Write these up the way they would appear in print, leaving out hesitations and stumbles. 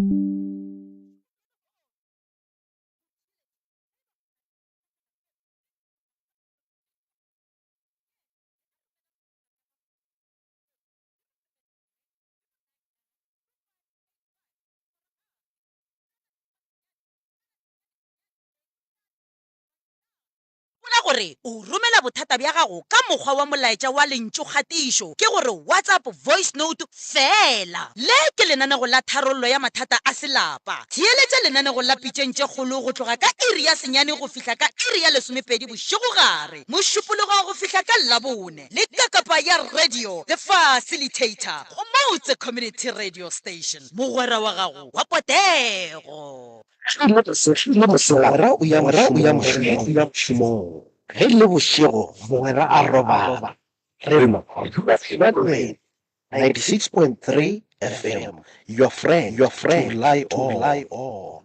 Gopola gore o romela bothata bja gago ka mokgwa wa molaetša wa lentšukgatišo, ke gore WhatsApp voice note feela. Le ke lenanego la tharollo ya mathata a selapa. Theeletša lenanego la Pitšeng tše Kgolo go tloga ka iri ya senyane go fihla ka iri ya lesomepedi bošegogare, Mošupologo go fihla ka Labone, le kakapa ya radio The Facilitator go Moutse Community Radio Station, mogwera wa gago wa potego. Mogwera o ya mošomong. Ge e le bošego mogwera a robala. Re mo dula 96.3 FM, your friend, your friend to rely on.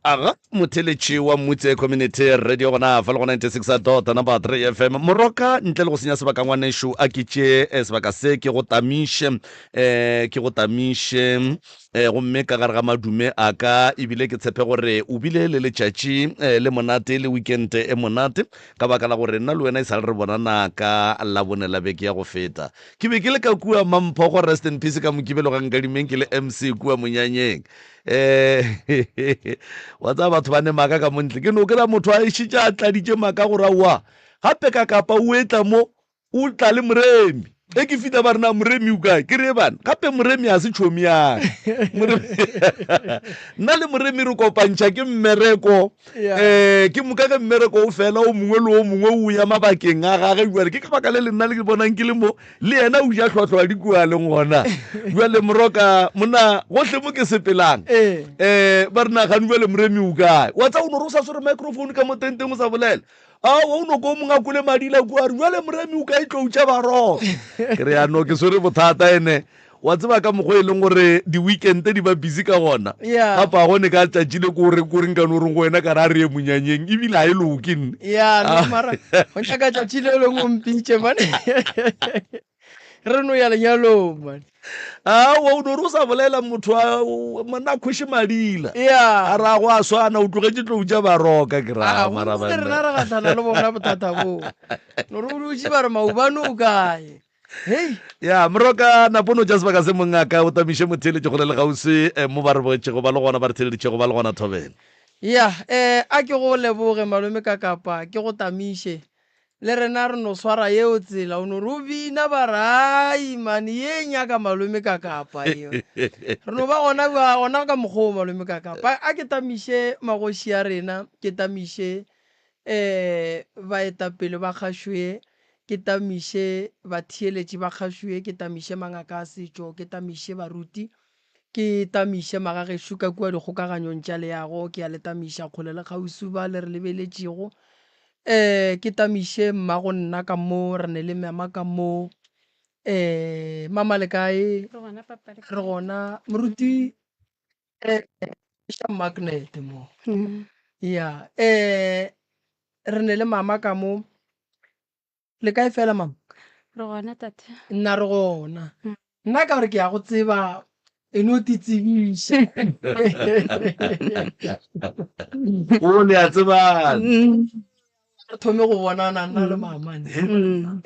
Aga motheletši wa Mmutse Community Radio gona fa le go 96 dot number 3 FM moroka ntle le go senya sebaka ngwanešu a ke tše eh, sebaka se ke go tamiše um ke go tamiše Eh, gomme ka gare ga madume a ka ebile ke tshepe gore o bile le letšatši eh, le monate le weekend e monate ka baka la gore nna le wena e sa le re bonana ka labone la beke ya go feta ke be ke le ka kua mampho go rest in peace ka mokibelo ga nkadimeng ke le mc kua monyanyeng um wa tsaya batho ba ne maaka ka montle ke no kry-a motho a ešitše a tladitše maaka gore aowa gape ka kapa o etla mo O tla le Moremi. Ge ke fihla ba re na Moremi o kae? Ke re e bana, gape Moremi ga se tšhomi ya ka. Nna le Moremi re kopantšha ke mmereko. Um ke moka ge mmereko o fela o mongwe le o mongwe o ya mabakeng a gage. Jwale ke ka baka le le nna le ke bonang ke le mo le yena o ja hlwahlwa di kua leng gona. Jwale Moroka monna gohle mo ke sepelang um ba re na gane jwale Moremi o kae? Wa tseba o no re o sa swere microphone ka mo tenteng o sa bolela. Aowa, o no ko mongwe a kwele madila kua, a re, Bjale Moremi o ka e tlou tša baroka. Ke re, ya no, ke swere bothata ene. Wa tseba ka mokgwa e leng gore di-weekend di ba busy ka gona. Yeah. Gape a gone ka tšatši le ko re ko reng ka no reng go wena ka re a re ye monyanyeng ebile ga e loke nne. Ya, no mara go nyaka tšatši le lengwe o mpitše man. Re no ya lenyalong man. Aowa, o no re o sa bolela motho a monna kgoši madila. Yeah. A ra go a swana o tlogetše tlou tša baroka ke ra Ah, mara gomme banna. rena re gahlana le bona bothata boo. No re o dutše ba re maobane o kae? Hei. Ya, moroka napono tša sebaka se mongaka o tamiše motheeletši kgole le kgauswi eh, mo ba re bogetšego ba le gona ba re theeleditšego ba le gona thobela. Ya, eh a ke go leboge malome ka kapa ke go tamiše. Le rena re no swara yeo tsela, o no re o bina ba re ai man ye e nyaka malome ka kapa yeo. Re no ba gona bja gona ka mokgwa o malome ka kapa. A ke tamiše magoši a rena, ke tamiše um baetapele ba kgašo ye, ke tamiše batheeletši ba kgašo ye, ke tamiše mangaka a setšo, ke tamiše baruti, ke tamiše magagešo ka kua dikgokaganyong tša leago, ke a le tamiša kgole le kgauswi ba le re lebeletšego. Eh, ke tamiše mmago nna ka mo, re ne le mama ka mo. Eh, mama le kae? Re gona papa le Re gona. Moruti, eh, ša magnet mo. Ya, eh, re ne le mama ka mo. Le kae fela mama? Re gona tate. Nna re gona. Nna ka gore ke ya go tseba e no ti tsebiša. O le a tsebana. Re thome go bonana nna le mama.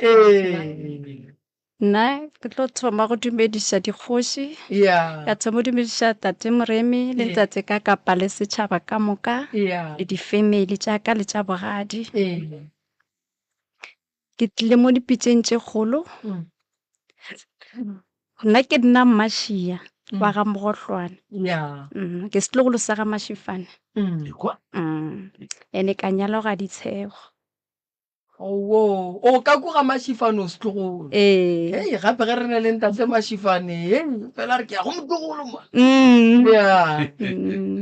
Ee. Nna ke tlo thoma go dumediša dikgoši. Yeah. Ka thoma go dumediša tate Moremi le tate ka kapa le setšhaba ka moka. Yeah. Le di-family tša ka le tša bogadi. Ee. Ke tlile mo dipitšeng tše kgolo. Nna ke nna Mmašia wa ga Mogohlwane. Ke setlogolo sa ga Mašifane. Ene ka nyalwa ga Ditshego. Owoo, o ka ko ga Mašifane o setlogolo? Ee. Hei, gape ge re ne le ntate Mašifane, hei, fela re ke ya go motlogolo mo. Ya.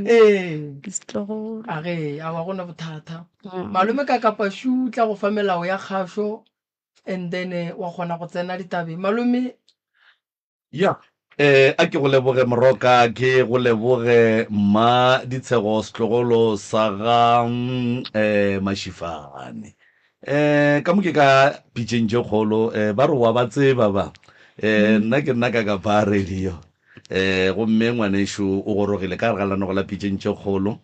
Ee. Ke setlogolo. A ge, aowa go na bothata. Malome ka kapa šu tla go fa melao ya kgašo and then eh, wa kgona go tsena ditabeng. Malome Ya, eh, a ke go leboge Moroka, ke go leboge Mma Ditshego setlogolo sa ga eh, Mashifane. Eh, ka mo ke ka pitšeng tše kgolo, eh, ba re wa ba tseba ba. Eh, nna ke nna ka kapa radio. Um gomme ngwanešu o gorogile ka gare ga lenanego la Pitšeng tše Kgolo.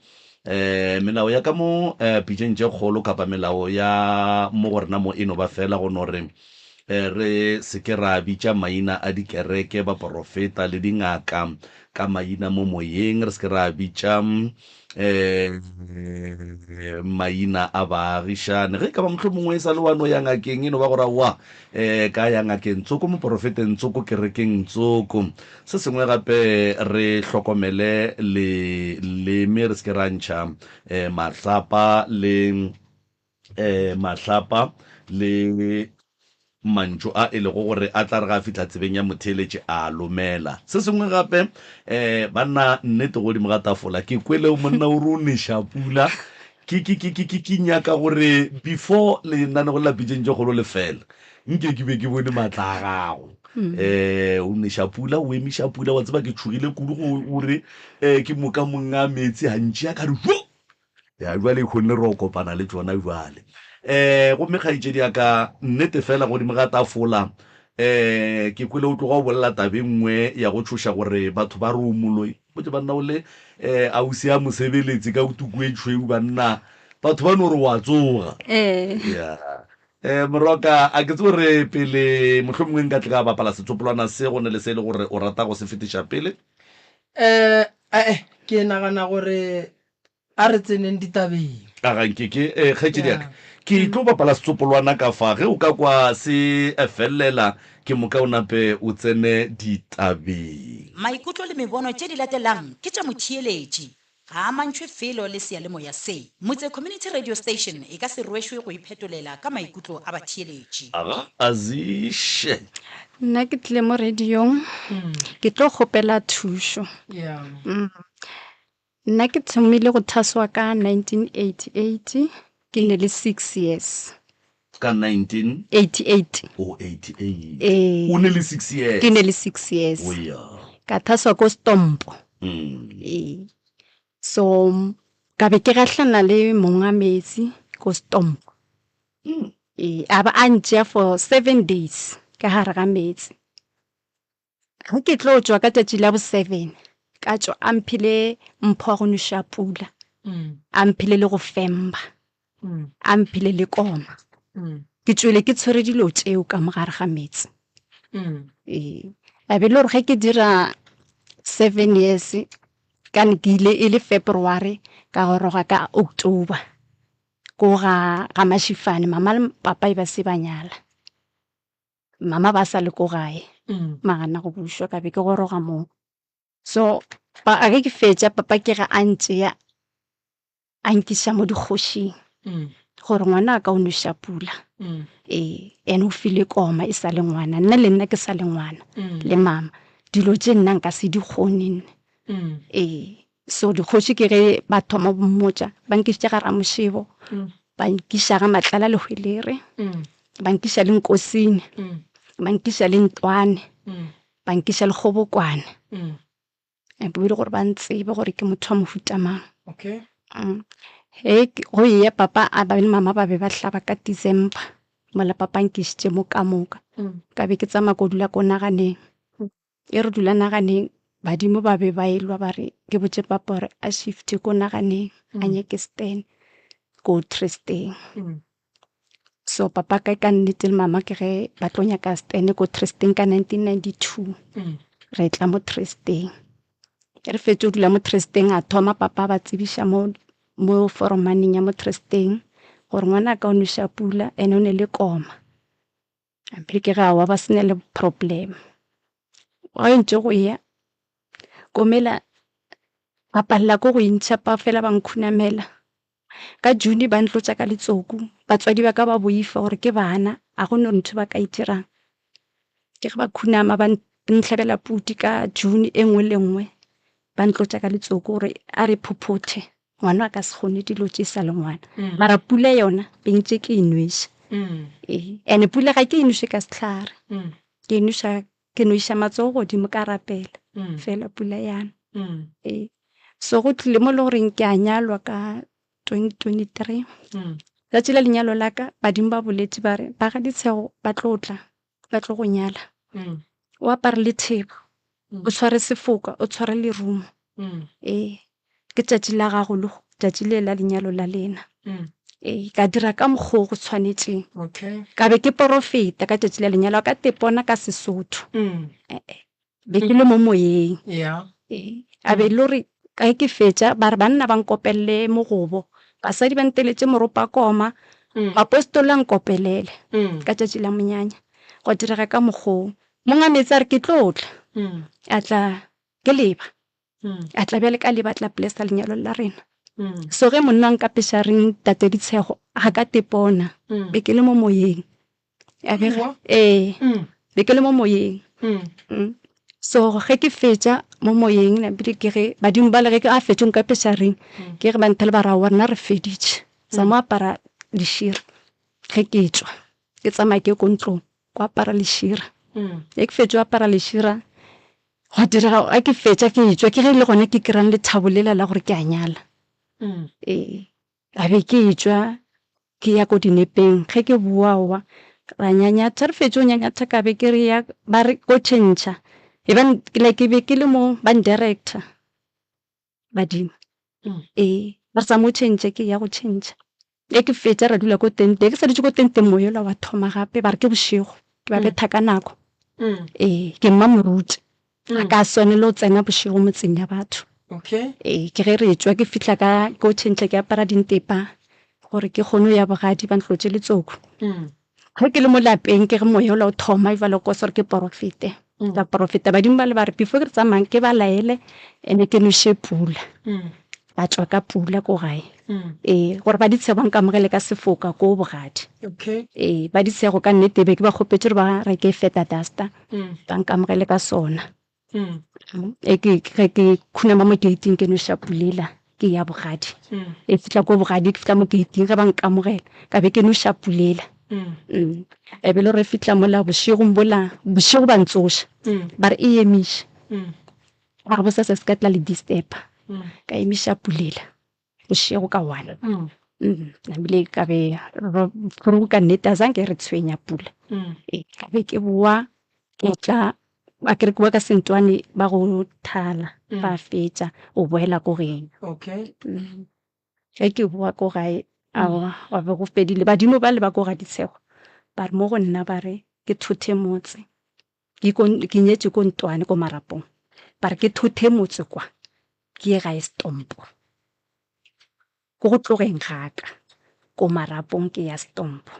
Um melao ya ka mo um pitšeng tše kgolo kapa melao ya mo go rena mo e no ba fela go no re um re se ke ra bitša maina a dikereke, baporofeta le dingaka ka maina mo moyeng, re se ke ra bitša um maina a baagišane. Ge e ka ba mohlomongwe e sa le wa no ya ngakeng, e no ba gore aowa um ka ya ngakeng tsoko, moporofeteng tsoko, kerekeng tsoko. Se sengwe gape re hlokomele leleme, re se ke ra ntšha mahlapa le mahlapa le mantšu a e lego gore a tla re ga a fihla tsebeng ya motheeletši a lomela. Se sengwe gape um banna nnete godimo ga tafola ke kwele monna o re o neša pula ke ke ke ke ke ke nyaka gore before lenanego la pitšeng tše kgolo le fela nke ke be ke bone maatla a gago um o neša pula o emiša pula wa tseba ke tšhogile kudu go ore um ke moka monga meetse gantši a ka re jo ya jwale e kgonne re o kopana le tšona jwale um gomme kgaetšedi ya ka nnete fela godimo ga tafola um ke kwele o tloga o bolela tabe nngwe ya go tšhoša gore batho ba re o moloi botse banna o le um ausi ya mosebeletsi ka tuku e tšhweu banna batho ba no re wa tsoga ee ya um moroka a ke tsebe gore pele mohlomongwe nka tle ka bapala setsopolwana se go ne le se e le gore o rata go se fetiša pele. Um ee ke nagana gore a re tseneng ditabeng. A ga nke ke eh, kgaetšedi ya ka ke tlo bapala setsopolwana ka fa ge o ka kwa se felela ke moka o nape o tsene ditabeng. Maikutlo le mebono tše di latelang ke tša motheeletši. Ga a amantšhwe felo le seyalemoya se. Motse Community Radio Station e ka se rwešwe go iphetolela ka maikutlo a batheeletši. Aga Aziše. Nna ke tlile mo radiong ke tlo kgopela thušo. Yeah. Nna ke thomile go thaswa ka 1988 ke ne le 6 years. Ka 19 88. O 88. Ee. O ne le 6 years. Ke ne le 6 years. O ya. Ka thaswa ko Stompo. Ee. So ka be ke gahlana le monga metsi ko Stompo. Ee, a ba a ntšea for 7 days ka gare ga metsi. Ge ke tlo tšwa ka tšatši la bo 7 ka tšwa a mphile mpho ya go noša pula, a mphile le go femba, a mphile le koma. Ke tšwele ke tshwere dilo tšeo ka mo gare ga meetse. Ee, a be le gore ge ke dira 7 years ka ne ke ile e le February ka goroga ka October ko ga ga Mashifane, mama le papa e ba se ba nyala. Mama ba sa le ko gae magana go bušwa ka be ke goroga moo. So pa ge ke fetša papa ke ge a ntšea a nkiša mo dikgošing gore ngwana a ka o noša pula. Ee, ene o file koma e sa le ngwana, nna le nna ke sa le ngwana le mama. Dilo tše nna nka se di kgone nne. Ee, so dikgoši ke ge ba thoma go mmotša, ba nkišitše ga Ramošebo, ba nkiša ga Matlala Lehwelere, ba nkiša le Nkosini, ba nkiša le Ntwane, ba nkiša le Kgobokwane. E be le gore ba ntsebe gore ke motho wa mohuta mang. Okay. He go eya papa a ba le mama ba be ba hlaba ka December mola papa a nkišitše mo ka moka. Ka be ke tsamaya ko dula ko naganeng. E re dula naganeng badimo ba be ba elwa ba re ke botše papa gore a shifte ko naganeng a nyake stand ko Tristeng. So papa ka ka nnete le mama ke ge ba tlo nyaka stand ko Tristeng ka 1992. Re tla mo Tristeng. Re fetše go dula mo Tristeng a thoma papa ba tsebiša mo mo foromaneng ya mo Tristeng gore ngwana ka o noša pula ene o ne le koma. Pele ke ga wa ba sene le problem. Ga ntse go ya komela ba palela ko go intšha pa fela ba nkhunamela. Ka June ba ntlotša ka letsoku, batswadi ba ka ba boifa gore ke bana, a go no ntho ba ka e dirang. Ke ge ba khunama ba ntlhabela pudi ka June e nngwe le nngwe, ba ntlotša ka letsoku gore a re phophothe, ngwana a ka se kgone dilo tše sa le ngwana. Mara pula yona be ntše ke e nweša. Ee, ene pula ga ke e nweše ka sehlare, ke e nweša ke no iša matsogo godimo ka rapela fela pula yana. Ee, so go tlile mo le goreng ke a nyalwa ka 2023. Tšatši la lenyalo la ka badimo ba boletše ba re ba ga Ditshego ba tlo tla ba tlo go nyala, o apare lethebo. O tshware sefoka, o tshware lerumo. Ee, ke tšatši la gago le tšatši le la lenyalo la lena. Ee, ka dira ka mokgwa o go tshwanetšeng. Okay. Ka be ke porofeta ka tšatši la lenyalo ka tepona ka Sesotho. Ee, be ke le mo moyeng. Yeah. Ee, a be e le gore ge ke fetša ba re banna ba nkopelele mogobo, basadi ba nteletše moropakoma, mapostola a nkopelele ka tšatši la monyanya. Gwa direga ka mokgwa oo. Monga meetse a re ke tlo tla, a tla ke leba, a tla bjale ka leba a tla blessa lenyalo la rena. So ge monna a nkapeša reng tate Ditshego ga ka tepona, be ke le mo moyeng. A be re, ee, be ke le mo moyeng. So ge ke fetša mo moyeng napile ke ge badimo bale ge a fetša go nkapeša reng, ke ge ba nthele ba re aowa rena re feditše. Sa mo apara lešira ge ke tšwa ke tsamaya ke ye ko ntlong ko apara lešira. Ge ke fetša go apara lešira gwa direga ge ke fetša ke tšwa ke ge e le gona ke kry-ang lethabo lela la gore ke a nyala. Ee, a be ke tšwa ke ya ko dinepeng ge ke boa wa ra nyanyatha re fetše go nyanyatha ka be ke re ya ba re ko tšhentšha e ba like ke be ke le mo ba ndirector badimo ee ba re sa mo tšhentšhe ke ya go tšhentšha ge ke fetša ra dula ko tenteng ke sa dutše ko tenteng moyola wa thoma gape ba re ke bošego ke ba betha ka nako ee ke mma moruti ga ka swanelo go tsena bošego motseng ya batho Okay. Ee, ke ge re tšwa ke fihla ka ko tšhentšha ke apara dintepa gore ke kgone go ya bogadi ba ntlotše letsoku. Ge ke le mo lapeng ke ge moya ola o thoma ebale ko gore ke porofete. Ka porofeta badimo ba le ba re before ke re tsamayang ke ba laele ene ke noše pula. Ka tšwa ka pula ko gae. Ee, gore ba ditshego ba nkamogele ka sefoka ko bogadi. Okay. Ee, ba ditshego ka nnete be ke ba kgopetše gore ba reke feta duster ba nkamogele ka sona. E ke ge ke khunama mo gate-ing ke noša pulela ke ya bogadi. E fihla ko bogadi ke fihla mo gate-ing ge ba nkamogela ka be ke noša pulela. E be le gore fihla mola bošegong bola bošego ba ntsoša ba re e emiše. Ba re bosasa se ka tla le disturb-a. Ka emiša pulela. Bošego ka one. Ebile ka be go ka nnete a zange re tshwenya pula. Ee, ka be ke boa ke tla a ke re ke boa ka sentwane ba go thala ba fetša o boela ko geno. Okay. Ge ke boa ko gae aowa gwa be go fedile badimo ba le ba ko ga Ditshego ba re mo go nna ba re ke thothe motse ke ko ke nyetše ko Ntwane ko Marapong ba re ke thothe motse kwa ke ye gae Stompo. Ko go tlogeng ga ka ko Marapong ke ya Stompo.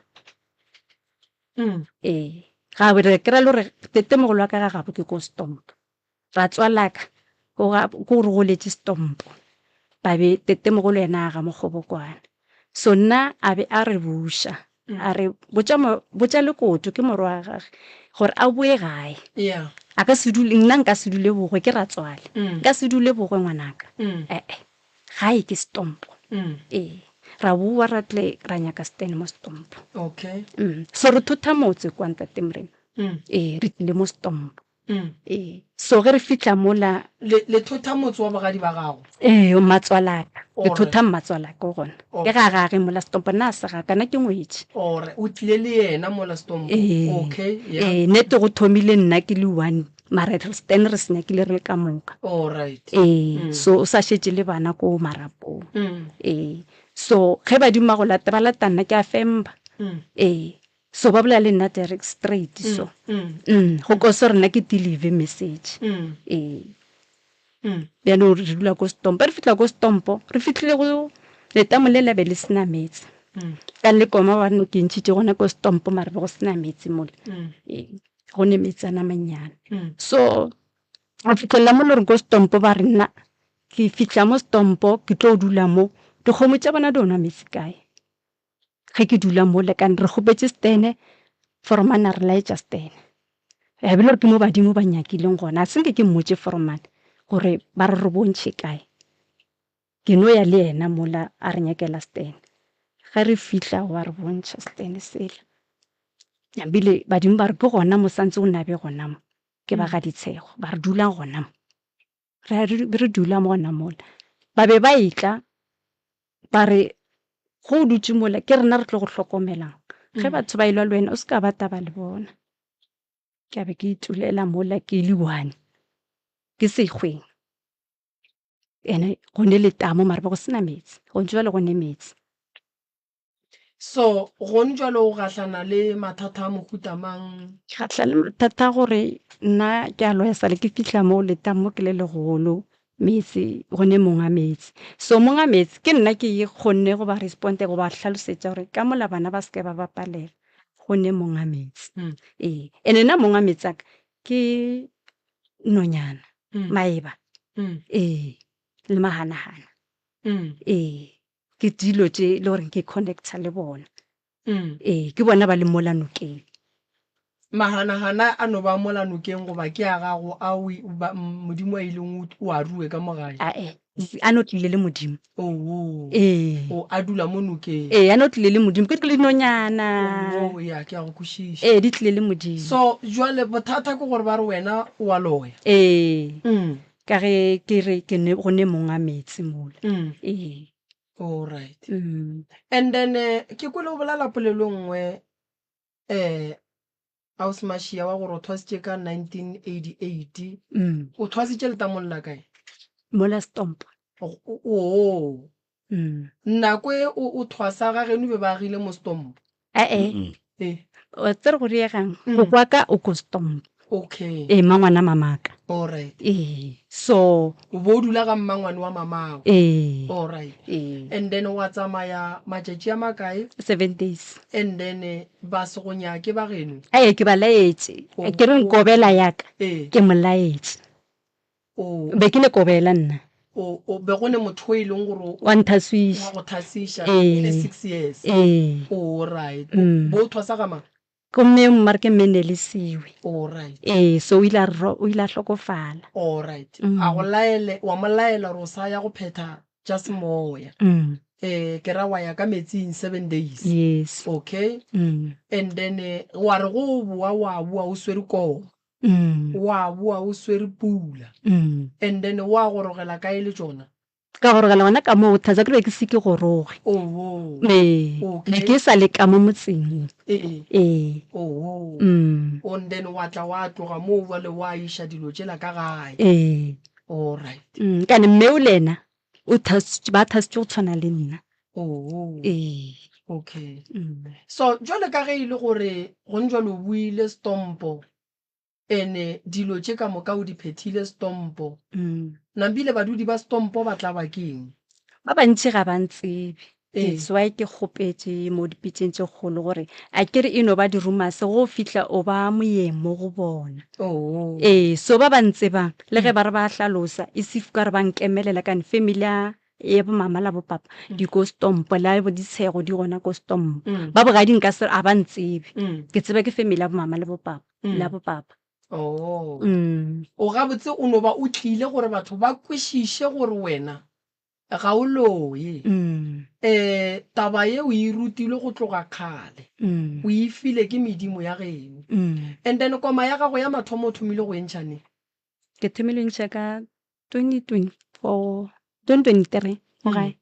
Ee, ga re ke ra le gore tetemogolo wa ka ga gabo ke ko Stompo. Ratswalaka ko ga ko re goletše Stompo. Ba be tetemogolo yena a ga Mokgobokwane. So nna a be a re buša a re botša botša Lekoto ke morwa wa gage gore a boe gae. Yeah. A ka se dule nna nka se dule bogwe ke ratswale. Nka se dule bogwe ngwanaka. Eh-eh. Gae ke Stompo. Ee. Ra boa ra tle ra nyaka stand mo Stompo. Okay. So re thotha motse kwa Ntate Morena. Ee, re tlile mo Stompo. Ee. So ge re fihla mola. Le, le thotha motse wa bogadi ba gago? Ee, mmatswalaka. Le thotha mmatswalaka o gona. Ke ga gage mola Stompo, nna a se gaka, nna ke ngwetši. Ore, o tlile le yena mola Stompo? Ee. Okay, yeah. Ee, nete go thomile nna ke le one, mara re stand re se nyakile re le ka moka. Alright. Ee, so o sa šetše le bana ko marapong. Ee, so ge badimo ba go lata, ba lata nna ke a femba. Ee, So ba bolela le nna direct straight so. Mm, go ko se rena ke deliver message. Ee. Bjalo re dula ko Stompo. Re fihla ko Stompo, re fihlile go letamo le la be le sena meetse. Ka le koma ba no ke ntšhitše gona ko Stompo mara be go sena meetse mola. Ee, go ne metsana mannyane. So go fihlelela mo le gore ko Stompo ba re nna ke fihla mo Stompo ke tlo dula mo. Dikgomo tša bona di o nwa meetse kae? Ge ke dula mo lekane re kgopetše stene, foromane a re laetša stene. Ya be le gore ke mo badimo ba nyakileng gona, a se nke ke mmotše foromane gore ba re re bontšhe kae. Ke no ya le yena mola a re nyakela stene. Ge re fihla wa re bontšha stene sela. Ebile badimo ba re ke gona mo santse o nabe gona mo, ke ba ga Ditshego, ba re dulang gona mo. Re re dula gona mola. Ba be ba etla ba re go o dutše mola ke rena re tlo go hlokomelang. Ge batho ba elwa le wena o se ka ba taba le bona. Ke a be ke itulela mola ke le one. Ke sekgweng. Ene go ne letamo mara be go sena meetse. Gone jwale go ne meetse. So gone jwale o gahlana le mathata a mohuta mang? Ke gahlana le mathata a gore nna ke a loya sale ke fihla mo letamo ke le legolo meetse go ne monga meetse. So monga meetse ke nna ke kgonne go ba responde go ba hlalosetša gore ka mola bana ba seke ba bapalela go ne monga meetse. Ee, ene nna monga meetse a ka ke nonyana maeba ee le mahanahana ee ke dilo tše le gore ke connecta le bona ee ke bona ba le mola nokeng. Mahanahana a no ba mola nokeng goba ke a gago a o Modimo a ileng o a rue ka mo gae? Ae, a no tlile le Modimo. Oo. Ee. O a dula mo nokeng. Ee, a no tlile le Modimo. Ke le dinonyana. Oo, ya, ke a go kwešiša. Ee, di tlile le Modimo. So, jwale bothata ke gore ba re wena o a loya. Ee. Ka ge ke re ke ne go ne monga meetse mola. Ee. All right. And then ke kwele o bolela polelo nngwe eh Ausi Mashia wa gore o thwasitše ka 1988. Mm. O thwasitše letamong la kae? Mola Stomp. Oo. Mm. Nako e o o thwasa ga geno be ba agile mo Stomp. Ee. Mm. Eh. O tsere go diegang. Go kwa ka o ko Stomp. Okay. Ee, mmangwana mamaka. All right. Ee. So. O bo o dula ga mmangwane wa mamago. Ee. All right. Ee. And then wa tsamaya matšatši a makae? 7 days. And then ba se go nyake ba geno? Ee, ke ba laetše. Oh. Ke re nkobela ya ka. Ee. Ke mo laetše. O. Be ke ne kobela nna. O, o be go ne motho o e leng gore o. Wa nthaswiša. Wa go thasiša. Ee. E le 6 years. Ee. All right. Mm. Bo o thwasa ga mang? Gomme mma re ke mme Nelisiwe. All right. Ee, so o ile a ro, o ile a hlokofala. All right. Mm. A go laele, wa mo laela gore o sa ya go phetha tša semoya. Mm. Eh, ke ra wa ya ka metsing 7 days. Yes. Okay. Mm. And then eh, wa re go boa wa boa o swere koma. Mm. Wa boa o swere pula. Mm. And then wa gorogela kae le tšona? Ka gorogela gona ka moo thasa ke be ke se ke goroge. Oho. Ee. Okay. Be ke sa le ka mo motseng. Ee. Ee. Oho. Mm. And then wa tla wa tloga moo jwale wa iša dilo tšela ka gae. Ee. All right. Mm, kane mme o le yena o thasitše, ba thasitše go tshwana le nna. Oho. Ee. Okay. Mm. So jwale ka ge e le gore gone jwale o buile Stompo, Ene dilo tše ka moka o di phethile Stompo. Nambile badudi ba Stompo ba tla ba ke eng? Ba bantši ga ba ntsebe. Ee. That's why ke kgopetše mo dipitšeng tše kgolo gore a ke re e no ba di-rumours go fihla o ba moyeng mo go bona. Oh. Ee, so ba ba ntsebang le ge ba re ba hlalosa e se ka re ba nkemelela kane family ya ya bo mama la bo papa di ko Stompo la bo Ditshego di gona ko Stompo. Ba bogadi nka se a ba ntsebe. Ke tseba ke family ya bo mama le bo papa. La bo papa. Oh. O gabotse o no ba o tlile gore batho ba kwešiše gore wena ga o loye. Eh taba ye o e rutilwe go tloga kgale. O e file ke medimo ya geno. And then koma ya gago ya mathomo o thomile go e ntšha neng? Ke thomile go e ntšha ka 2024, 2023 mo gae.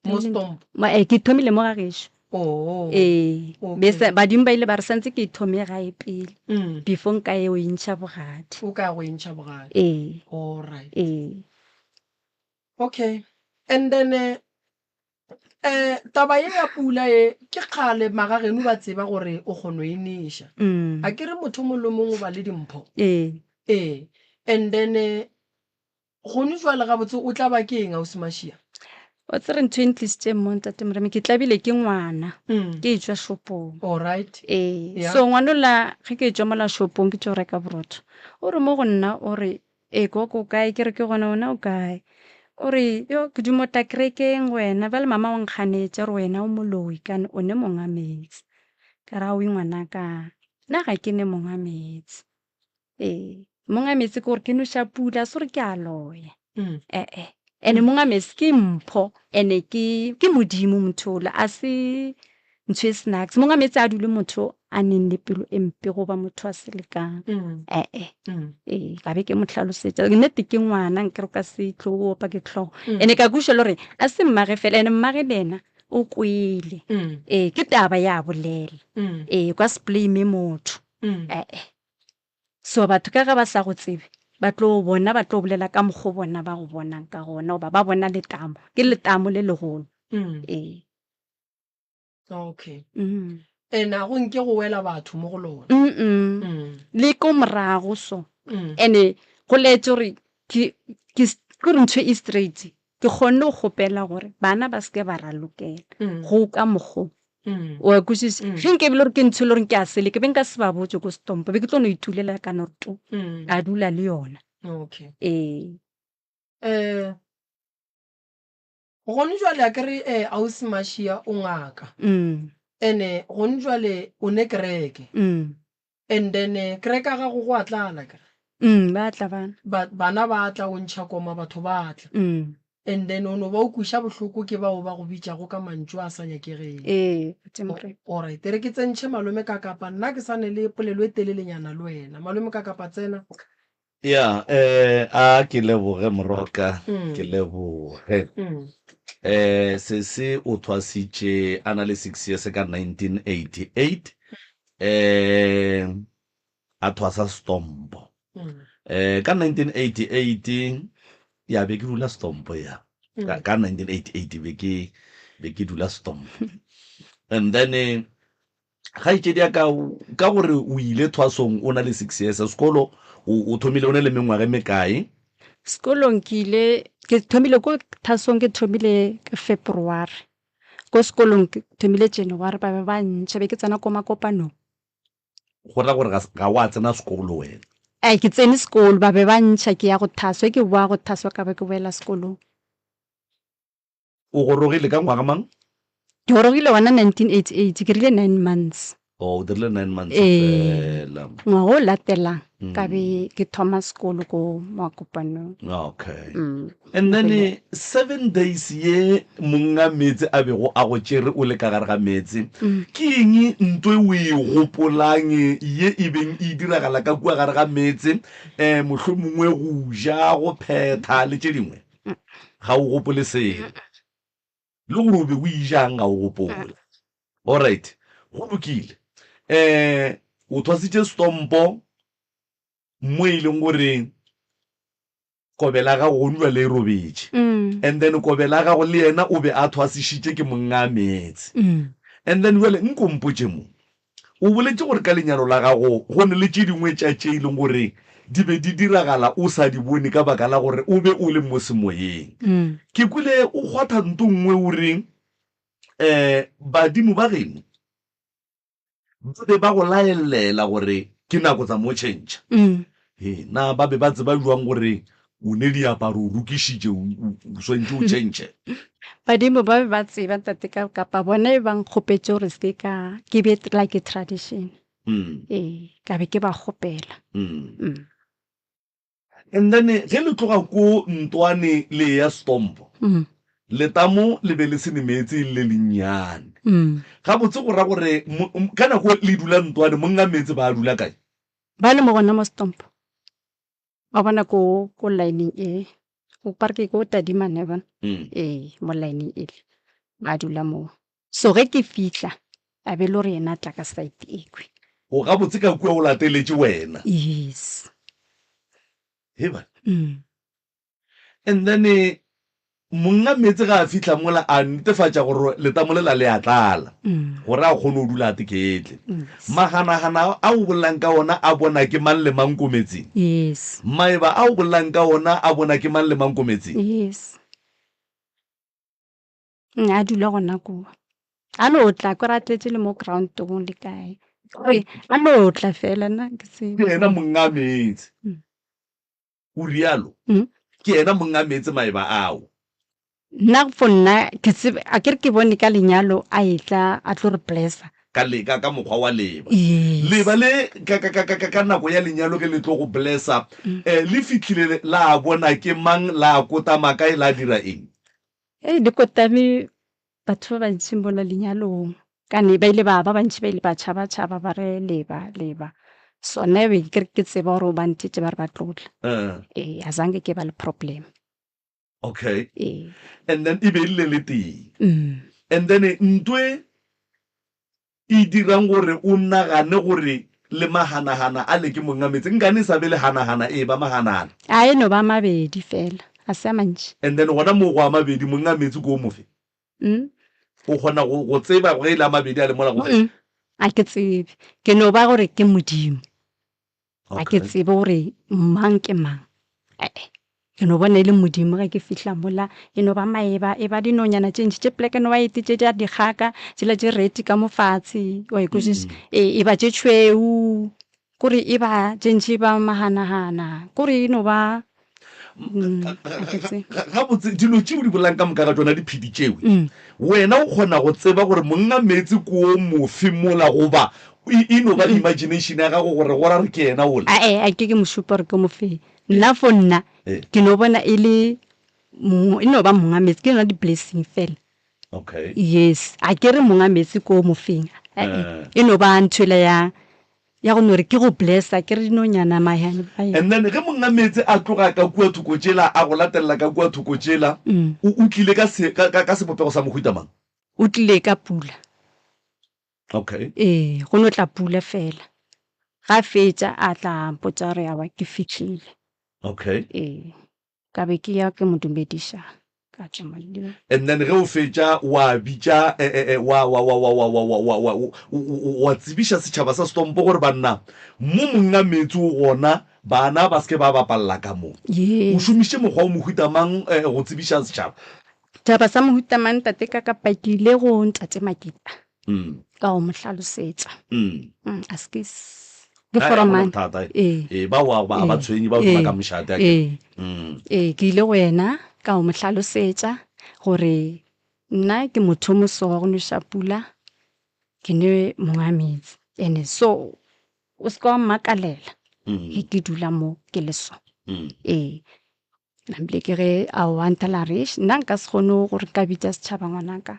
Mo Stomp? Mo, eh, ke thomile mo ga gešo. Oh. Ee. Okay. Be sa, badimo ba ile ba re santse ke thome gae pele. Mm. Before nka ye o e ntšha bogadi. O ka ya go e ntšha bogadi. Ee. All right. Ee. Okay. And then eh, eh taba ye ya pula ye ke kgale magageno ba tseba gore o kgono e neša. Mm. A ke re motho mongwe le mongwe o ba le dimpho. Ee. Ee. And then eh, gone jwale gabotse o tla ba ke eng ausi Mashia? Wa tsere ntho e ntlisitseng mo ntate Moremi ke tlabile ke ngwana Mm. ke etšwa shopong. All right. Ee. Yeah. So ngwanola ge ke etšwa mola shopong ke tšo reka borotho. O re mo go nna o re e koko o kae ke re ke gona wena o kae. O re yo ke dumo tla kerekeng wena bjale mama o nkganetše gore wena o moloi kane o ne monga meetse. Ka re aowi ngwanaka nna ga ke ne monga meetse. Ee, monga meetse ke gore ke noša pula se gore ke a loya. Mm. Eh-eh. Ene monga meetse ke mpho ene ke ke modimo motho ola a se ntho e snacks. Monga meetse a dule motho a neng le pelo e mpe goba motho a se lekang. Mm. Eh-eh. Mm. Ee, ka be ke mo hlalosetša nnete ke ngwana nkere o ka se tlo opa ke hlogo. Mm. Ene ka kwešiša le gore a se mmage fela ene mmage le yena o kwele. Mm. Ee, ke taba ya bolela. Mm. Ee, o ka se blame motho. Mm. Eh-eh. So batho ka ge ba sa go tsebe Ba tlo bona ba tlo bolela ka mokgo bona ba go bonang ka gona goba ba bona letamo. Ke letamo le legolo. Ee. Okay. And a go nke go wela batho mo go lona? Le ko morago so. Ene go laetše gore ke ke gore ntho e straight. Ke kgonne go kgopela gore bana ba seke ba ralokela go ka mokgo. O a kwešiša? Ge nke e be le gore ke ntho e le gore ke a sele, ke be nka se ba botše ko Stompo, be ke tlo no itulela ka no re tu, ka dula le yona. Okay. Ee. Eh, gone jwale a kere eh, ausi Mashia o ngaka. Ene gone jwale o ne kereke. And then eh, kereke ya gago go a tlala kere. Ba tla bana. Ba, bana ba tla o ntšha koma batho ba tla. And then o no ba o kweša bohloko ke bao ba go bitšago ka mantšu a sa nyakegeng. Ee, Buti Morena. Alright, e re ke tsentšhe malome ka kapa nna ke sa ne le polelo e telelenyana le wena. Malome ka kapa tsena. Ya, eh, a ke leboge Moroka, ke leboge. Eh, sese o thwasitše a na le six years ka 1988, eh, a thwasa Stompo. Eh, ka 1988, ya be ke dula Stompo, ya. Ka, ka 1988 be ke, be ke dula Stompo. And then, eh, Kgaetšedi ya ka, ka gore o ile thwasong o na le six years, sekolo o, o thomile o na le mengwaga e mekae? Sekolong ke ile, ke thomile ko thwasong ke thomile ka February. Ko sekolong ke thomile January, ba be ba ntšha, be ke tsena ko makopanong. Go ra gore ga, ga wa tsena sekolo wena? Ee, ke tsene sekolo, ba be ba ntšha ke ya go thaswa, ge ke boa go thaswa ka be ke boela sekolong. O gorogile ka ngwaga mang? Ke gorogile gona 1988, ke rile nine months. Oh, o dirile nine months Ee, fela. ngwaga o latelang ka be ke thoma sekolo ko Makopanong. Okay. Mm. And then seven days ye monga meetse a bego a go tšere o le ka gare ga meetse, ke eng nto e o e gopolang ye e beng e diragala ka kua gare ga meetse, um mohlomongwe go ja, go phetha le tše dingwe? Ga o gopole selo. Le gore o be o ejang ga o gopole. Alright, go lokile. Um o thwasitše stompo mo e leng gore kobela ya gago gone jwale e robetše. And then kobela ya gago le yena o be a thwasišitše ke monga meetse. And then jwale nko mpotše mo, O boletše gore ka lenyalo la gago go ne le tše dingwe tša tše e leng gore di be di diragala o sa di bone ka baka la gore o be o le mo semoyeng. Ke kwele o kgwatha nto nngwe o re, um badimo ba geno ba be ba go laelela gore ke nako tsa mo tšhentšha. He, na ba be ba tseba bjang gore o ne diaparo o rokišitše o, o, o swantše o tšhentšhe? Badimo ba be ba tseba ntate ka kapa bona e ba nkgopetše gore se ke ka ke be like tradition. Mm. Ee, ka be ke ba kgopela. Mm. Mm. And then ge le tloga ko Ntwane le eya Stompo, Mm. letamo le be le se ne meetse e le le lennyane. Mm. Gabotse go ra gore mo- ka nako le dula Ntwane, monga meetse ba a dula kae? Ba le mo gona mo Stompo. Wa bona ko ko line e o parke ko tadimane bona. Mm. Ee, mo line e le. Ba dula moo. So ge ke fihla a be le gore yena a tla ka side e kwe. O gabotse ka kua o lateletše wena. Yes. He bana. Mm. And then monga meetse ga a fihla mola a netefatša gore letamo lela le a tlala gore a kgone go dula a teketle. Maganagana a o bolelang ka ona a bona ke mang le mang ko metsing? Yes. Maeba a o bolelang ka ona a bona ke mang le mang ko metsing? Yes. A dula gona kua. A no tla kore a tletše le mo groundong le kae. Gore a no tla fela nna ke tsebe. Ke yena monga meetse. O rialo. Mm. Ke yena monga meetse maeba ao. Nna for nna ke tsebe a ke re ke bone ka lenyalo a etla a tlo re blessa. Ka leka ka mokgwa wa leba. Yes. Leba le ka ka ka ka ka nako ya lenyalo ge le tlo go blessa eh le fihlile la bona ke mang la kotama kae la dira eng? Hei le kotame Batho ba bantši mola lenyalong ka ne ba ile ba ba bantši ba ile ba tšhaba tšhaba ba re leba leba sone be ke re ke tseba gore o ba nthetše ba re ba tlotla ee a zange ke ba le problem Okay. Ee. And then e be e le le tee. Mm. And then ntwe e dirang gore o nagane gore. Le mahanahana a le ke monga meetse. Nkane e sa be lehanahana e ba mahanahana? A e no ba mabedi fela, a se a mantši. And then gona moo go a mabedi monga meetse ke o mofe? Mm. O kgona go, go tseba ge e le a mabedi a le mola go Mm. A ke tsebe. Ke no ba gore ke Modimo. A ke tsebe gore mang ke mang. Ee. Ke no bona e le Modimo ge ke fihla mola. E no ba maeba, e ba dinonyana tše ntši tše black and white tše tša dikgaka, tšela tše red ka mo fatshe, wa e kwešiša? E, e ba tše tšhweu, kore e ba tše ntši e ba mahanahana, kore e no ba mm, a ke tsebe. Gabotse dilo tšeo di bolelang ka moka ga tšona diphedi tšeo, wena o kgona go tseba gore monna meetse ke o mofe mola goba e, e no ba imagination ya gago gore go ra re ke yena ola? Ae, a ke ke mo šupa gore ke mofe. Nna for nna ke no bona e le e no ba monga meetse, ke yona di-blessing fela. Okay. Yes, a ke re monga meetse ko mofeng, e no ba ntho ela ya ya go no re ke go blessa, ke re dinonyana mahane. And then ge monga meetse a tloga ka kua thoko tšela a go latelela ka kua thoko tšela, o o tlile ka se ka ka sebopego sa mohuta mang? O tlile ka pula. Okay. Ee, go no tla pula fela. Ga fetša a tla mpotša gore aowa ke fihlile. Okay. Ee, ka be ke ya ke mo dumediša ka tšwa mo. And then ge o fetša wa bitša eh, eh, eh, wa, wa, wa, wa, wa, wa, wa, wa, wa, o, o, wa tsebiša setšhaba sa Stompo gore banna mo monga meetse o gona bana ba se ke ba bapalla ka mo. Yes. O šomišitše mokgwa o mohuta mang eh, go tsebiša setšhaba? Taba sa mohuta mang ntate ka kapa ke ile go ntate Makita ka go mo hlalosetša. A se ke ke foromane. Ee. Ee, ba wa ba ba tshwenye ba dula ka mošate a ke. Ee, ke ile go yena ka go mo hlalosetša gore nna ke motho o moso wa go nweša pula ke nwe monga metsi ene so o se ka wa mmakalela ge ke dula mo ke le so. Ee. Nambile ke ge aowa nthela re eish nna nka se kgone gore nka bitša setšhaba ngwanaka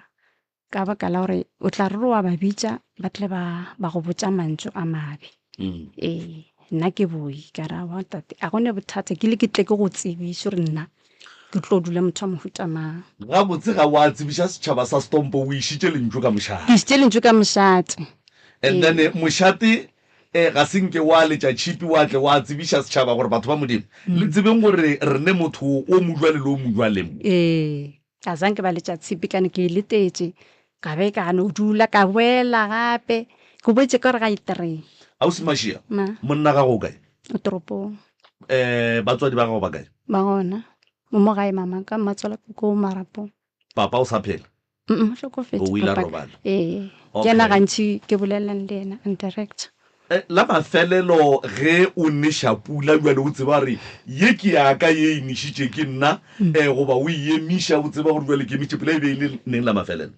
ka baka la gore o tla re wa ba bitša ba tle ba ba go botša mantšu a mabe. Ee, nna ke boi ka re aowa tate a go ne bothata ke ile ke tle ke go tsebiše gore nna ke tlo dula motho wa mohuta mang. Gabotse ga wa tsebiša setšhaba sa Stompo o išitše lentšu ka mošate. Ke išitše lentšu ka mošate. And then mošate E, ga se nke wa letša tšhipi wa tle wa tsebiša setšhaba gore batho ba Modimo, le tsebeng gore re ne motho o mojwale le o mojwale mo. Ee, ga sa nke ba letša tshipi kane ke e letetše, ka be ka no dula ka boela gape, ke boetše ka gore ga e tree. Ausi Mašia, Ma. monna gago o kae? O toropong. E, batswadi ba gago ba kae? Ba gona, o mo gae mama ka, mmatswala ke ko Marapong. Papa o sa phela? Mm, o hlokofetše O ile a papa. robala? Ee, ke Okay. yena gantši ke bolelang le yena and director. Eh, La mafelelo ge o neša pula bjale o tseba gore ye ke ya ka ye e nešitše ke nna eh, goba o e emiša o tseba gore bjale ke emišitše pula e be e le neng la mafelelo?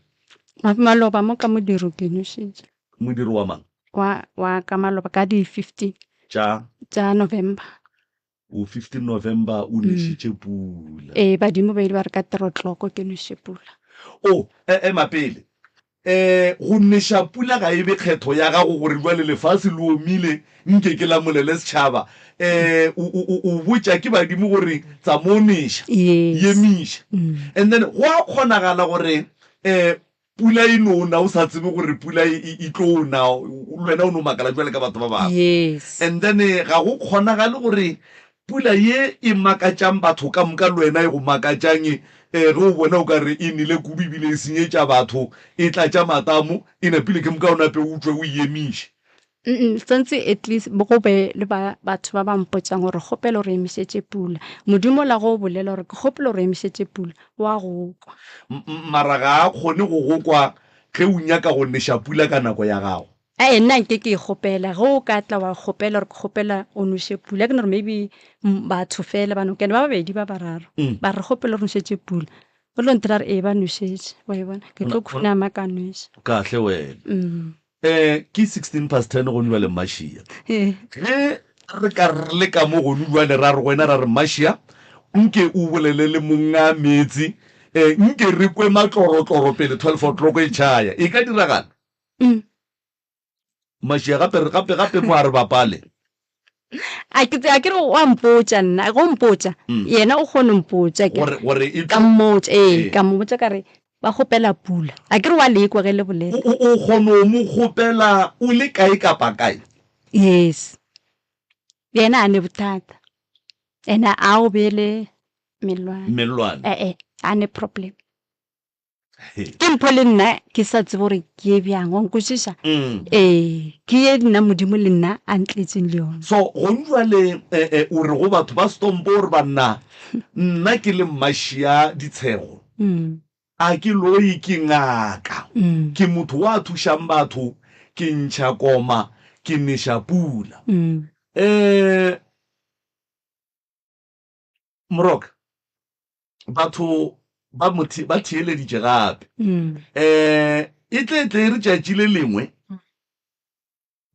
Ma- Maloba mo ka modiro ke nošitše. Modiro wa mang? Wa, wa ka maloba ka di 15 Tša? tša November. O 15 November o nešitše pula. Ee, badimo ba ile ba re ka terotloko ke neše pula. O, e, ema pele. E, go neša pula ga e be kgetho ya gago gore bjale lefase le omile nke ke lamolele setšhaba. E, o, o, o, o botša ke badimo gore tsamo neša, Yes. yemiša. And then go a kgonagala gore e, Pula e no na o sa tsebe gore pula e, e, e tlo na, le wena o no makala bjale ka batho ba bangwe. Yes. And then eh, ga go kgonagale gore pula ye e makatšang batho ka moka le wena e go makatšang eh, ge o bona o ka re e nele kudu ebile e senyetša batho, e tlatša matamo, e napile ke moka o nape o tšwe o e emiše. Mm, santse at least go be le ba batho ba ba mpotšang gore kgopela gore emišetše pula. Modimo la go bolela gore ke kgopela gore emišetše pula, wa go kwa. Mara ga a kgone go go kwa ge o nyaka go neša pula ka nako ya gago. Ae, nna nke ke e kgopela. Ge o ka tla wa kgopela gore ke kgopela o noše pula, ke no gore maybe batho fela ba no kena ba babedi ba bararo ba re kgopela gore nošetše pula. O tlo ntira re ee ba nošetše, wa e bona. Ke tlo khunama ka nweša. Kahle wena. Eh, ke 16 past 10 gone bjale Mmašia. Ee. Ge re ka re le ka mo gone bjale ra re go wena ra re Mmašia, nke o bolele le monga meetse, eh, nke re kwe matlorotloro pele 12 o'clock e tšhaya. E ka diragala? Mm. Mmašia gape re gape gape mo a re bapale. A ke a ke re wa mpotša nna, go mpotša, yena o kgone mpotša ke. Gore gore e Ka mmotša, ee, ka mmotša ka re ba kgopela pula. A ke re wa lekwa ge le bolela. O o kgona go mo kgopela o le kae kapa kae? Yes. Yena a ne bothata. Ene a o beele mellwane. Mellwane. Eh eh, a ne problem. Ke mpho le nna ke sa tsebe gore ke ye bjang, wa nkwešiša? Mm. Ee, ke ye nna Modimo le nna a ntletseng le yona. So gong jwale eh, eh, o re go batho ba Stompo o re banna, nna ke le Mmašia Ditshego, Mm. a ke loi ke ngaka, Mm. ke motho wa thušang batho, ke ntšha koma, ke neša pula. Mm. Eh, Moroka, batho ba mo the, ba theeleditše gape. Mm. Eh, e tle tle e re tšatši le lengwe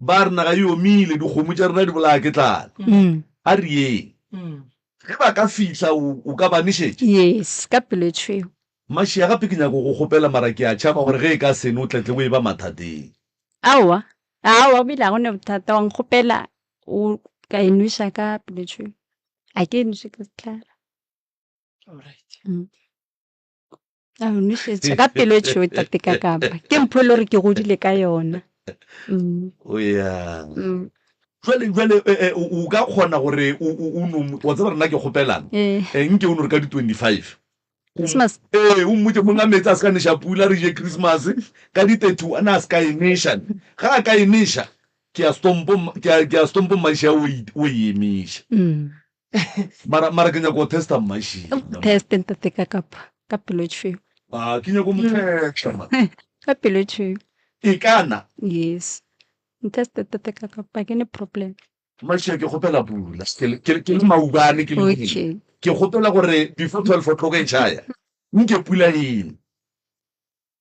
ba re naga e omile, dikgomo tša rena di bolaya ke tlala. Mm. A re yeng. Mm. Ge ba ka fihla o, o ka ba nešetša? Yes, ka pelo e tšhweu. Mašia, gape ke nyaka go go kgopela mara ke a tšhaba gore ge e ka sene o tla tle o eba mathateng. Aowa, aowa, o bile ga go ne bothata, wa nkgopela o ka e nweša ka pelo e tšhweu. A ke e nweše ka sehlare. Alright. Mm. A o nwešetša ka pelo e tšhweu tate ka kapa. Ke mpho e le gore ke godile ka yona. Mm. O ya. Mm. Jwale, jwale eh, eh, o o ka kgona gore o, o, o no, wa tseba rena ke kgopelang? Eh. Eh, nke o no re ka di 25. Christmas. Ee, o mmotše monga meetse a se ka neša pula re je Christmas ka di 31 a se ka e neša. Ga a ka e neša, ke a stompo, ke a, ke a stompo mmašia o e, o e emiša. Mm. Mara, mara ke nyaka go testa mmašia. Teste ntate ka kapa, ka pelo e tšhweu. Ah, ke nyaka go mo testa man. Ka pelo e tšhweu. E kana. Yes. Nteste tate ka kapa, ke ne problem. Mmašia ke kgopela pula. Ke le, ke, ke le maubane ke le Okay. Ke kgopela gore before 12 o'clock e tšhaya, nke pula ene.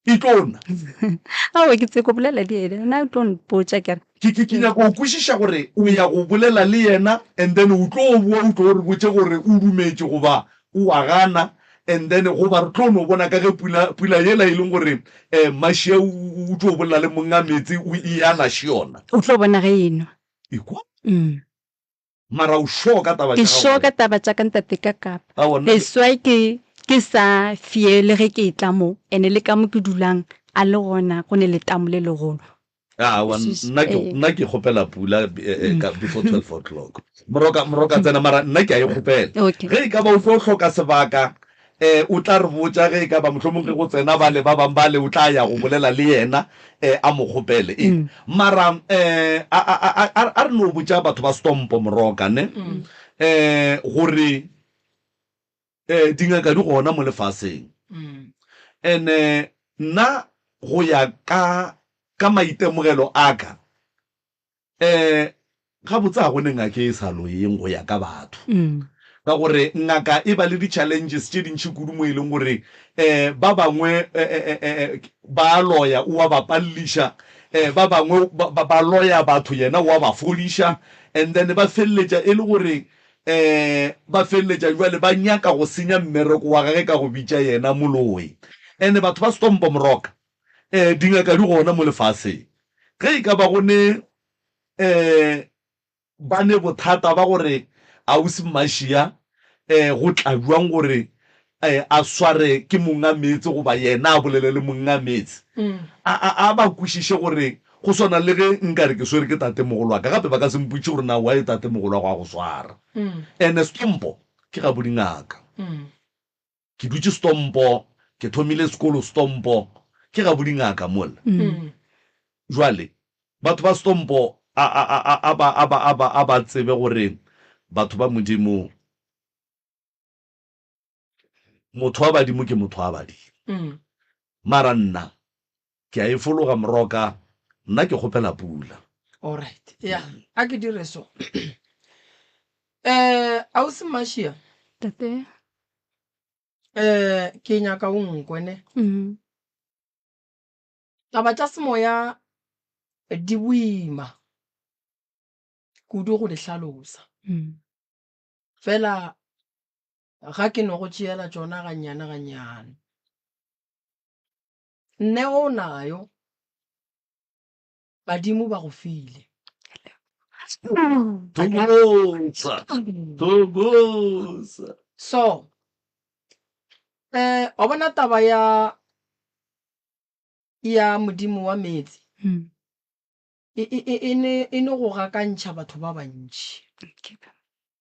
E tlo na. Aowa, ke tseko bolela le yena, yena o tlo mpotša ke re. Ke, ke, ke nyaka go kwešiša gore o ya go bolela le yena and then o tlo boa o tlo re botše gore o dumetše goba o a gana and then goba re tlo no bona ka ge pula, pula yela e leng gore um Mašia o, o tlo bolela le monga meetse o e ana še yona. O tlo bona ge e nwa. Ekwa? Mm. Mara o sure ka taba Ke tša gago sure gore. ka taba tša ka ntate ka kapa. Aowa nna ke. That's why ke ke sa fear le ge ke etla mo and le ka mo ke dulang a le gona go ne letamo le legolo. Aowa Swiss, nna ke eh. nna ke kgopela pula eh, eh, ka before 12 o'clock. Moroka moroka tsena mara nna ke a e kgopela. Okay. Ge e ka ba o tlo hloka sebaka eh o tla re botša ge e ka ba mohlomong ge go tsena bale ba bang bale o tla ya go bolela le yena eh a mo kgopele e Mm. mara eh a a a a a re no botša batho ba Stompo Moroka ne Mm. eh gore eh dingaka di gona mo lefaseng Mm. ene nna go ya ka ka maitemogelo a ka Um gabotse ga go ne ngaka e sa loyeng go ya ka batho. Ka gore ngaka e ba le di-challenges tše dintši kudu mo e leng gore um ba bangwe ba a loya o a ba palliša, um ba bangwe ba loya batho yena o a ba fodiša and then ba feleletša e le gore um ba feleletša bjale ba nyaka go senya mmereko wa gage ka go bitša yena moloi. And batho ba Stompo Moroka um dingaka di gona mo lefaseng. Ge e ka ba go ne um ba ne bothata ba gore ausi Mmašia um go tla bjang gore um a sware ke monga meetse goba yena a bolele le monga meetse, a, a, a ba kwešiše gore go swana le ge nka re ke swere ke tatemogolo wa ka, gape ba ka se mpotšiše gore na why tatemogolo wa go a go swara. Ene Stompo ke gabo dingaka. Ke dutše Stompo, ke thomile sekolo Stompo, ke ga bodingaka mola. Jwale, batho ba Stompo a, a, a, a, a ba, a ba, a ba, a ba tsebe gore batho ba Modimo, motho wa badimo ke motho wa badimo. Mara nna, ke a e fologa moroka, nna ke kgopela pula. Alright, ya, a ke dire so. Eh, ausi Mashia. Tate. Eh, ke nyaka o nkwe ne. Mm. Taba tša semoya di boima kudu go di hlalosa. Mm. Fela ga ke no go tšeela tšona gannyane gannyane. Nne o nayo badimo ba go file. Thokoza, thokoza. So, eh, wa bona taba ya ya modimo wa meetse. Mm. E, e, e, e ne, e ne go gakantšha batho ba bantši.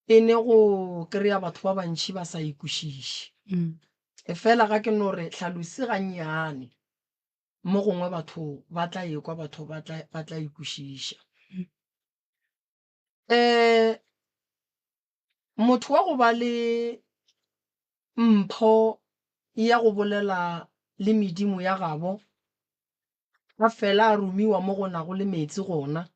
E ne go kry-a batho ba bantši ba sa e kwešiše. Mm. Efela ga ke no re hlalosi gannyane, mo gongwe batho ba tla ekwa, batho ba tla, ba tla e kwešiša. Mm. Um motho wa go ba le mpho ya go bolela le medimo ya gabo, a fela a romiwa mo go nago le meetse gona,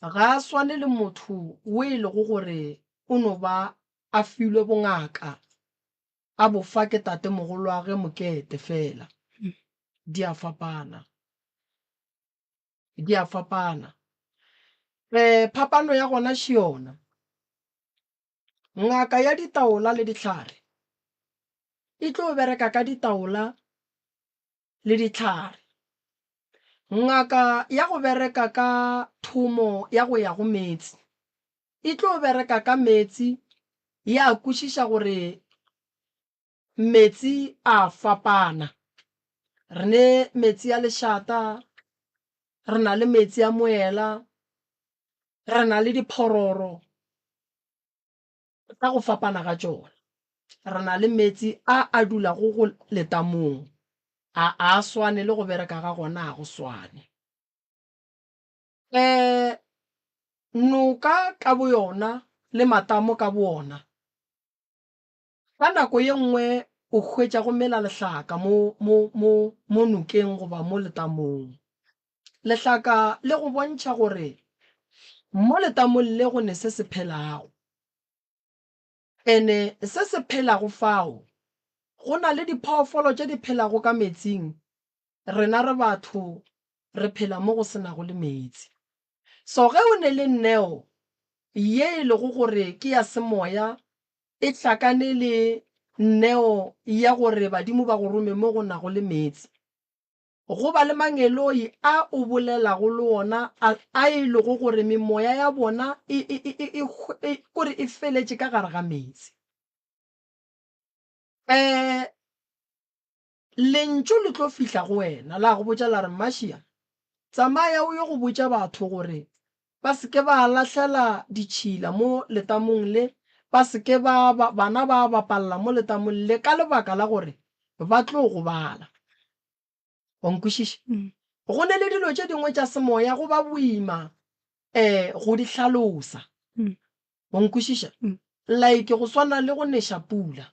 ga a swane le motho wo e lego gore o no ba a filwe bongaka a bo fa ke tatemogolwagwe Mokete fela. Di a fapana. Di a fapana. Um phapano ya gona še yona. Ngaka ya ditaola le dihlare e tlo bereka ka ditaola le dihlare. Ngaka ya go bereka ka thomo ya go ya go meetse e tlo bereka ka meetse ya kwešiša gore meetse a fapana. Re ne meetse a lešata, re na le meetse a moela, re na le diphororo ka go fapana ga tšona. Re na le meetse a a dulago go letamong, a a swane le go bereka ga gona ga go swane. Um noka ka boyona le matamo ka boona, ka nako ye nngwe o hwetša go mela lehlaka mo, mo, mo, mo nokeng goba mo letamong. Lehlaka le go bontšha gore mo letamong le go ne se se phelago. Ene se se phelago fao, go na le diphoofolo tše di phelago ka meetsing, rena re batho re phela mo go se nago le meetse. So ge o ne le neo ye e lego gore ke ya semoya e hlakane le neo ya gore badimo ba go rome mo go nago le meetse, go ba le mangeloi a o bolelago le ona a, a e lego gore memoya ya bona e, e, e, e, e, e, kore e feletše ka gare ga meetse. Um Lentšu le tlo fihla go wena la go botša la re, Mmašia, tsamaya o yo go botša batho gore ba se ke ba lahlela ditšhila mo letamong le, ba se ke ba, ba, bana ba bapalla mo letamong le ka lebaka la gore ba tlo gobala. Wa nkwešiša? Go ne le dilo tše dingwe tša semoya go ba boima um go di hlalosa. Wa nkwešiša? Like go swana le go neša pula.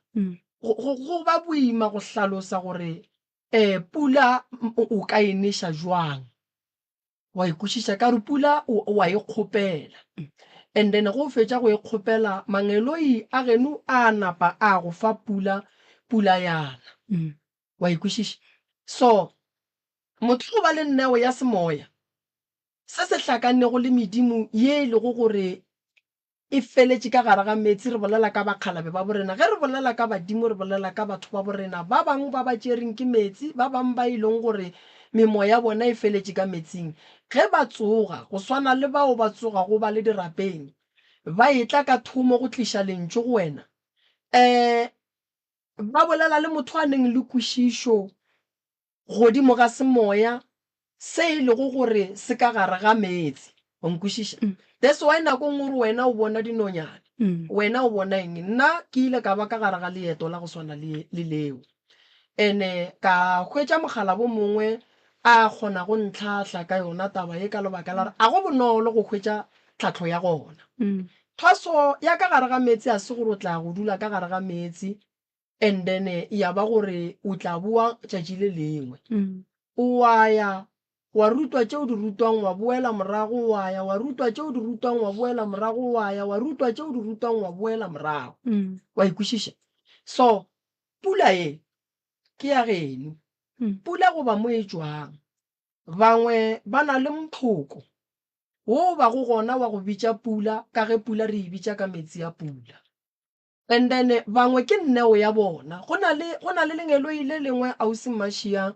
Go, go, go ba boima go hlalosa gore um pula o ka e neša jwang. Wa e kwešiša? Ka re pula o, wa e kgopela. And then ge o fetša go e kgopela, mangeloi a geno a napa a go fa pula, pula ya na. Wa e kwešiša? So, motho go ba le neo ya semoya, se se hlakanego le medimo ye e lego gore e feletše ka gare ga meetse, re bolela ka bakgalabe ba borena. Ge re bolela ka badimo, re bolela ka batho ba borena, ba bangwe ba ba tšereng ke meetse, ba bangwe ba e leng gore memoya ya bona e feletše ka meetsing. Ge ba tsoga, go swana le bao ba tsogago ba le dirapeng, ba etla ka thomo go tliša lentšu go wena, um Ba bolela le motho a neng le kwešišo godimo ga semoya se e lego gore se ka gare ga meetse. Wa nkwešiša? That's why nako nngwe o re wena o bona dinonyana, wena o bona eng. Nna ke ile ka ba ka gare ga leeto la go swana le, le leo. Ene ka hwetša mokgalabo mongwe a kgona go ntlhahla ka yona taba ye ka lebaka la gore a go bonolo go hwetša tlhahlo ya gona. Thwaso ya ka gare ga meetse a se gore o tla go dula ka gare ga meetse and then ya ba gore o tla boa tšatši le lengwe. O wa ya wa rutwa tše o di rutwang wa boela morago wa ya wa rutwa tše o di rutwang wa boela morago wa ya wa rutwa tše o di rutwang wa boela morago. Wa e kwešiša? So pula ye ke ya geno. Pula goba mo e tšwang. Bangwe ba na le mphoko wo o bago gona wa go bitša pula ka ge pula re e bitša ka meetse a pula. And then bangwe ke neo ya bona. Go na le, go na le lengeloi le lengwe ausi Mmašia,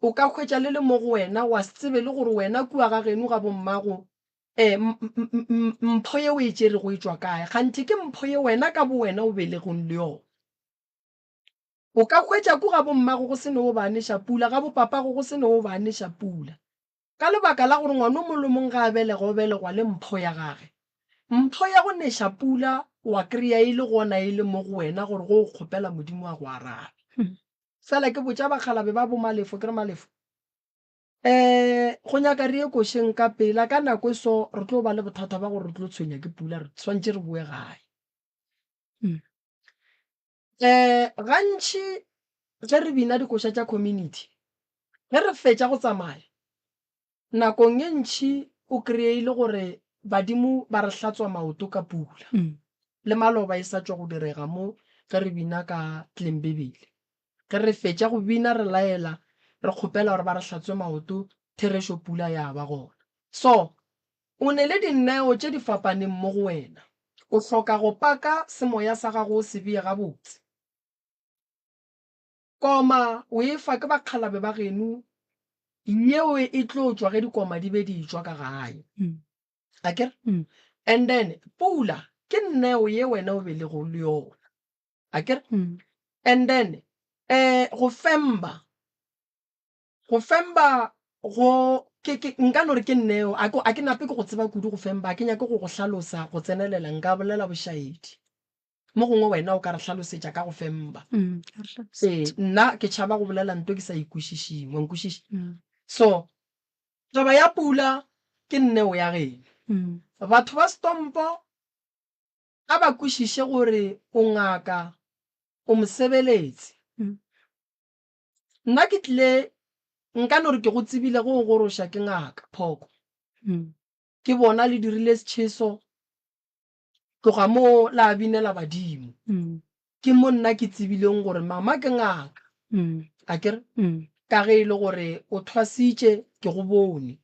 o ka hwetša le le mo go wena wa se tsebe le gore wena kua ga geno ga bommago um mpho ye o e tšerego e tšwa kae. Kganthe ke mpho ye wena ka bowena o belegweng le yona. O ka hwetša ku ga bommago go se no ba neša pula, ga bopapago go se no ba neša pula. Ka lebaka la gore ngwana o mongwe le o mongwe ge a belegwa o belegwa le mpho ya gage. Mpho ya go neša pula wa kry-a e le gona e le mo go wena gore ge o kgopela Modimo a go arabe. Fela ke botša bakgalabe ba bo Malefo ke re Malefo um go nyaka re ye košeng ka pela ka nako e so re tlo ba le bothata ba gore re tlo tshwenya ke pula re swantše re boe gae. Um gantši ge re bina dikoša tša community ge re fetša go tsamaya nakong e ntši o kry-e e le gore badimo ba re hlatswa maoto ka pula. Le maloba e sa tšwa go direga mo ge re bina ka Tlembebele. Ge re fetša go bina re laela re kgopela gore ba re hlatswe maoto, therešo pula ya ba gona. So, o ne le dineo tše di fapaneng mo go wena. O hloka go paka semoya sa gago o se bee gabotse. Koma o e fa ke bakgalabe ba geno, yeo e tlo tšwa ge dikoma di be di etšwa ka gae. Akere? And then pula ke neo ye wena o belego le yona. Akere? And then um go femba, go femba go ke ke nka no re ke neo, a ke a ke nape ke go tseba kudu go femba, a ke nyake go go hlalosa go tsenelela, nka bolela bošaedi. Mo gongwe wena o ka re hlalosetša ka go femba. Ee, nna ke tšhaba go bolela nto ke sa e kwešišeng, wa nkwešiša? So, taba ya pula ke nneo ya geno. Batho ba Stompo a ba kwešiše gore o ngaka, o mosebeletsi. Nna ke tlile, nka no re ke go tsebile ge o goroša ke ngaka, Phoko. Ke bona le dirile setšheso, Tloga moo la binela badimo. Ke mo nna ke tsebileng gore mama ke ngaka. Akere? Ka ge e le gore o thwasitše ke go bone.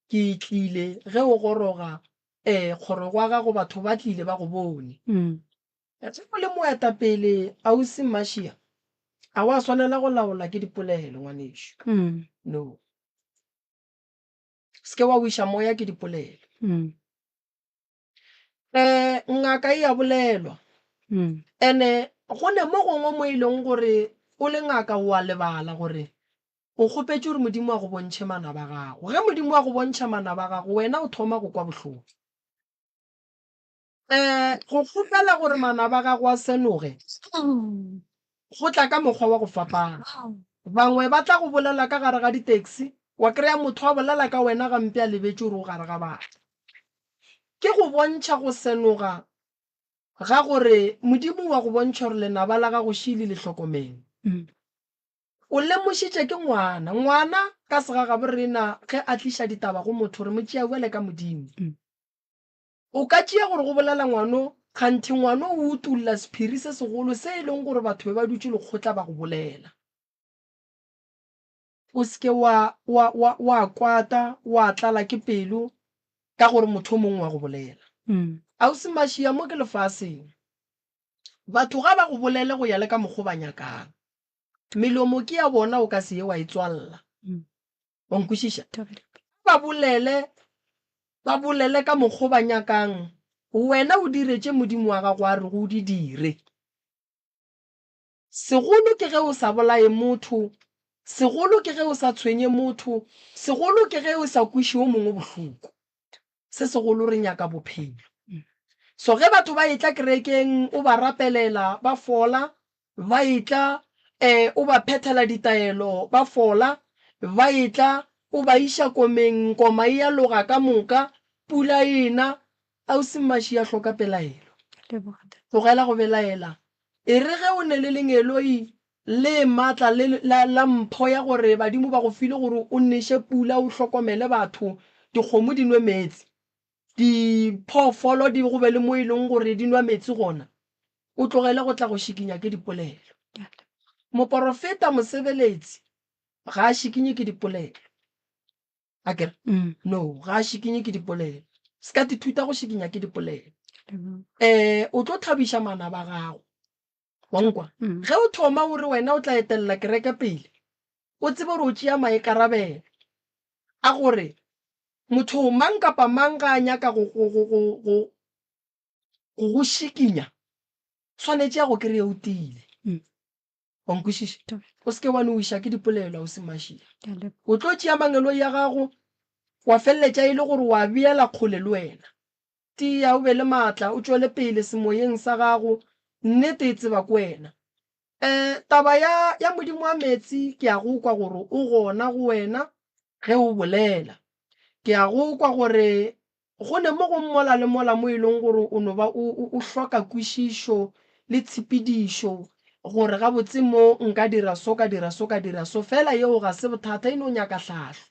Ke tlile ge o goroga kgoro gwa gago batho ba tlile ba go bone. Ge o le moetapele ausi Mmašia, a wa swanela go laola ke dipolelo ngwanešu. No. Se ke wa wiša moya ke dipolelo. Um ngaka e a bolelwa ene go ne mo gongwe mo e leng gore o le ngaka o a lebala gore o kgopetše gore Modimo a go bontšhe manaba a gago. Ge Modimo a go bontšha manaba a gago wena o thoma go kwa bohloko. Um go kgopela gore manaba a gago a senoge go tla ka mokgwa wa go fapana. Bangwe ba tla go bolela ka gare ga di-taxi, wa kry-a motho a bolela ka wena gampe a lebetše gore o gare ga batho. Ke go bontšha go senoga ga gore Modimo wa go bontšha gore lenaba la gago šele le hlokomele. O lemošitše ke ngwana. Ngwana ka segagabo rena ge a tliša ditaba go motho re mo tšea bjale ka Modimo. O ka tšea gore go bolela ngwano kganthe ngwano o utolla sephiri se segolo se e leng gore batho be ba dutše lekgotla ba go bolela. O se ke wa, wa, wa, wa kwata, wa tlala ke pelo ka gore motho o mongwe wa go bolela. Ausi Mašia, mo ke lefaseng. Batho ga ba go bolele go ya le ka mokgo ba nyakang. Melomo ke ya bona o ka se ye wa e tswalla. Wa nkwešiša? Ba bolele, ba bolele ka mokgo ba nyakang. Wena o dire tše Modimo wa gago a rego o di dire. Segolo ke ge o sa bolaye motho, segolo ke ge o sa tshwenye motho, segolo ke ge o sa kweše o mongwe bohloko. Se segolo re nyaka bophelo. So ge batho ba etla kerekeng o ba rapelela ba fola, ba etla um o ba phethela ditaelo ba fola, ba etla o ba iša komeng koma e a loga ka moka, pula e na, Ausi Mmaši a hloka pelaelo. Tlogela go belaela. E re ge o ne le lengeloi le matla le la, la mpho ya gore badimo ba go file gore o neše pula o hlokomele batho, dikgomo di nwe meetse, diphoofolo di go be le mo e leng gore di nwa meetse gona, o tlogele go tla go šikinya ke dipolelo. Moporofeta mosebeletsi ga a šikinye ke dipolelo. A kere? No, ga a šikinye ke dipolelo. Se ka tithuta go šikinya ke dipolelo. Um o tlo thabiša manaba a gago. Wa nkwa? Ge o thoma o re wena o tla etelela kereke pele, o tsebe gore o tšea maikarabelo a gore motho mang kapa mang ga a nyaka go, go, go, go, go, go go šikinya, swanetše a go kry-e o tiile. Wa nkwešiša? O se ke wa no wiša ke dipolelo, Ausi Mašia. O tlo tšea mangeloi a gago. Wa feleletša e le gore o a beela kgole le wena. Tia, o be le maatla, o tšwele pele semoyeng sa gago, nnete e tseba ke wena. E, taba ya, ya Modimo wa meetse, ke a go kwa gore o gona go wena ge o bolela. Ke a go kwa gore go ne mo go mola le mola mo e leng gore o no ba o, o, o hloka kwešišo le tshepedišo gore gabotse mo nka dira so, ka dira so, ka dira so, fela yeo ga se bothata, e no nyaka hlahlo.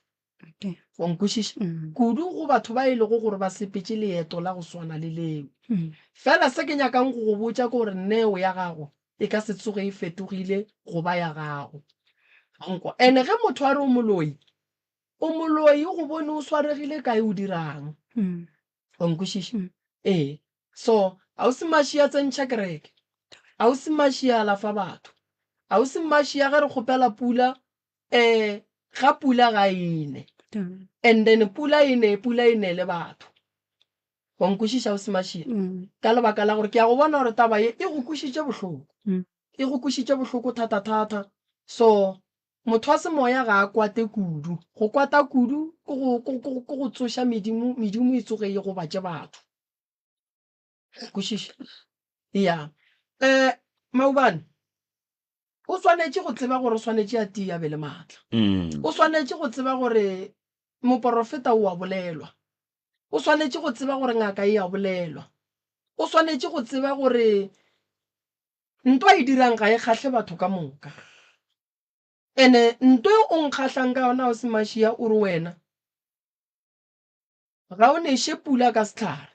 Okay. Wa nkwešiša? Mm. Kudu go batho ba e lego gore ba sepetše leeto la go swana le leo. Mm. Fela se ke nyakang go go botša ke gore neo ya gago e ka se tsoge e fetogile go ba ya gago. Wa nkwa? Ene ge motho a re o moloi, o moloi o go bone o swaregile kae o dirang. Mm. Wa nkwešiša? Mm. Ee. So, ausi Mashi a tsentšha kereke. Ausi Mashi a alafa batho. Ausi Mashi a ge re kgopela pula um ga pula ga e ne and then pula e ne pula e nele batho wa nkwešiša o semašia mm. ka lebaka la gore ke ya go bona gore taba ye e go kwišitše bohloko mm. e go kwišitše bohloko thata-thata so motho wa semoya ga a kwate kudu go kwata kudu ke go tsoša medimo medimo e tsoge e gobatše batho kwešiša ya um maubane O swanetše go tseba gore o swanetše a tie a be le maatla. O swanetše go tseba gore moporofeta o a bolelwa. O swanetše go tseba gore ngaka e a bolelwa. O swanetše go tseba gore nto a e dirang ga e kgahle batho ka moka. Ene nto e o nkgahlang ka yona Ausi Mašia o re wena ga o neše pula ka sehlare.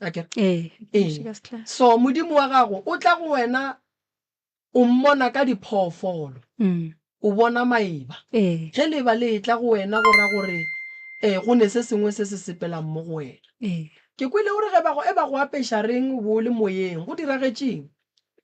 Akere? Ee, Ee. ke ka sehlare. So Modimo wa gago o tla go wena o mmona ka diphoofolo, Mm. o bona maeba. Ee, Ge leeba le etla go wena go ra gore eh, go ne se sengwe se se sepelang mo go wena. ee. Ke kwele o re ge ba go e ba go apeša reng o bo o le moyeng, go diragetšeng?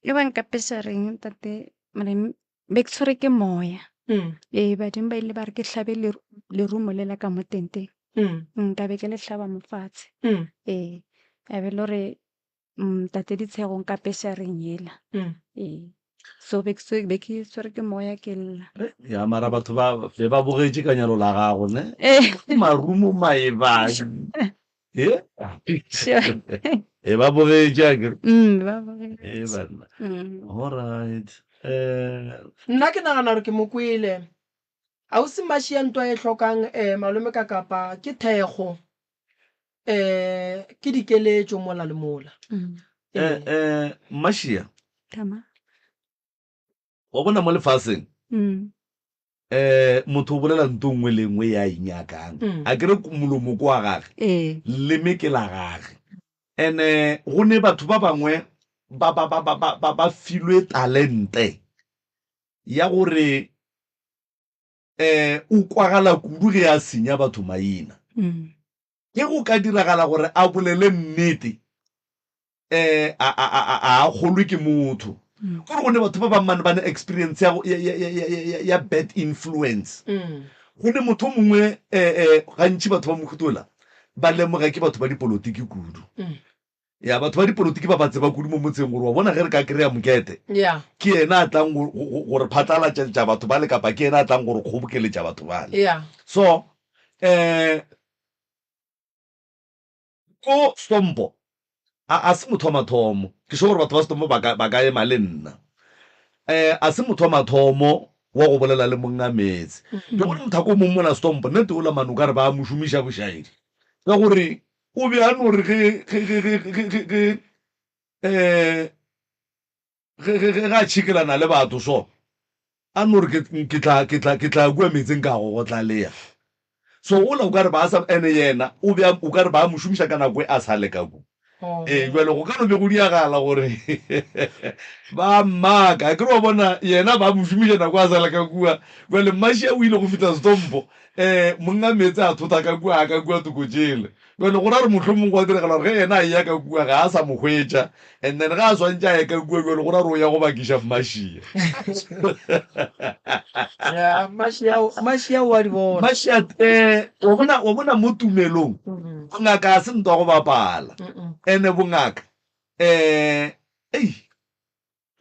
E ba nkapeša reng tate Moremi, be ke tshwere ke moya. Mm. Ee, badimo ba ile ba re ke hlabe leru, lerumo lela ka mo tenteng. Mm. Nka be ke le hlaba mo fatshe. Mm. Ee, ya be le gore tate Ditshego nkapeša reng yela. Mm. Ee. So be ke tswe- be ke tshwere ke moya ke lla. Ya mara batho ba be ba bogetše ka nyalo la gago ne Ee. marumo maeba e Sure. e ba bogetše akere Ba bogetše. e banna Mm. all right eh Nna ke nagana gore ke mo kwele. Ausi Mašia ntwa e hlokang um malome ka kapa ke thekgo um ke dikeletšo mola le mola. Mm. eh eh Mašia Tama. wa bona mo lefaseng Mm. eh motho o bolela nto nngwe le nngwe ya e nyakang Mm. a kere molomo ko wa gage Ee. leme ke la gage ene go ne batho ba bangwe ba ba ba ba ba ba ba filwe talente ya gore eh o kwagala kudu ge a senya batho maina. Mm. Ge go ka diragala gore a bolele nnete eh a a a a a kgolwe ke motho. Mm. Kore go ne batho ba bang mane ba ne experience ya, ya, ya, ya, ya, ya bad influence. Mm. Go ne motho o mongwe eh, eh, gantši batho ba mohutola ba lemoga ke batho ba dipolotiki kudu. Mm. Ya batho ba dipolotiki ba ba tseba kudu mo motseng gore wa bona ge re ka kry-a mokete Yeah. ke yena a tlang go- go go- go re phatlalatšetša batho bale kapa ke yena a tlang go re kgobokeletša batho bale. Yeah. So eh ko Stompo a a se motho wa mathomo ke sure gore batho ba Stompo ba ka ba ka ema le nna eh a se motho wa mathomo wa go bolela le monga meetse ke gore mothako o mong mola Stompo nnete ola mane o ka re ba mo šomiša bošaedi ka gore O be a no re ge ge ge ge ge ge ge eh ge ge ge a tšhikelana le batho so a no re ke ke tla ke tla ke tla kua metseng ka go go tlalea. So ola o ka re ba sa ene yena o be o ka re ba mo šomiša ka nako e a sa le ka ku. Ee jwale go ka no be go diagala gore ba mmaka ke re wa bona yena ba mo šomiša nako a sa le ka kua. Jwale Mmašia o ile go fihla Stompo um monga meetse a thota ka kua ka kua toko tšele. Jwale go ra gore mohlomong gwa diragala gore ge yena a eya ka kua ga a sa mo hwetša and then ge a swantše a ye ka kua jwale go ra gore o ya go bakiša Mmašia. Ya, Mmašia o- Mmašia o a di bona. Mmašia um wa bona wa bona mo tumelong Mm, bongaka ga se ntwa go bapala mm, ene bongaka um ei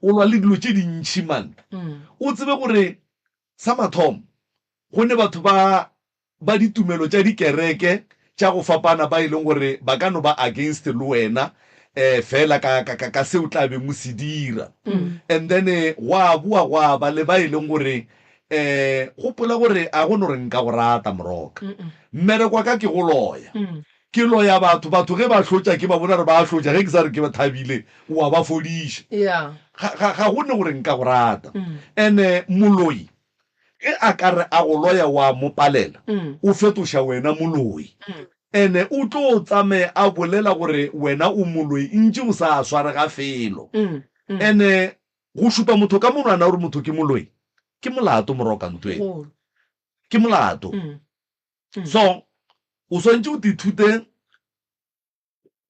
o lwa le dilo tše dintšhi man mm. o tsebe gore sa mathomo go ne batho ba. ba ditumelo tša dikereke tša go fapana ba e leng gore ba ka no ba against le wena um fela ka, ka, ka, ka se o tla beng o se dira. And then gwa boa gwa ba le ba e leng gore um gopola gore a go no re nka go rata moroka. Mmereko wa ka ke go loya. Ke loya batho, batho ge ba hlotša ke ba bona gore ba a hlotša, ge ke sa re ke ba thabile, o a ba fodiša. Ga, ga, ga go ne gore nka go rata. And-e moloi Ge a ka re a go loya wa mo palela, o fetoša wena moloi. Ene o tlo tsamaye a bolela gore wena o moloi ntše o sa swarega felo. Ene go šupa motho ka monwana gore motho ke moloi ke molato moroka ntweng. Ke molato. So o swantše o tithute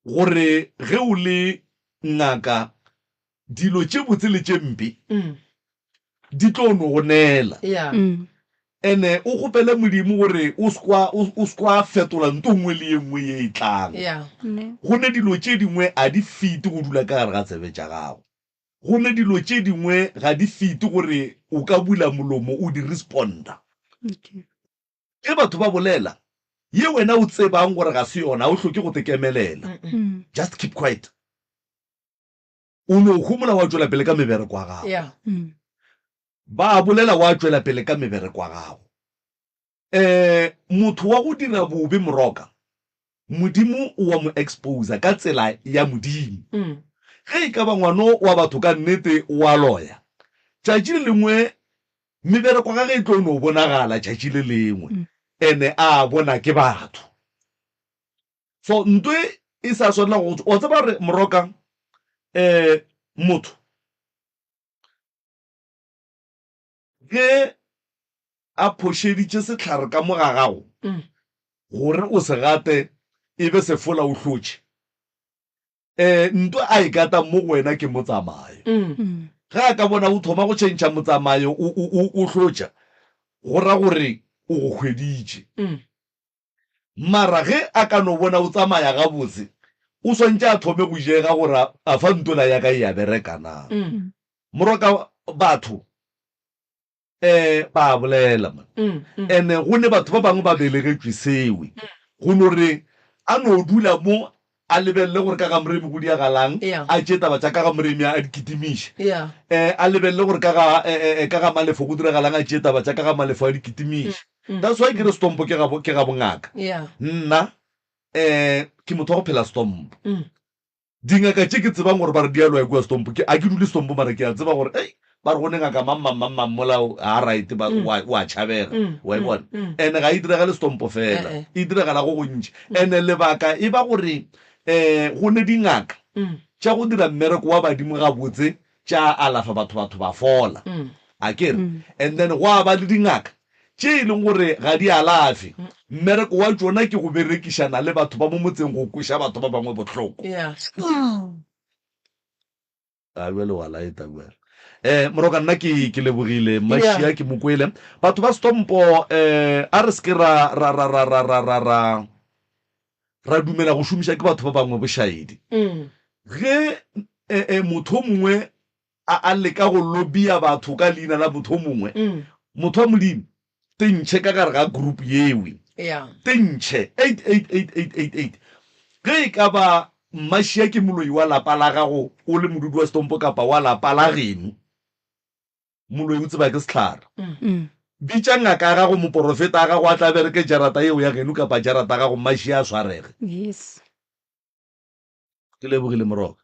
gore ge o le ngaka dilo tše botse le tše mpe di tlo no go neela. Ene o kgopele Modimo gore o sekwa o sekwa fetola nto nngwe le ye nngwe ye e tlang. Go ne dilo tše dingwe a di fete go dula ka gare ga tsebe tša gago. Go ne dilo tše dingwe ga di fete gore o ka bula molomo o di responda. Ge batho ba bolela, ye wena o tsebang gore ga se yona, ga o hloke go tekemelela. Just keep quiet. O no homola wa tšwela pele ka mebereko ya gago. Yeah. Ba bolela wa tšwela pele ka mebereko ya gago. Eh, motho wa go dira bobe moroka, Modimo o wa mo exposer ka tsela ya Modimo. Ge e ka ba ngwano wa batho ka nnete o a loya, tšatši le lengwe Mebereko ga ge e tlo no bonagala tšatši le lengwe ene a bona ke batho. So nto e e sa swanela go wa tseba gore moroka um motho ge a phošeditše sehlare ka mo ga gago gore o se gate e be sefola o hlotše. Um nto a e katang mo go wena ke motsamayo. Ge a ka bona o thoma go tšhentšha motsamayo o, o, o, o hlotša, go ra gore o go hweditše. Mara ge a ka no bona o tsamaya gabotse, o swantše a thome go jega gore a fa ntola ya ka e a bereka na. Moroka batho um ba a bolela man and go ne batho ba bangwe ba belegetšwe sewe go no re a no dula mo a lebelele gore ka ga moremi go diagalang a tšee taba tša ka ga moremi a di kitimiše um a lebelele gore ka ga eh, eh, ka ga malefo go diragalang a tšee taba tša ka ga malefo a di kitimiše that's why ke re stompo ke ga ke ga bongaka nna um ke motho wa go phela stompo Dingaka tše ke tsebang gore ba re di a loya kua Stompo, ke, a ke dule Stompo mara ke a tseba gore, ei, ba re go ne ngaka mang, mang, mang, mang mola ga a right, ba, o a, o a tšhabega. Wa e bona? And-e ga e diragale Stompo fela, e diragala go gontši. And-e lebaka e ba gore, um go ne dingaka tša go dira mmereko wa badimo gabotse, tša alafa batho, batho ba fola. A ke re? And then gwa ba le dingaka tše e leng gore ga di alafe, mmereko wa tšona ke go berekišana le batho ba mo motseng go kweša batho ba bangwe bohloko. A bjale wa laeta bjale. Eh, Moroka nna ke ke lebogile Mmašia ke mo kwele. Batho ba Stompo eh a re se ke ra ra ra ra ra ra ra ra ra dumela go šomiša ke batho ba bangwe bošaedi. Ge eh, eh, motho o mongwe a a leka go lobia batho ka leina la motho o mongwe, motho wa Modimo, te ntšhe ka gare ga group yewe. Te ntšhe. 888888. Ge e ka ba Mmašia ke moloi wa lapa la gago o le modudi wa Stompo kapa wa lapa la geno, moloi o tseba ke sehlare. Bitša ngaka ya gago, moporofeta ya gago a tla bereke jarata yeo ya geno kapa jarata ya gago, Mmašia a swarege. Yes. Ke lebogile Moroka.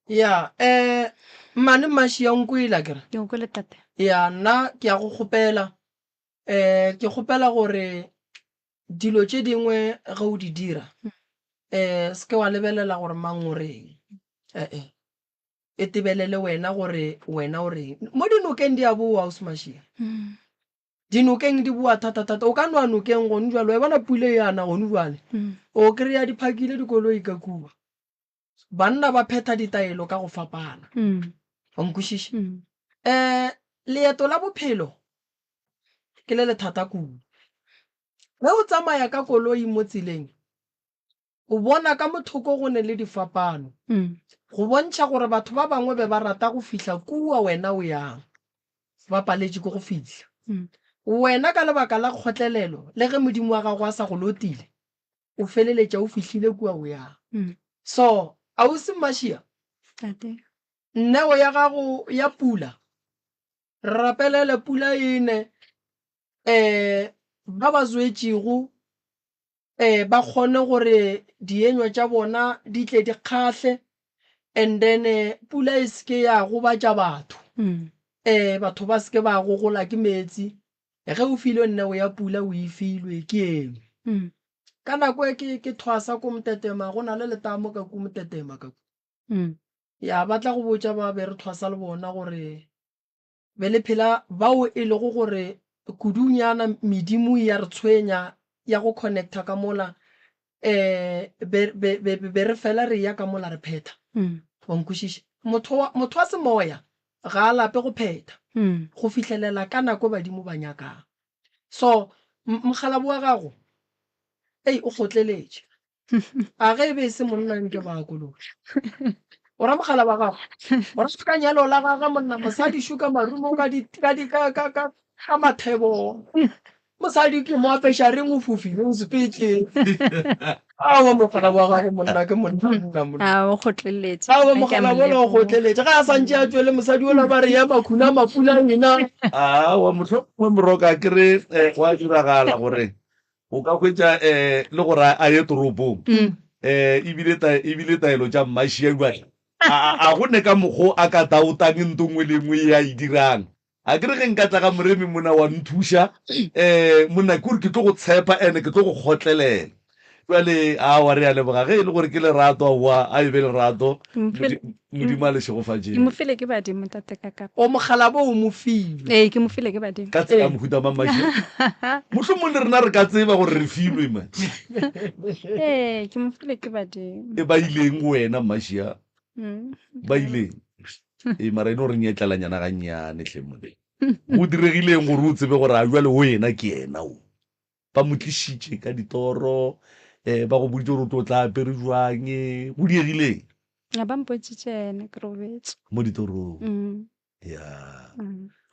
Ya, eh, mmane Mmaši ya nkwele akere? Ke go kwele tate. Ya, nna ke ya go kgopela, eh, ke kgopela gore dilo tše dingwe ge o di dira, eh, se ke wa lebelela gore mang o reng, eh, eh, e tebelele wena gore wena o reng. Mo dinokeng di a boa, Ausi Mašia. Dinokeng di boa thata-thata. O ka nwa nokeng gone jwale, wa e bona pula e ana gone jwale, o kry-a di phakile dikoloi ka kua. Banna ba phetha ditaelo ka go fapana. Wa nkwešiša? Um leeto la bophelo ke le le thata kudu. Ge o tsamaya ka koloi mo tseleng, O bona ka mothoko go ne le difapano, go bontšha gore batho ba bangwe be ba rata go fihla kua wena o yang, ba paletše ke go fihla. Wena ka lebaka la kgotlelelo le ge Modimo wa gago a sa go lotile, o feleletša o fihlile kua o yang. So, ausi Mmašia, Tate. neo ya gago ya pula, re rapelele pula e ne, um ba ba zwetšego um ba kgone gore dienywa tša bona di tle di kgahle and then pula e se ke ya gobatša batho um batho ba se ke ba gogola ke meetse. Ge o filwe neo ya pula o e filwe ke eng? Ka nako e ke ke thwasa ko Motetema go na le letamo ka ko Motetema ka ko. Ya ba tla go botša ba be re thwasa le bona gore be le phela bao e lego gore kudunyana medimo ya re tshwenya ya go connecta ka mola um be, be, be, be re fela re ya ka mola re phetha. Wa nkwešiša? Motho wa, motho wa semoya ga a lape go phetha go fihlelela ka nako e badimo ba nyakang. So mokgalabo wa gago, ei, o kgotleletše. A ge e be e se monna nke ba kološa. O ra mogala wa gago. O ra ka nyalo la gagwe monna mosadi šo ka marumo ka di ka di ka ka ka ka mathebo. Mosadi ke mo apeša reng o fofile o sepetse. Aowa mogala wa gago monna ke monna monna monna. A o kgotleletše. Aowa mogala wola o kgotleletše. Ga a santše a tšwele mosadi ola ba re ya makhuna mapula ena. Aowa mohlomongwe moroka ke re eh, go a diragala gore O ka hwetša um le gore a ye toropong um ebile ebile taelo tša mmašia jwale a go ne ka mokgo a ka taotang nto nngwe le nngwe e a e dirang. A ke re ge nka tla ga Moremi mona wa nthuša um monna ke gore ke tlo go tshepa ene ke tlo go kgotlelela. Jwale aowa re a leboga ge e le gore ke lerato aowa a e be lerato Modimo a le šegofatšeng. Ke mo file ke badimo tate ka kapa. O mokgalabo o mo file. Ee ke mo file ke badimo. Ka tsela ya mohuta mang Mašia? Mohlomong le rena re ka tseba gore re filwe man. Ee ke mo file ke badimo. E ba ileng go wena Mmašia? Ba ileng? Ee mara e no re nyetlelanyana gannyane hle monna. Go diregileng gore o tsebe gore a jwale o yena ke yena o? Ba mo tlišitše ka ditoro, um ba go boditše gore o tlo tla apere jwang, go diegileng? A ba mpotšitše ene ke robetše. Mo ditorong? Ya.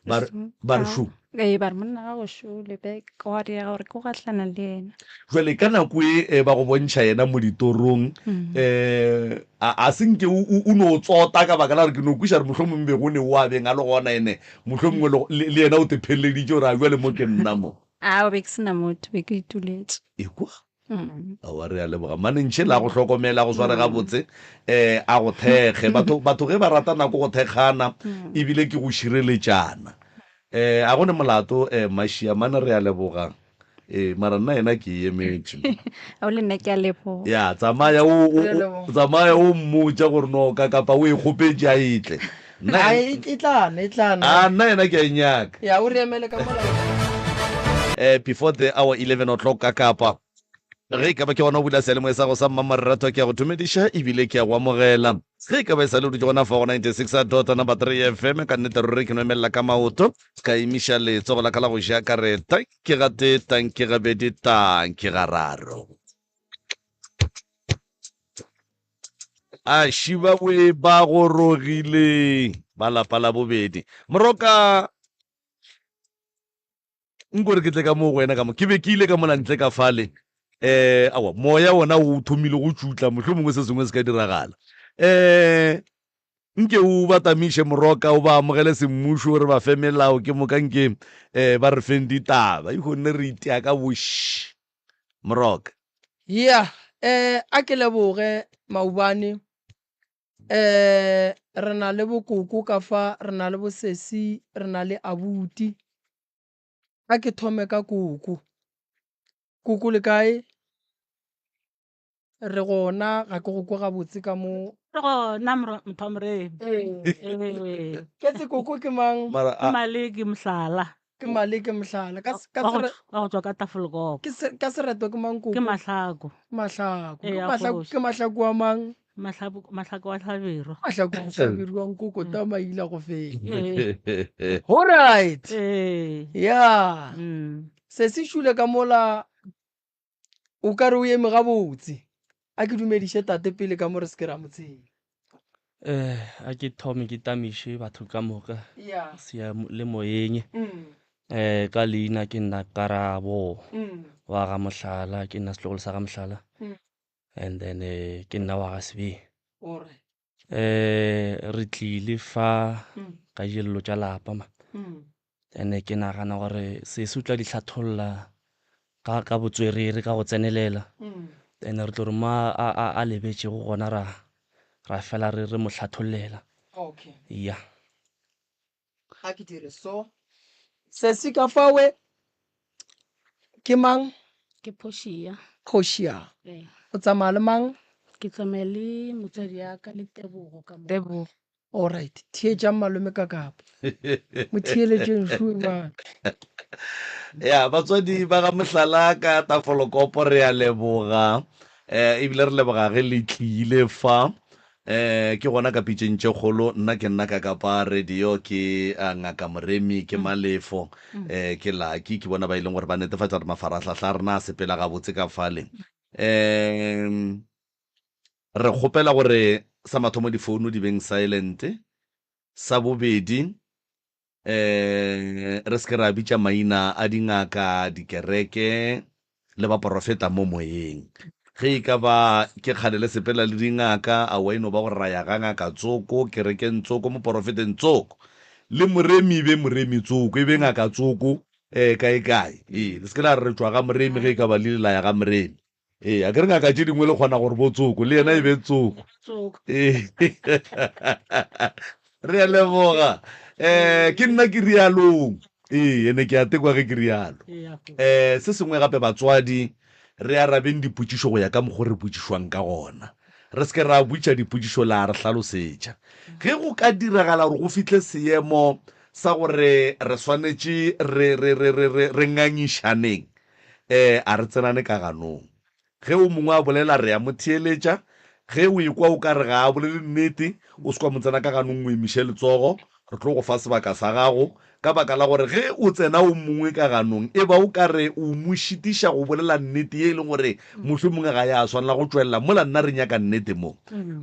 Ba re, ba re šo. Ee, ba re monna ga go šo lebe gwa diega gore ke go gahlana le yena. Jwale ka nako e ba go bontšha yena mo ditorong, um a, a se nke o, o, o no tsota ka baka la gore ke no kweša gore mohlomongwe be go ne o a beng a le gona ene mohlomongwe le, le yena o te pheleleditše gore a jwale mo ke nna mo. Ao, be ke se na motho, be ke ituletše. Ekwa. Aowa, re a leboga. Mane ntšhe la go hlokomela, go sware gabotse, eh, a go thekge. Batho, batho ge ba rata nako go thekgana, ebile ke go šireletšana. Eh, a go ne molato, eh, Mašia, mane re a leboga. Eh, mara nna yena ke e emetše. Ao, le nna ke a leboga. Ya, tsamaya o, o, Re a o, leboga. tsamaya o mmotša gore no ka kapa o e kgopetše a e tle. Nna A yena, e, e tla na, e tla na. a nna yena ke a e nyaka. Ya, o re emele ka mola. Eh, before the hour 11 o'clock ka Kapa. Ge e ka ba ke gona o bula seyalemoya sa go sa mmamorato, ke a go dumediša ebile ke a go amogela. Ge e ka ba e sa le o dutše gona fa go 96 dot number 3 FM, ka nnete ruri ke no emelela ka maoto, ka emiša letsogo la ka la go ja ka re tanki gatee, tanki gabedi, tanki gararo. A šibawe ba gorogile ba lapa la bobedi. Moroka nko re ke tle ka mo go wena ka mo ke be ke ile ka mola ntle ka fale eh awa moya wona o thomile go tšutla mohlomongwe se sengwe se ka diragala eh nke o ba tamiše moroka o ba amogele semmušo re ba fe melao ke moka nke eh ba re feng ditaba ikhonne re itea ka boši moroka Yeah, eh a ke leboge maubane eh re na le bokoko ka fa, re na le bosesi, re na le abuti. A ke thome ka koko. Koko le kae? Re gona, ga ke go kwe gabotse ka mo. Re gona motho wa Morena. Ee. Ketse koko ke mang? Mara Ke a Maleke Mohlala. Ke Maleke Mohlala. Ka se- ka Wa go sere- wa go tšwa ka Tafelkop. ke se- ka sereto ke mang koko? Ke Mahlako. Mahlako. Ee, Ke a Mahlako, kgoši. ke Mahlako wa mang? Mahlako, Mahlako wa Hlabirwa. Mahlako wa Hlabirwa nkoko tamaila go feta. Ee. Alright. Ee. Yeah. Mm. Se se šule ka mola O ka re o eme gabotse. A ke dumediše tate pele ka mo re se ke ra mo tseba. Eh, a ke thome ke tamiše batho ka moka Ya. seyalemoyeng. Mm. Eh, ka leina ke nna Karabo wa ga Mohlala, ke nna setlogolo sa ga Mohlala. And then eh, ke nna wa ga Sebe. Eh, re tlile fa ka dillo tša lapa ma. Ene ke nagana gore sesi o tla di hlatholla ka ka botswerere ka go tsenelela. Ene re tlo re mo a a a lebetšego gona ra ra fela re re mo hlathollela. Okay. Ya. Ga ke dire so. Sesi ka fawe ke mang? Ke Portia. Portia. Ee. O tsamaya le mang? Ke tsamaya le motswadi ya ka le Tebogo ka mo. Tebogo. All right. Theetšang malome ka kapa. Mo theeletšeng sure man. Ya, batswadi ba ga Mohlala ka Tafolokopo re a leboga. Eh, ebile re leboga ge le tlile fa. Eh, ke gona ka pitšeng tše kgolo, nna ke nna ka kapa radio, ke uh, Ngaka Moremi, ke Malefo, eh, ke Lucky, ke bona ba e leng gore ba netefatša gore mafarahlahla a rena a sepela gabotse ka fale. Eh, re kgopela gore sa mathomo difounu di beng silent, sa bobedi Re se ke ra bitša maina a dingaka, dikereke le baporofeta mo moyeng. Ge e ka ba ke kgale le sepela le dingaka, aowa e no ba gore ra ya ga ngaka tsoko, kerekeng tsoko, moporofeteng tsoko. Le moremi e be moremi tsoko, e be ngaka tsoko, kae kae. Ee, le se ke la re re tšwa ga moremi ge e ka ba le ile la ya ga moremi. Ee, a ke re ngaka tše dingwe le kgona gore bo tsoko, le yena e be tsoko. Ee. Re a leboga. Eh, ke nna ke rialong. Ee, ene ke a tekwa ge ke rialo. Eh, se sengwe gape batswadi, re arabeng dipotšišo go ya ka mokgo re botšišwang ka gona. Re se ke ra botša dipotšišo la re hlalosetša. Ge go ka diragala gore go fihle seemo sa gore re swanetše re, re, re, re, re, re ngangišaneng, Ee, a re tsenane ka ganong. Ge o mongwe a bolela, re a mo theeletša. Ge o ekwa o ka re ga a bolele nnete, o se ke wa mo tsena ka ganong o emiše letsogo, re tlo go fa sebaka sa gago. Ka baka la gore ge o tsena o mongwe ka ganong, e ba o ka re o mo šitiša go bolela nnete ye e leng gore mohlomongwe ga ya swanela go tšwelela mola nna re nyaka nnete mo.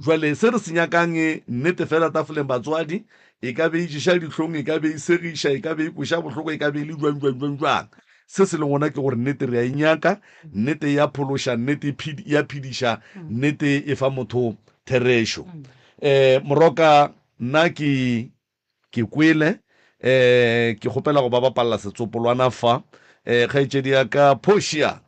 Bjale se re se nyakang, nnete fela tafoleng batswadi, e ka be e ješa dihlong, e ka be e segiša, e ka be e kweša bohloko, e ka be e le bjang, bjang, bjang, bjang. Se se leng gona ke gore nnete re a e nyaka, nnete e a phološa, nnete e phedi, e a phediša, nnete e fa motho therešo. Um Moroka, nna ke, ke kwele, um ke kgopela go ba bapalela setsopolwana fa. Um kgaetšedi ya ka Portia,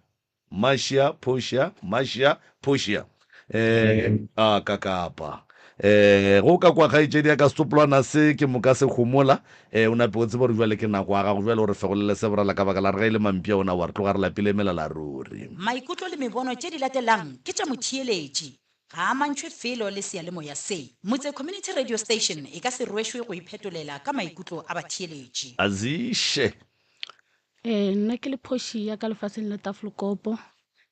Marcia, Portia, Marcia, Portia. Eh, a ka kapa. Eh, go ka kwa kgaetšedi ya ka setsopolwana se ke moka se homola, eh, o nape o tsebe gore bjale ke nako ya gago bjale o re fegolele se borala ka baka la re ge e le mampia ona wa re tloga re lapile melala ruri. Maikutlo le mebono tše di latelang ke tša motheeletši. Ga a amantšhwe felo le seyalemoya se. Motse Community Radio Station e ka se rwešwe go iphetolela ka maikutlo a batheeletši. Aziše. Ee, nna ke le phoši ya ka lefaseng la Tafelkopo.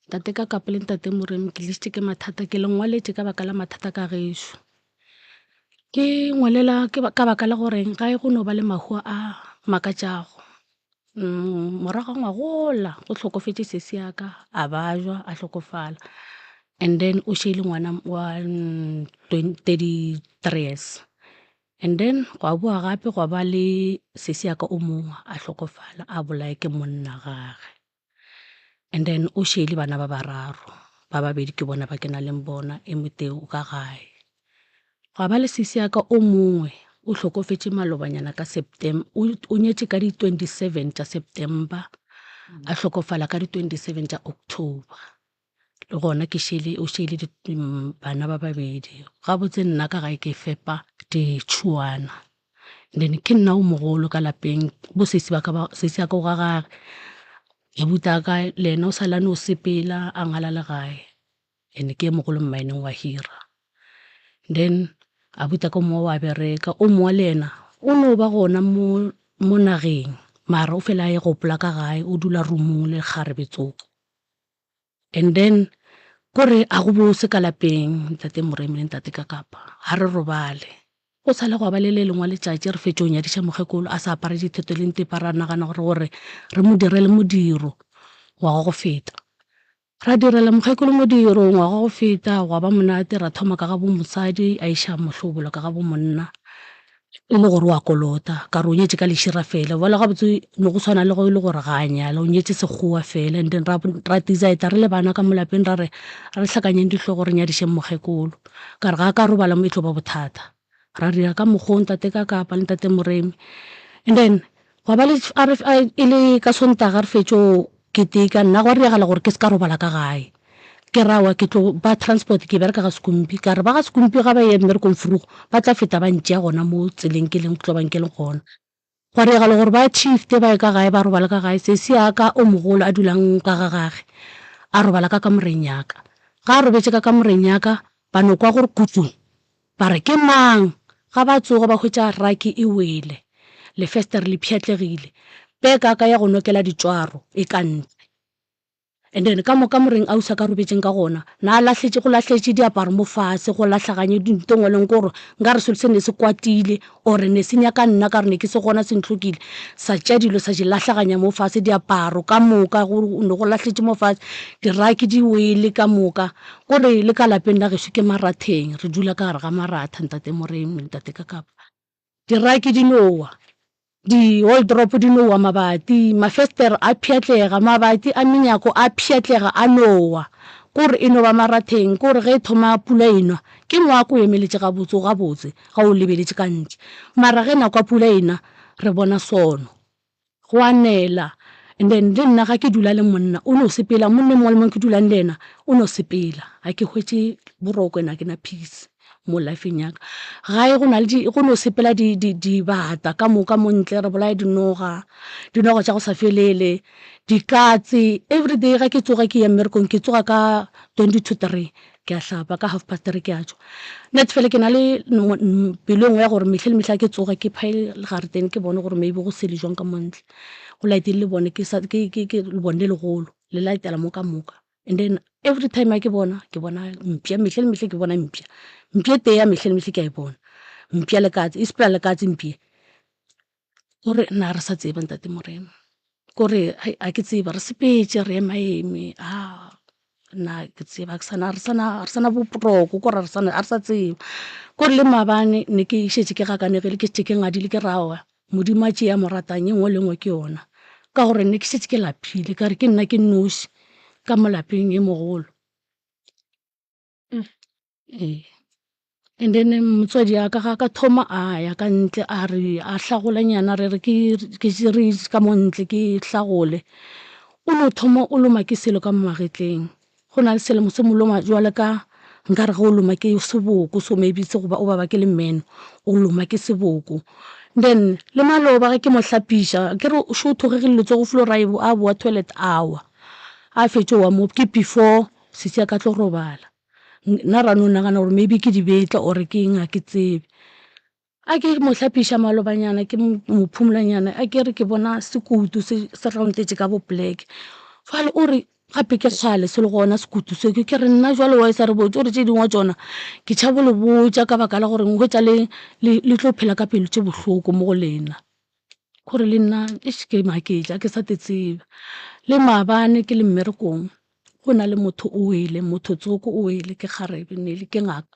Ntate ka Kapo le ntate Moremi ke tlišitše ke mathata, ke le ngwaletše ka baka la mathata ka gešo. Ke ngwalela ke ka baka la gore gae go no ba le mahu a makatšago. Morago ga ngwagola go hlokofetše sesi ya ka a bajwa a hlokofala and then o šele ngwana wa 33 years. And then gwa boa gape gwa ba le sesi ya ka o mongwe a hlokofala a bolaye ke monna gage. And then o šele bana ba bararo, ba babedi ke bona ba ke na leng bona, e motee o ka gae. Gwa ba le sesi ya ka o mongwe o hlokofetše malobanyana ka September, o nyetše ka di 27 tša September, a hlokofala ka di 27 tša October. Le gona ke šele, o šele bana ba babedi. Gabotse nna ka gae ke fepa ditšhuana. Then ke nna o mogolo ka lapeng, bo sesi ba ka ba, sesi ya ka o ga gage, abuti wa ka le yena o sa le a no sepela a ngala le gae, and ke e mogolo mmaeneng wa hira. Then abuti wa ka o mongwe wa bereka, o mongwe le yena o no ba gona mo mo nageng mara o fela a e gopola ka gae, o dula room-ong le kgarebe tsoko. And then kore a go bose ka lapeng ntate Moremi le ntate Kakapa ga re robale. Go sa le gwa ba le le lengwe letšatši re fetše go nyadiša mokgekolo a sa apare dithetho le ntepa ra nagana gore gore re mo direle modiro ngwaga go feta. Ra direla mokgekolo modiro ngwaga go feta gwa ba monate ra thoma ka ga bo mosadi a iša mohlobolo ka ga bo monna. E le gore o a kolota, ka re o nyetše ka lešira fela. Bjale gabotse ne go swana le ge e le gore ga a nyala, o nyetše sekgowa fela. And then ra, ra decide-a re le bana ka mo lapeng ra re, a re hlakanyeng dihlogo re nyadišeng mokgekolo. Ka re ga a ka robala mo e tlo ba bothata. Ra dira ka mokgwa o ntate ka kapa le ntate Moremi. And then gwa ba le, a re, e le ka Sontaga re fetšo keteka, nna gwa diragala gore ke se ka robala ka gae. Ke ra aowa ke tlo ba transport ke bereka ga Sekumpi, ka re ba ga Sekumpi ga ba eya mmerekong vroeg ba tla feta ba ntšea gona mo tseleng ke leng tlo bang ke leng gona. Gwa diragala gore ba shifte ba ye ka gae ba robale ka gae, sesi ya ka o mogolo a dulang ka ga gage a robala ka kamoreng ya ka. Ga a robetše ka kamoreng ya ka ba no kwa gore kutu, ba re ke mang? Ga ba tsoga ba hwetša raki e wele, lefestere le pšhatlegile, peka ya ka ya go nokela ditšwaro e ka ntle. And then ka mo kamoreng ausi a ka robetšeng ka gona, na lahletše, go lahletše diaparo mo fase, go lahlaganye nto ngwe le ngwe, kore nkare selo se ne se kwatile or ne se nyaka nna ka gore ne ke se gona se ntlhokile, sa tšea dilo sa di lahlaganya mo fase, diaparo ka moka go ne go lahletše mo fase, diraki di wele ka moka, kore le ka lapeng la gešo ke maratheng, re dula ka gare ga maratha ntate Moremi, ntate Kakapa. Diraki di no wa, di-wardrobe di no wa mabati, mafestere a pšhatlega, mabati a menyako a pšhatlega a no wa. Kore e no ba maratheng, kore ge e thoma pula e nwa, ke ngwako o emeletše gabotse, o gabotse ga o lebeletše ka ntle. Mara ge nako ya pula e na, re bona sono. Go a nela. And then le nna ga ke dula le monna o no sepela, monna e mongwe le mongwe ke dulang le yena o no sepela. Ga ke hwetše boroko and ga ke na peace mo life-eng ya ka. Gae go na le di, go no sepela dibata ka moka mo ntle, re bolaya dinoga, dinoga tša go sa felele, dikatse. Everyday ga ke tsoga ke ya mmerekong ke tsoga ka 2:40 ke a hlapa ka half past 3 ke a tšwa. Net fela ke na le pelo e nngwe ya gore mehle le mehla ke tsoga ke phaye garetene ke bone gore maybe go sele jwang ka mo ntle. Go laetile lebone ke sa ke ke ke lebone le legolo le laetela mo ka moka. And then every time ha ke bona ke bona mpša mehle le mehle ke bona mpša. Mpša e tee ya mehle le mehle ke a e bona. Mpša le katse e sepela le katse mpša. Kore nna re sa tseba ntate Morena. Kore hai a ke tseba re sepetse re ema eme a nna ke tseba ke sana re sana re sana boproko kore re sana a re sa tseba. Kore le maabane ne ke šetše ke gakanegile ke šetše ke ngadile ke re aowa Modimo a tšee a mo ratang e nngwe le nngwe ke yona. Ka gore ne ke šetše ke lapile ka re ke nna ke nnoši ka mo lapeng e mogolo. Ee. And then motswadi ya ka ga ka thoma a ya ka ntle a re a hlagolanyana re re ke re ka mo ntle ke hlagole. O no thoma o loma ke selo ka mo magetleng. Go na le selo se mo loma jwalo ka nkare ge o loma ke seboko so maybe se goba o baba ke lemeno o loma ke seboko. Then le maloba ge ke mo hlapiša ke re šo o thogegile letsogo felo ra a bowa toilet a wa. A fetša go wa mo ke before sesi a ka tlo robala. Nna ra no nagana gore maybe ke dibetla or ke eng ga ke tsebe. A ke mo hlapiša malobanyana ke mo phumolanyana a ke re ke bona sekutu se se roundetše ka bo black. Jwale o re gape ke kgale se le gona sekutu se ke re nna jwale wa e sa re botse o re tše dingwe tšona ke tšhabo le botša ka baka la gore nkhwetša le le tlo phela ka pelo tše bohloko mo go lena. Gore le nna eish ke maketše ga ke sa te tseba. Le maabane ke le mmerekong go na le motho o wele, motho tsoko o wele ke kgarebe ne le ke ngaka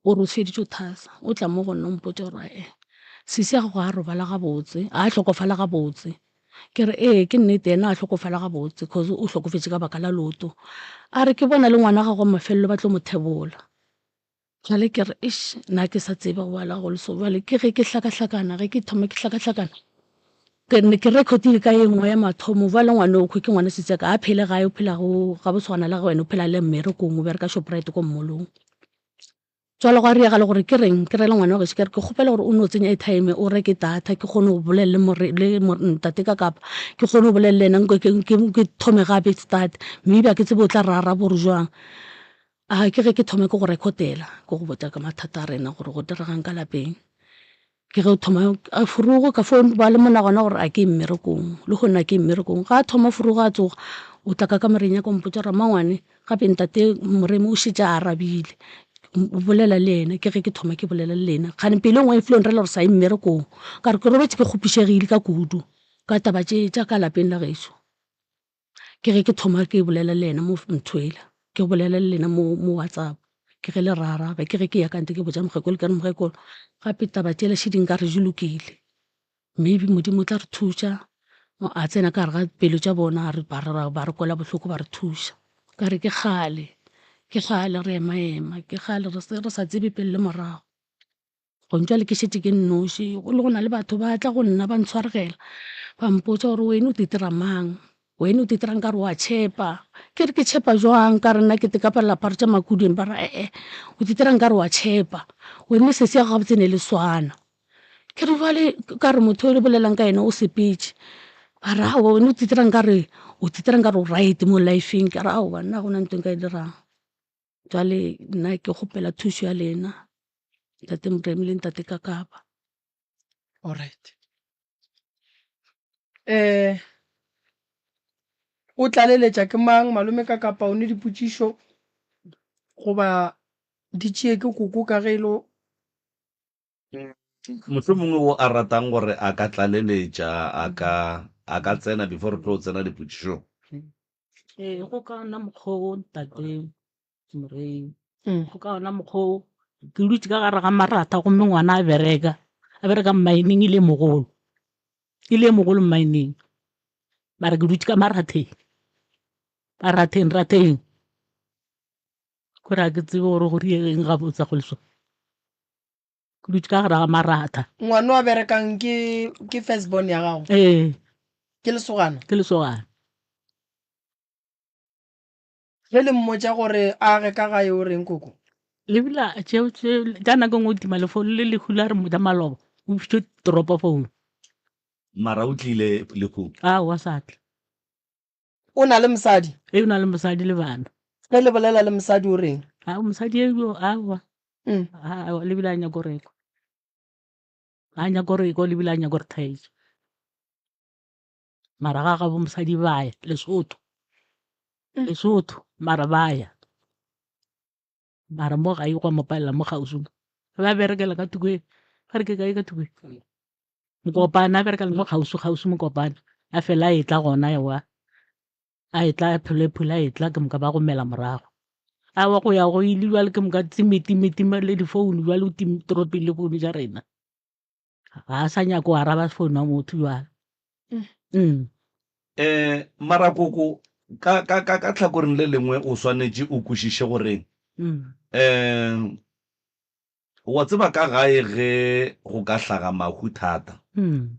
o re o feditše go thasa o tla mo go nna o mpotša gore ae sesi ya gago ga a robala gabotse, ga a hlokofala gabotse. Ke re ee ke nnete yena ga a hlokofala gabotse cause o hlokofetše ka baka la leoto. A re ke bona le ngwana wa gagwe wa mafelelo ba tlo mo thebola. Jwale ke re eish nna ke sa tsebe go bala go le so jwale ke ge ke hlakahlakana ge ke thoma ke hlakahlakana ke ne ke recordile ka e nngwe ya mathomo jwale ngwana o ke ngwana setseka ga a phele gae o phela go ga boswana le wena o phela le mmerekong o bereka Shoprite ko mmolong. Jwale gwa riagala gore ke reng ke rele ngwana wa gešo ke re ke kgopela gore o no tsenya airtime o reke data ke kgone go bolela le more le ntate ka kapa ke kgone go bolela le yena ke thome gape start maybe a ke tsebe o tla re araba gore jwang. A ke ge ke thoma ke go rekotela ke go botša ka mathata a rena gore go diregang ka lapeng. Ke ge o thoma a furugo ka fo ba le monagano wa gore a ke ye mmerekong lehono a ke ye mmerekong. Ga a thoma furugo a tsoga o tla ka kamoreng ya ka o mpotša gore mmangwane gape ntate Moremi o šetše a arabile o bolela le yena. Ke ge ke thoma ke bolela le lena kgane pelo e nngwe e filo nrela gore sa ye mmerekong ka re ke robetše ke kgopišegile ka kudu ka taba tše tša ka lapeng la gešo. Ke ge ke thoma ke bolela le yena mo ntho ela, ke bolela le lena mo mo WhatsApp. Ke ge le ra araba, ke ge ke ya ka ntle ke botša mokgekolo ke re mokgekolo gape taba tšela še di nkare di lokile. Maybe Modimo o tla re thuša, a tsena ka gare ga pelo tša bona a re ba re ba re kwela bohloko ba re thuša. Ka re ke kgale, ke kgale re ema-ema, ke kgale re se re sa tsebe pele le morago. Gone jwale ke šetše ke nnoši, go le go na le batho ba tla go nna ba ntshwaregela, ba mpotša gore wena o titira mang, wena o titira nkare wa tšhepa. Ke re ke tšhepa jwang ka re nna ke teka aparo tša Makuding, ba re ee o titira nkare wa tšhepa, wena le sesi ya gago gabotse ne le swana. Ke re jwale ka re motho yo le bolelang ka yena o sepetše, ba re aowa wena o titira nkare o titira nkare o right mo life-eng, ka re aowa nna ga gona ntho e nka e dirang. Jwale nna ke kgopela thušo ya lena ntate Moremi le ntate Kakaba. Alright. Eh o tlaleletša ke mang malome ka kapa o ne dipotšišo goba di tšee ke koko ka ge e lo Mohlomongwe wo a ratang gore a ka tlaleletša a ka a ka tsena before re tlo tsena dipotšišong. Ee, go ka ona mokgwa o ntate Morei. Go ka ona mokgwa o ke dutše ka gare ga maratha gomme ngwana a bereka, a bereka mmineng e le e mogolo, e le e mogolo mmineng. Mara ke dutše ka maratheng, maratheng ratheng. Kore ga ke tsebe gore go diregeng gabotse go le so. Ke dutše ka gare ga maratha. Ngwana o a berekang ke ke first born ya gago? Ee. Ke lesogana? Ke lesogana. Ge le mmotša gore a age ka gae o reng koko? Lebila tšeo tše ka nako e nngwe o tima le phone le lehu la re mmotša maloba o fitše toropo phone. Mara o tlile lehung? Aowa sa tla. O na le mosadi? Ee, o na le mosadi le bana. Ge le bolela le mosadi o reng? A mosadi eo aowa. Mm. Aowa, le bile a nyako rekwa. A nyako rekwa le bile a nyako re thaetša. Mara ga gabo mosadi ba ya Lesotho. Mm. Lesotho mara ba ya. Mara mo gae gwa mo palela mo kgauswi. Ba berekela ka thoko e. Ba re ke kae ka thoko e? Mokopane a berekela mo kgauswi kgauswi Mokopane. A fela a etla gona ewa. A etla a phela phula a etla ke moka ba gomela morago. Aowa go ya go ile jwale ke moka time time time le difounu jwale o tim toropile founu tša rena. Ga a sa nyaka go araba founu ya motho jwale. Mm. Eh mara koko ka ka ka ka tlhakoreng le lengwe o swanetše o kwešiše gore Mm. eh wa tseba ka gae ge go ka hlaga mahu thata Mm.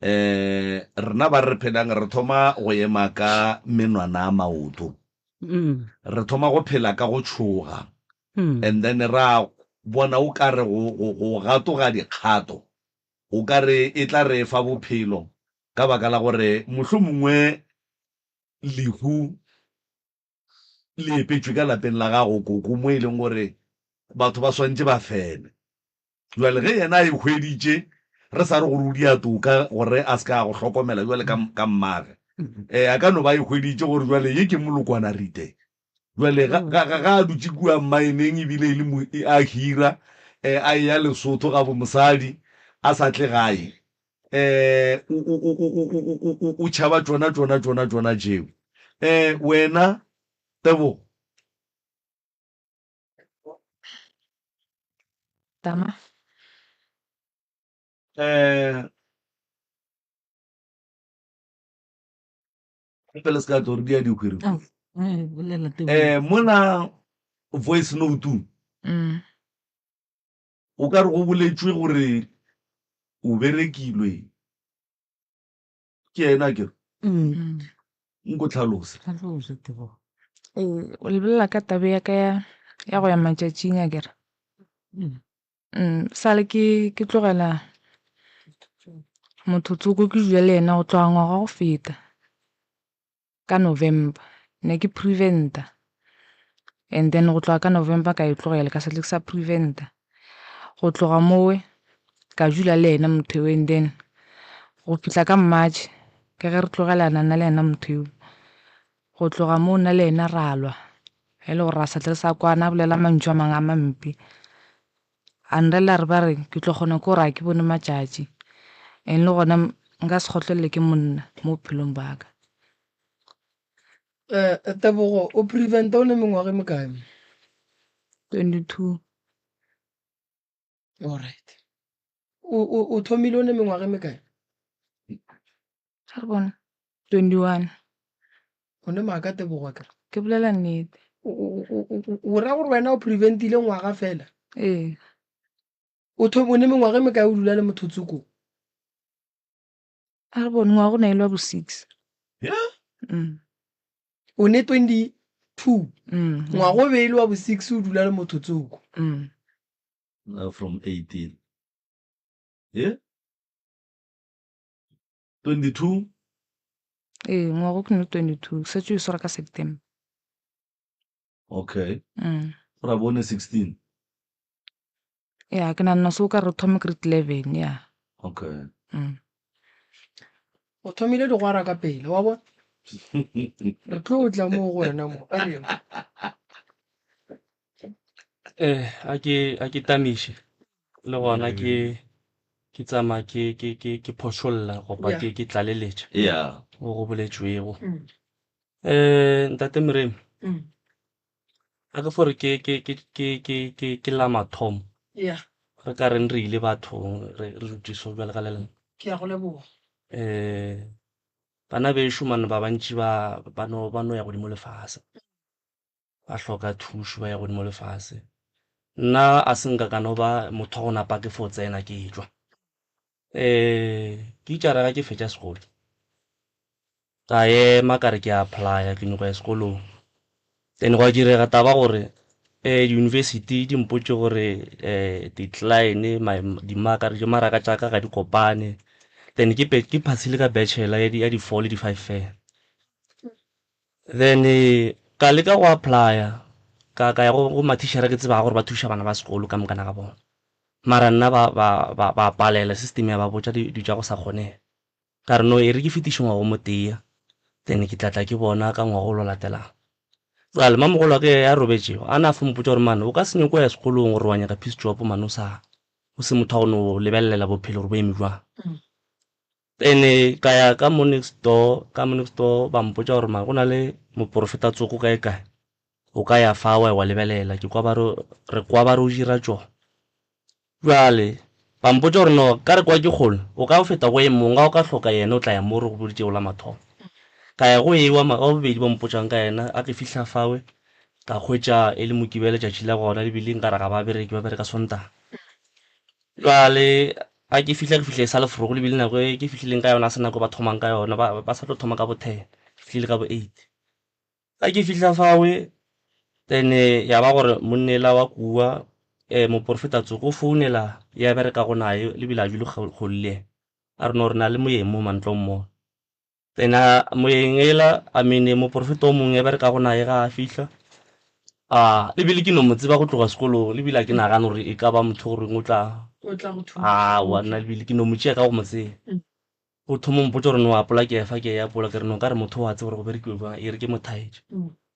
eh rena ba re phelang re thoma go ema ka menwana a maoto Mm. re thoma go phela ka go tšhoga Mm. and then ra bona o ka re go go go gatoga dikgato o ka re e tla re fa bophelo ka baka la gore mohlomongwe lehu le epetšwe ka lapeng la gago koko mo e leng gore batho ba swantše ba fele. Jwale ge yena a e hweditše, re sa re gore o dia toka gore a se ka a go hlokomela jwale ka, ka mmage. Eh, a ka no ba e hweditše gore jwale ye ke molokwana rite. Jwale ga, ga, ga, ga a dutše kua mmaeneng ebile e le mo, a hira, eh, a eya Lesotho ga bo mosadi, a sa tle gae. Eh, o, o, o, o, o, o, o, o, o tšhaba tšona, tšona, tšona, tšona tšeo. Eh, wena, Tebogo. Tama. Eh, gape le se ka tlo re dia dihwiri. Oh, eh, bolela Tebogo. Eh, mola voice note Mm. o ka re go boletšwe gore o berekilwe ke yena akere? Mm. Nko tlhalose. Tlhalose Tebogo. Ee, o lebelela ka tabe ya ka ya ya go ya matšatšing akere. Mm. Mm, sale ke ke tlogela motho tsoko ke dula le yena go tloga ngwaga go feta ka November ne ke prevent-a and then go tloga ka November ka e tlogela ka se tle ke sa prevent-a go tloga mowe ka dula le yena motho eo and then go fihla ka March ke ge re tlogelana nna le yena motho eo go tloga moo nna le yena ra lwa e le gore ra sa tle re sa kwana a bolela mantšu a mangwe a mampe a nrela re ba re ke tlo kgona ke gore a ke bone matšatši and le gona nka se kgotlelele ke monna mo bophelong ba ka. Eh, Tebogo, o prevent-a o le mengwaga e mekae? 22. Alright. O o o thomile o ne mengwaga e mekae? A re bone. 21. O ne maaka Tebogo akere? Ke bolela nnete. O o o o o ra gore wena o preventile ngwaga fela? Ee. O thom o ne mengwaga e mekae o dula le motho tsoko? A re bone ngwaga o ne e le wa bo 6. Yeah? O ne 22. Ngwaga o be e le wa bo 6 o dula le motho tsoko. From 18. Yeah? 22. Ee, ngwaga o ke ne 22, ke šetše o swara ka September. Okay. Go ra bone 16. Ya, ke nagana so o ka re thome grade 11, ya. Okay. O thomile digwara ka pele, wa bona? Re tlo tla mo go wena mo. A re. Eh, a ke a ke tamiše le gona ke ke tsamaya ke ke ke ke phošolla goba ke ke tlaleletša Yeah. go go boletšwego. Eh, ntate Moremi, a ke fore ke ke ke ke ke ke ke la mathomo Yeah. re ka reng re ile bathong re re dutše so bjale ka lelapa. Ke a go leboga. Eh, bana bešo mane ba bantši ba ba no ba no ya godimo le fase. Ba hloka thušo ba ya godimo le fase. Nna a se nka ka no ba motho wa go napa ke fo tsena ke tšwa. Eh, ke itše ga ke fetša sekolo ka ema ka re ke a apply-a ke nyoko ya sekolong. Then gwa direga taba gore um di-university di mpotše gore um decline dimaraka tša ka ga di kopane. Then ke ke phasile ka bachelor ya di-four le di-five fela. Then ka leka go apply-a ka ka ya go mathišere ke tsebago gore ba thuša bana ba sekolo ka mokana ga bona. Mara nna ba ba ba ba palela system ya ba botša dilo tša go sa kgonege. Ka re no e re ke fetiše ngwaga o motee then ke tla tla ke bona ka ngwaga o lo latelang. Jwale mamogolo wa ka ya robetšego a na a fo mpotša gore mane o ka se nyake go ya sekolong gore wa nyaka piece job mane o sa o se motho wa go no lebelelela bophelo gore bo eme jwang. Then ka ya ka mo next door ka mo next door ba mpotša gore mane go na le moporofeta tsoko kae kae o ka ya fa wa wa lebelela ke kwa ba re re kwa ba re o dira tšona. Bjale ba mpotša gore no ka re kwa ke kgolo o ka feta go e mongwe ga o ka hloka yena o tla ya mo re go boditšego la mathomo. Ka ya go ewa wa bobedi ba mpotšang ka yena a ke fihla fawe ka hwetša e le Mokibelo letšatši la gona ebile nkare ga ba bereke ba bereka Sontaga. Bjale a ke fihla ke fihla e sa le forogo ebile nako e ke fihlileng ka yona a se nako ba thomang ka yona ba sa tlo thoma ka bo 10 ke fihlile ka bo 8. Ga ke fihla fawe then ya ba gore monnela wa kua um moporofeta tsoko o founela ya berekago naye lebile a dule kgole le yena a re no re na le moyeng mo mantlong mo. Then moyeng ela I mean moporofeta o mongwe ya berekago naye ga a fihla a ebile ke no mo tseba go tloga sekolong ebile a ke nagane gore e ka ba motho goreng o tla aowa nna ebile ke no mo tšea ka go mo tseba. O thoma o mpotša gore no apola ke efa ke e apola ke re no nkare motho o a tseba gore go berekiwa jwang e re ke mo thaetše.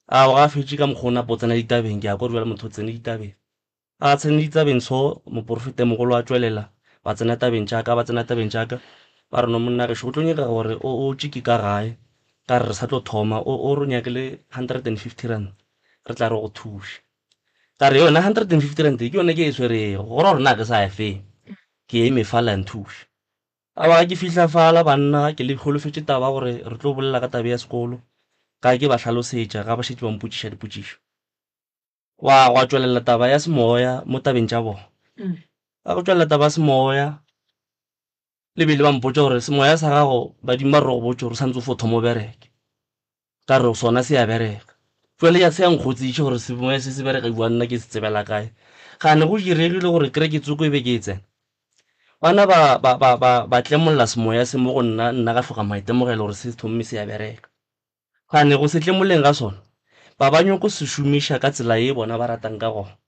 Ao ga a fetše ka mokgwa o napa o tsena ditabeng ke a kwa gore bjale motho o tsene ditabeng. A tsene ditabeng so moporofeta mogolo a tšwelela ba tsena tabeng tša ka ba tsena tabeng tša ka ba re no monna gešo go tlo nyakega gore o o tšeke ka gae ka re re sa tlo thoma o o re nyakele R150 re tla re go thuše. Ka re yona R150 ke yone ke e swerego go ra gore nna ga ke sa ya feng ke eme fa la nthuša. A ba ke fihla fala banna ke le holofetše taba gore re tlo bolela ka tabe ya sekolo ka ke ba hlalosetša ga ba šetše ba mpotšiša dipotšišo. Gwa gwa tšwelela taba ya semoya mo tabeng tša bona. Ga go tšwelela taba ya semoya le bile ba mpotša gore semoya sa gago badimo ba re go botše gore o santse o fo thoma o bereke. Ka re sona se a bereka. Jwale ya se ya nkgotsiše gore semoya se se bereka jwang nna ke se tsebela kae. Gane go diregile gore kereke tsoko e be ke e tsena. Bana ba ba ba ba ba tlemolla semoya se mo go nna nna ka hloka maitemogelo gore se thomme se a bereka. Gane go se tlemolleng ga sona ba ba nyoko se šomiša ka tsela ye bona ba ratang ka gona.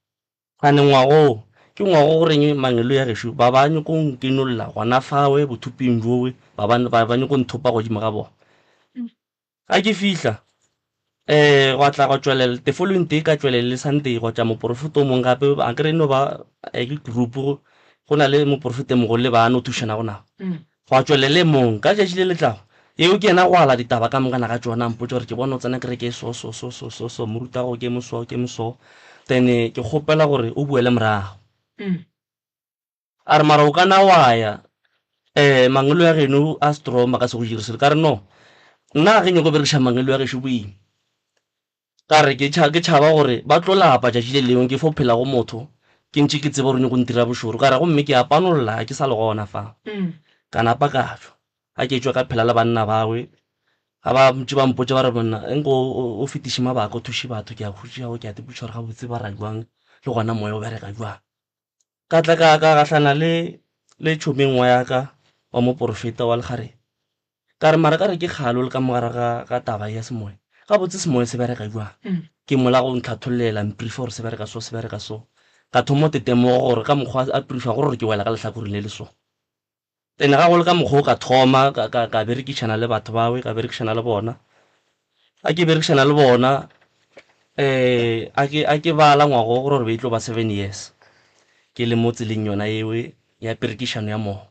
Gane ngwaga wo ke ngwaga o goreng mangelo ya gešo ba ba nyoko nkinolla gona fawe bothoping bjowe ba ba ba ba nyoko nthopa godimo ga bona. Ga ke fihla um gwa tla gwa tšwelela the following day ka tšwelela le Sunday gwa tla moporofeta o mongwe gape akere e no ba ke group go na le moporofeta mogolo le ba no thušanago nabo. Gwa tšwelela e mongwe ka tšatši le le tlago eo ke yena go ala ditaba ka mokana ga tšona a mpotša gore ke bona o tsena kereke e so so so so so so morutago ke mo so ke mo so. Then ke kgopela gore o boele morago. A re mara o ka na wa ya um mangelo ya geno a strong ba ka se go dire selo. Ka re no, nna ga ke nyako berekiša mangelo ya gešo boima. Ka re ke ke tšhaba gore ba tlo lapa tšatši le lengwe ke fo phela go motho ke ntše ke tseba gore o nyako ntira bošoro. Ka re gomme ke a panolla ga ke sa le gona fa. Ka napa ka tšwa. Ga ke tšwa ka phela le banna bawe ga ba ntše ba mpotša ba re monna nko o fetiše mabaka o thuše batho ke a khutša ke a ipotšiša gore gabotse ba ra jwang le gona moya o bereka jwang. Ka tla ka ka gahlana le le tšhomi nngwe ya ka wa moporofeta wa lekgarebe. Ka re mara ka re ke kgale o le ka mogare ga ga taba ya semoya. Gabotse semoya se bereka jwang? Ke mola go ntlhathollela mprifa gore se bereka so se bereka so. Ka thoma go tetemoga gore ka mokgwa a prifa gore ke wela ka lehlakoreng le le so. Ene ga go le ka mokgwa o ka thoma ka, ka, ka berekišana le batho bawe, ka berekišana le bona. A ke berekišana le bona um a ke, a ke bala ngwago gore gore be e tlo ba seven years ke le mo tseleng yona ewe ya perekišano ya moya.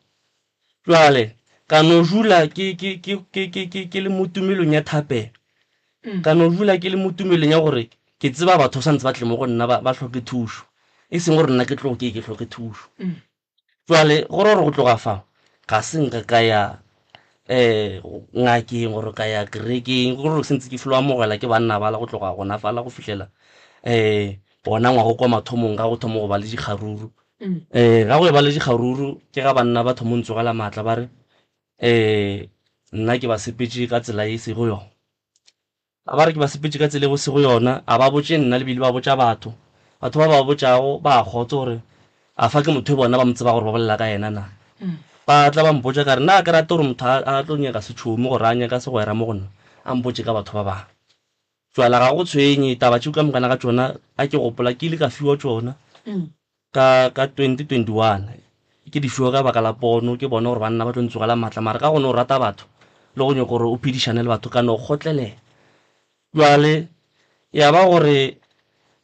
Jwale ka no dula ke, ke, ke, ke, ke, ke, ke le mo tumelong ya thapelo. Ka no dula ke le mo tumelong ya gore ke tseba batho sa ntse ba tle mo go nna ba, ba hloke thušo, e seng gore nna ke tlo ke ke hloke thušo. Jwale go ra gore go tloga fa ga se nka ka ya um ngakeng gore ka ya kerekeng go gore sentse ke filo amogela ke banna bala go tloga gona fala go fihlela um bona ngwago kwa mathomong ga go thoma go ba le dikgaruru um ga go e ba le dikgaruru ke ga banna ba thoma ntsogela maatla ba re um nna ke ba sepetše ka tsela e sego yona. A ba re ke ba sepetše ka tsela e go sego yona, a ba botše nna le bile ba botša batho. Batho ba ba botšago ba a kgotsa gore a fa ke motho e bona ba mo tseba gore ba bolela ka yena na. Ba tla ba mpotša ka re na ke rate gore motho a a tlo nyaka setšhomi gore a nyaka segwera mo go nna a mpotše ka batho ba bangwe. Jwale ga go tshwenye taba tšeo ka mokana ga tšona a ke gopola ke ile ka fiwa tšona. Ka ka 2021 ke di fiwa ka baka la pono, ke bona gore banna ba tlo ntsogela maatla, mara ka go no rata batho le go nyaka gore o phedišane le batho ka no kgotlelela. Bjale ya ba gore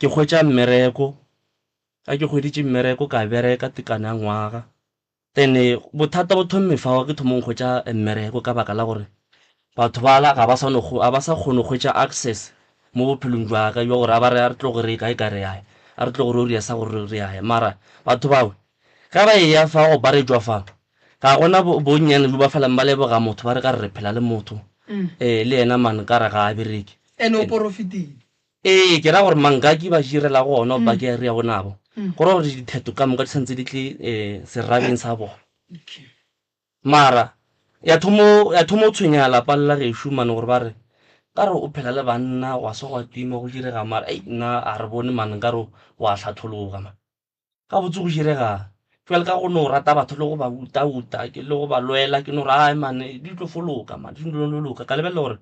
ke hwetša mmereko, ga ke hweditše mmereko ka bereka tekano ya ngwaga. Then bothata bo thomme fao ke thomong hwetša mmereko ka baka la gore batho bala ga ba sa no ga ba sa kgone go hwetša access mo bophelong jwa ka jwa gore a ba re a re tloge re ye kae kae re ya a re tloge re o ria sa gore re ya mara batho bao ga ba eya fa go ba re tšwa fa ga gona bonnyane jo ba felang ba leboga motho ba re ka re re phela le motho um le yena man ka re ga a bereke. Ene o porofetile. Ee, ke ra gore mangaki ba direla go ona ba ke re ya go nabo. Go ra gore ditheto ka moka di santse di tle um serabeng sa bona. Mara ya thomo ya thomo tshwenya lapa le la gešo mane gore ba re ka re o phela le banna gwa se gwa tima go direga mara ei nna a re bone mane nka re wa hlathologa man. Gabotse go diregang? Bjale ka go no rata batho le go ba uta-uta ke le go ba lwela ke no re ai mane di tlo fo loka man di tlo loka. Ka lebelela gore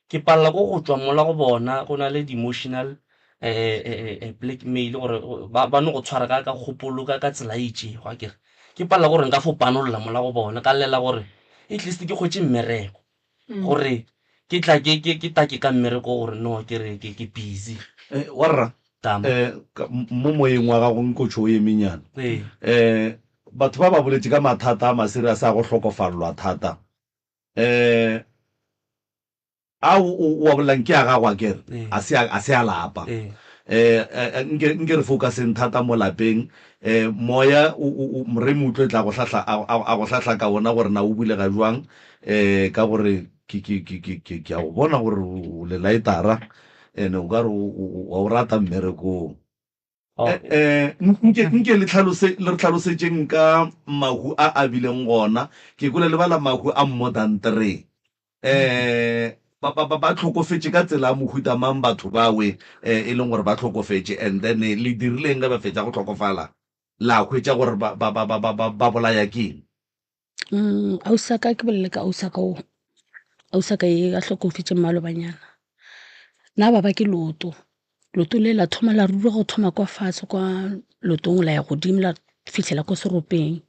ke palela ko go tšwa mola go bona go na le di-emotional blackmail gore ba no go tshwara ka kgopolo ka tsela e itšego akere. Ke palela gore nka fo panolla mola go bona ka llela gore at least ke hwetše mmereko. Gore ke tla ke ke ke take ka mmereko gore no ke re ke ke busy. Eh, warra Tama. eh, ka- mo moyeng wa gago nko tšho o emenyana Ee. eh, batho ba ba boletše ka mathata a maserious a go hlokofalelwa thata eh, ao o o a bolelang ke a gago akere Ee. a se a a se a lapa Ee. eh, eh, nke nke re focuseng thata mo lapeng eh, moya o, o, o, moremi o tlo tla go hlahla a, a, a go hlahla ka ona gore na o bulega jwang eh, ka gore ke, ke, ke, ke, ke, ke a go bona gore o le laetara ene o ka re o, o, o, wa o rata mmerekong. Oh. Eh, eh, nke, nke le tlhalose, le re tlhalosetšeng ka mahu a a bileng gona. Ke kwele le bala mahu a more than 3. Eh, ba, ba, ba, ba hlokofetše ka tsela ya mohuta mang batho bawe eh, e leng gore ba hlokofetše and then eh, le dirileng ge ba fetša go hlokofala la hwetša gore ba, ba, ba, ba, ba, ba, ba bolaya keng? Ausi wa ka ke bolele ka ausi wa ka o, ausi wa ka e a hlokofetše malobanyana. Nna ba ba ke leoto, leoto le la thoma la ruruga go thoma kwa fatshe kwa leotong la ya godimo la fihlela kwa seropeng.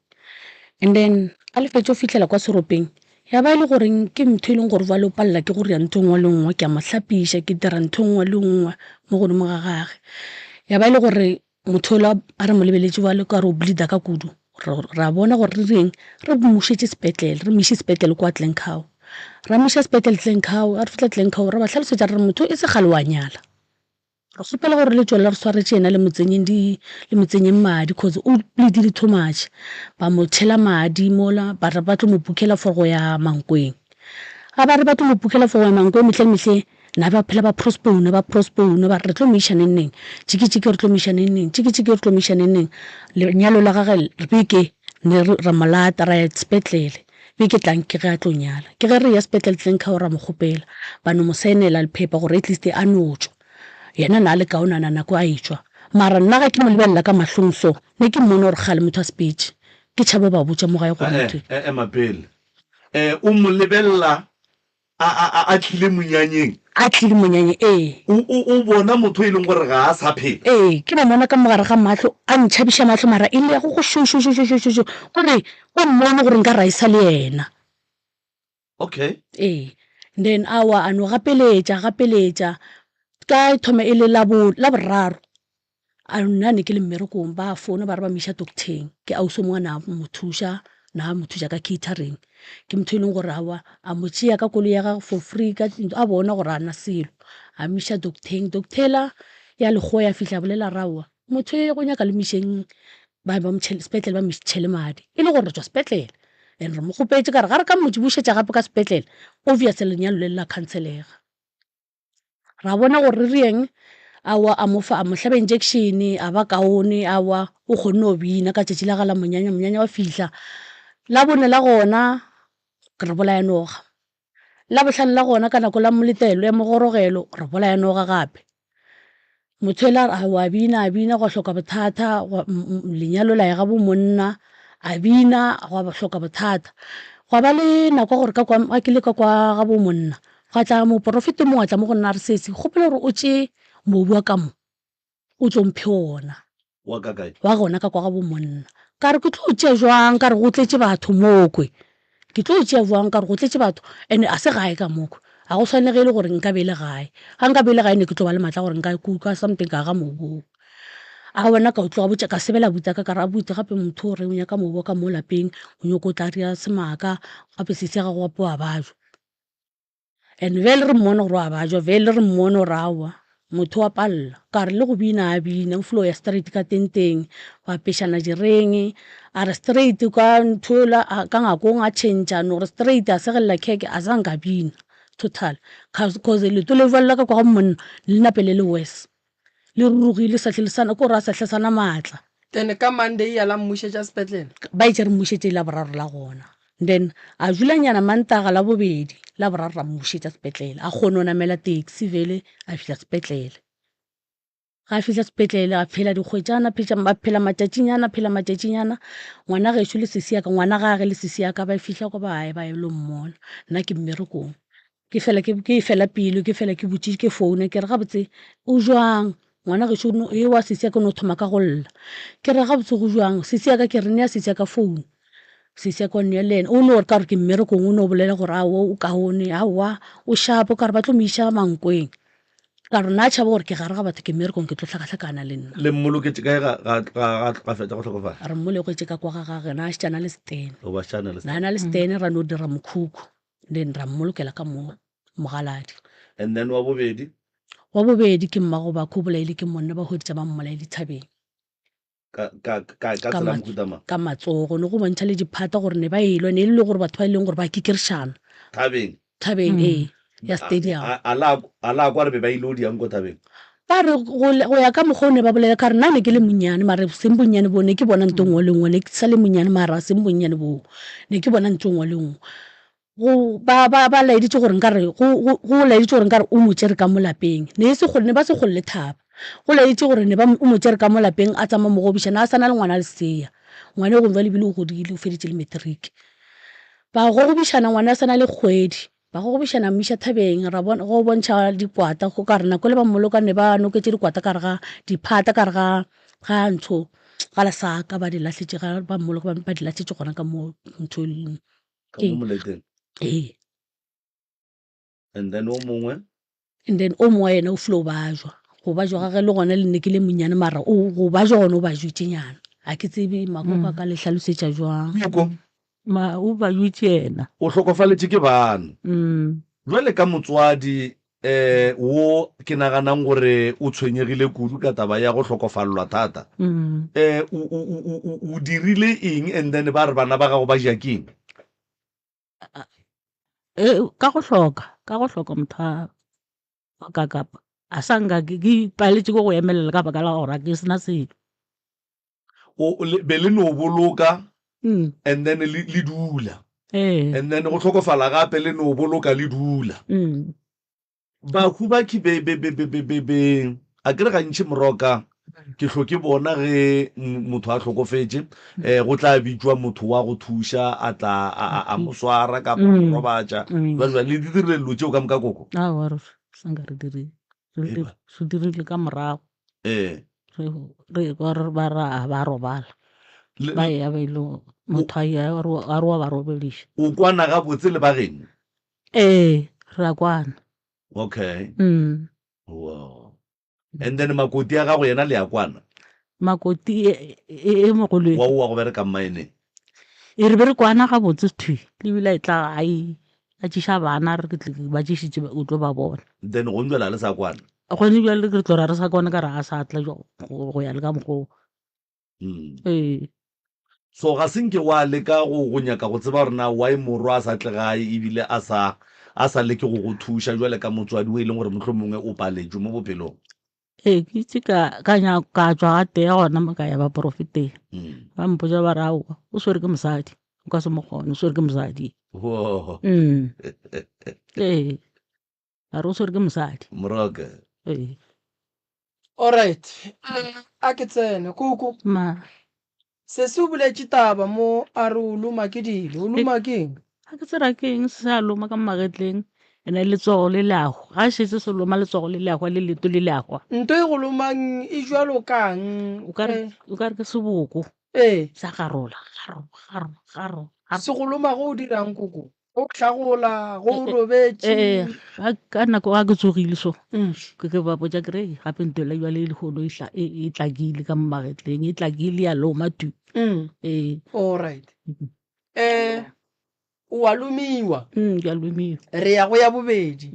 And then a le fetša go fihlela kwa seropeng ya ba e le goreng ke ntho e leng gore jwale o palela ke go dira ntho e nngwe le nngwe, ke a mo hlapiša, ke dira ntho e nngwe le nngwe mo godimo ga gage. Ya ba e le gore motho yola a re mo lebeletše bjale o ka re o bleeder ka kudu, ra bona gore re direng, re mmušetše sepetlele, re mo iše sepetlele kwa Glencoe. Ra mo iša sepetlele Glencoe, ga re fihla Glencoe ra ba hlalosetša re re motho e se kgale wa nyala. Re kgopela gore le tšwele re swaretše yena le mo tsenyeng di le mo tsenyeng madi cause o bleedile too much. Ba mo tšhela madi mola ba re ba tlo mo bookela for go ya Mankweng. Ga ba re ba tlo mo bookela for go ya Mankweng mehle le mehle na ba phela ba postpone ba postpone ba re re tlo mo iša neng neng, tšiki tšiki re tlo mo iša neng neng, tšiki tšiki re tlo mo iša neng neng. Lenyalo la gage beke ne ra mo lata ra ya sepetlele. Beke tlang ke ge a tlo nyala. Ke ge re eya sepetlele Tlenkhao ra mo kgopela ba no mo saenela lephepha gore at least a no tšwa. Yena na a le kaonana nako a etšwa. Mara nna ga ke mo lebelela ka mahlong so, ne ke mmona gore kgale motho a sepetše. Ke tšhaba go ba botša mo gae gore motho. E-e, ema pele. O mo lebelela A, a, a, a tlile monyanyeng? A tlile monyanyeng, ee. O, o, o bona motho e leng gore ga a sa phela? Ee, ke mo bona ka mo gare ga mahlo, a ntšhabiša mahlo, mara e le ya go go šo, šo, šo, šo, šo, šo, šo, kore o mmone gore nka ra e sa le yena. Okay. Ee, then aowa, a no gapeletša, gapeletša, ka e thoma e le la bo, la boraro, A nna ne ke le mmerekong ba founa ba re ba mo iša doctor-eng ke ausi o mongwe a na mo thuša na mo thuša ka catering ke motho e leng gore aowa a mo tšea ka koloi ya gagwe for free ka a bona gore ga na selo a mo iša doctor-eng, doctor yela ya lekgowa ya fihla ya bolela ya re aowa motho e go nyaka le mo išeng ba ba mo tšhele sepetlele ba mo tšhele madi e le gore re tšwa sepetlele and re mo kgopetše ka re ga re ka mo bušetša gape ka sepetlele obvious lenyalo le la khanselega. Ra bona gore re reng, aowa a mo fa a mo hlaba injection a ba kaone, aowa o kgonne go bina ka tšatši la ga la monyanya, monyanya wa fihla. Labone la gona re bolaya noga, labohlano la gona ka nako la moletelo ya mogorogelo re bolaya noga gape. Motho ela a re aowa a bina a bina gwa hloka bothata, lenyalo la ya ga bo monna, a bina gwa hloka bothata. Gwa ba le nako ya gore ka kwa ga ke le ka kwa ga bo monna, gwa tla moporofeta o mongwe a tla mo go nna a re sesi kgopela gore o tšee mobu wa ka mo o tlo mphe ona. Wa ka kae? Wa gona ka kwa ga bo monna. Ka re ke tlo o tšea jwang ka re go tletše batho mokwe. Ke tlo o tšea jwang ka re go tletše batho and a se gae ka mokwe. Ga go swane ge e le gore nka be e le gae. Ga nka be e le gae ne ke tlo ba le maatla a gore nka kuka something ka aga mobu oo. A bona ka o tloga botša ka sebela abuti wa ka ka re abuti gape motho o re o nyaka mobu wa ka mo lapeng o nyoko tla ria semaka gape sesi ya gago gape wa bajwa. And bjale re mmone gore wa bajwa bjale re mmone gore aowa motho wa palela ka re le go bina a bina o filo ya straight ka tenteng ba apešana direng a re straight ka ntho ela ka ngakong a tšhentšha no re straight a segelela kheke a zanka a bina total cause leoto le jwalo la ka kwa ga monna le nape le le worse le rurugile sa hle le sana ko re a sa hle sana maatla. Then ka Monday ya la mmušetša sepetlele? Ba itše re mmušetše Laboraro la gona. Then a dulanyana Mantaga, Labobedi, Laboraro ra mmušetša sepetlele. A kgone go namela taxi vele a fihla sepetlele. Ga a fihla sepetlele a phela dikgwetšana, a phela matšatšinyana, a phela matšatšinyana. Ngwana gešo le sesi ya ka, ngwana gage le sesi ya ka ba fihla kwa ba ya ba lo mmona. Nna ke mmerekong. Ke fela ke ke fela pelo ke fela ke botše ke founa ke re gabotse o jwang ngwana gešo no e wa sesi ya ka no thoma ka go lla ke re gabotse go jwang sesi ya ka ke re nea sesi ya ka founu sesi ya ka o nea le yena o no re ka gore ke mmerekong o no bolela gore aowa o kaone aowa o shapo ka re ba tlo mo iša Mankweng ka re nna tšhaba gore ke gare ga batho ke mmerekong ke tlo hlakahlakana le nna. Le mmoloketše kae ga ga ga ga fetša go hlokofala? Re mmoloketše ka kwa ga gage na a šetše a na le setene. O ba šetše a na le setene. Na na le setene ra no dira mokhukhu. Then ra mmolokela ka mo mogaladi. And then wa bobedi? Wa bobedi ke mmago Bakho o bolaile ke monna ba hweditša ba mmolaile thabeng. Ka ka ka ka tsela mohuta mang? Ka matsogo ne go bontšha le diphata gore ne ba elwa ne e le gore batho ba e leng gore ba kikirišana. Thabeng? Thabeng ee ya stadium. A la a la kwa re be ba ile o diang ko thabeng? Ba re go ya ka mokgwa o ne ba bolela ka re nna ne ke le monnyane mara seng bonnyane boo ne ke bona nto nngwe le nngwe ne ke sa le monnyane mara seng bonnyane boo ne ke bona nto nngwe le nngwe. Go ba ba ba laeditše gore nkare go go go laeditše gore nkare o mo tšere ka mo lapeng ne e se kgole ne ba se kgole le thaba. Go laeditše gore ne ba o mo tšere ka mo lapeng a tsamaya mo gobiša ne a sa na le ngwana lesea. Ngwana yo gongwe ebile o godile o feditše le matric. Ba gogobišana ngwana a sa na le kgwedi. Ba gogobišana mo iša thabeng ra bona go bontšha dikwata go ka re nako le ba mmoloka ne ba noketše dikwata ka re ga diphata ka re ga ga ntho ga lesaka ba di lahletše ga ba mmoloka ba di lahletše gona ka mo ntho Ka mo moleteng. Ee. And then o mongwe? And then o mongwe yena o filo bajwa. Go bajwa gage le gona le nne ke le monnyane mara o go bajwa gona o bajwitše nyana. A ke tsebe makoko a ka le hlalosetša jwang. Nyoko. Ma o bajwitše yena. O hlokofaletše ke bana. Jwale ka motswadi. Eh, wo ke naganang gore o tshwenyegile kudu ka taba ya go hlokofalelwa thata. Mm. Eh, o, o, o, o, o, o dirile eng and then ba re bana ba gago ba ja ke eng? Eh, ka go hloka, ka go hloka motho a wa ka kapa. A sa nka ke ke ipaletše ke go emelela ka baka la gore a ke sena selo. O, le, be le no boloka Mm. and then le, le dula. Ee. And then go hlokofala gape le no boloka le dula. Mm. Bahu ba ke be, be, be, be, be, be, be, a ke re gantši moroka ke hlo ke bona ge motho a hlokofetše eh, go tla bitšwa motho wa go thuša a tla a, a, a mo swara kapa mo Mm. robatša Mm. jwale jwale le di dirile dilo tšeo ka moka koko Aowa re sa nka re dirile. Re Eba. re dirile ka morago. Eh. Re re kwa re ba ra ba robala. Le, Ba ya ba ile motho a ya a re a re wa ba robediša. o kwana gabotse le ba geno? Ee, re a kwana. Okay. Mm. Wow. And then makoti ya gago yena le a kwana? Makoti e e e mogolo e. Wa o wa go bereka mmaeneng? E re be re kwana gabotse thwi, le bile a etla a e a tšiša bana re ke tle ke ba tšišitše o tlo ba bona. Then gone jwale a le sa kwana? Gone bjale re tlo ra re sa kwana ka re a sa tla go go ya le ka mokgwa o. Mm. Ee. So ga se nke wa leka go go nyaka go tseba gore na why morwa a sa tle gae ebile a sa a sa leke go go thuša jwale ka motswadi o e leng gore mohlomongwe o paletšwe mo bophelong? Ee, ke itse ka ka nya ka tšwa ga tee gona mo ka ya baporofeteng. Mm. Ba mpotša ba re aowa o swere ke mosadi, o ka se mo kgone, o swere ke mosadi. Whoa. Mm. Ee. A re o swere ke mosadi. Moroka. Ee. Alright, a ke tsene. Koko. Ma. Sesi o boletše taba mo a re o loma ke dilo. O loma ke eng? Ga ke tsera ke eng se a loma ka magetleng ene letsogo le le a hwa. Ga šetse se loma letsogo le le a hwa le leto le le a hwa. Nto e go lomang e jwalo kang? O ka re o ka re ke seboko. Ee. Sa garola, garo, garo, garo, garo. Se go loma go o dirang koko? Go hlagola, go o robetše. Ee, ga ka nako ga ke tsogile so. Ke ke ba botša ke re "Hei, gape ntho ela jwale lehono e hla- e e tlakile ka mo magetleng, e tlakile ya loma tu. Ee. Alright. Eh, o a lomiwa. Ke a lomiwa. Re ya go ya bobedi.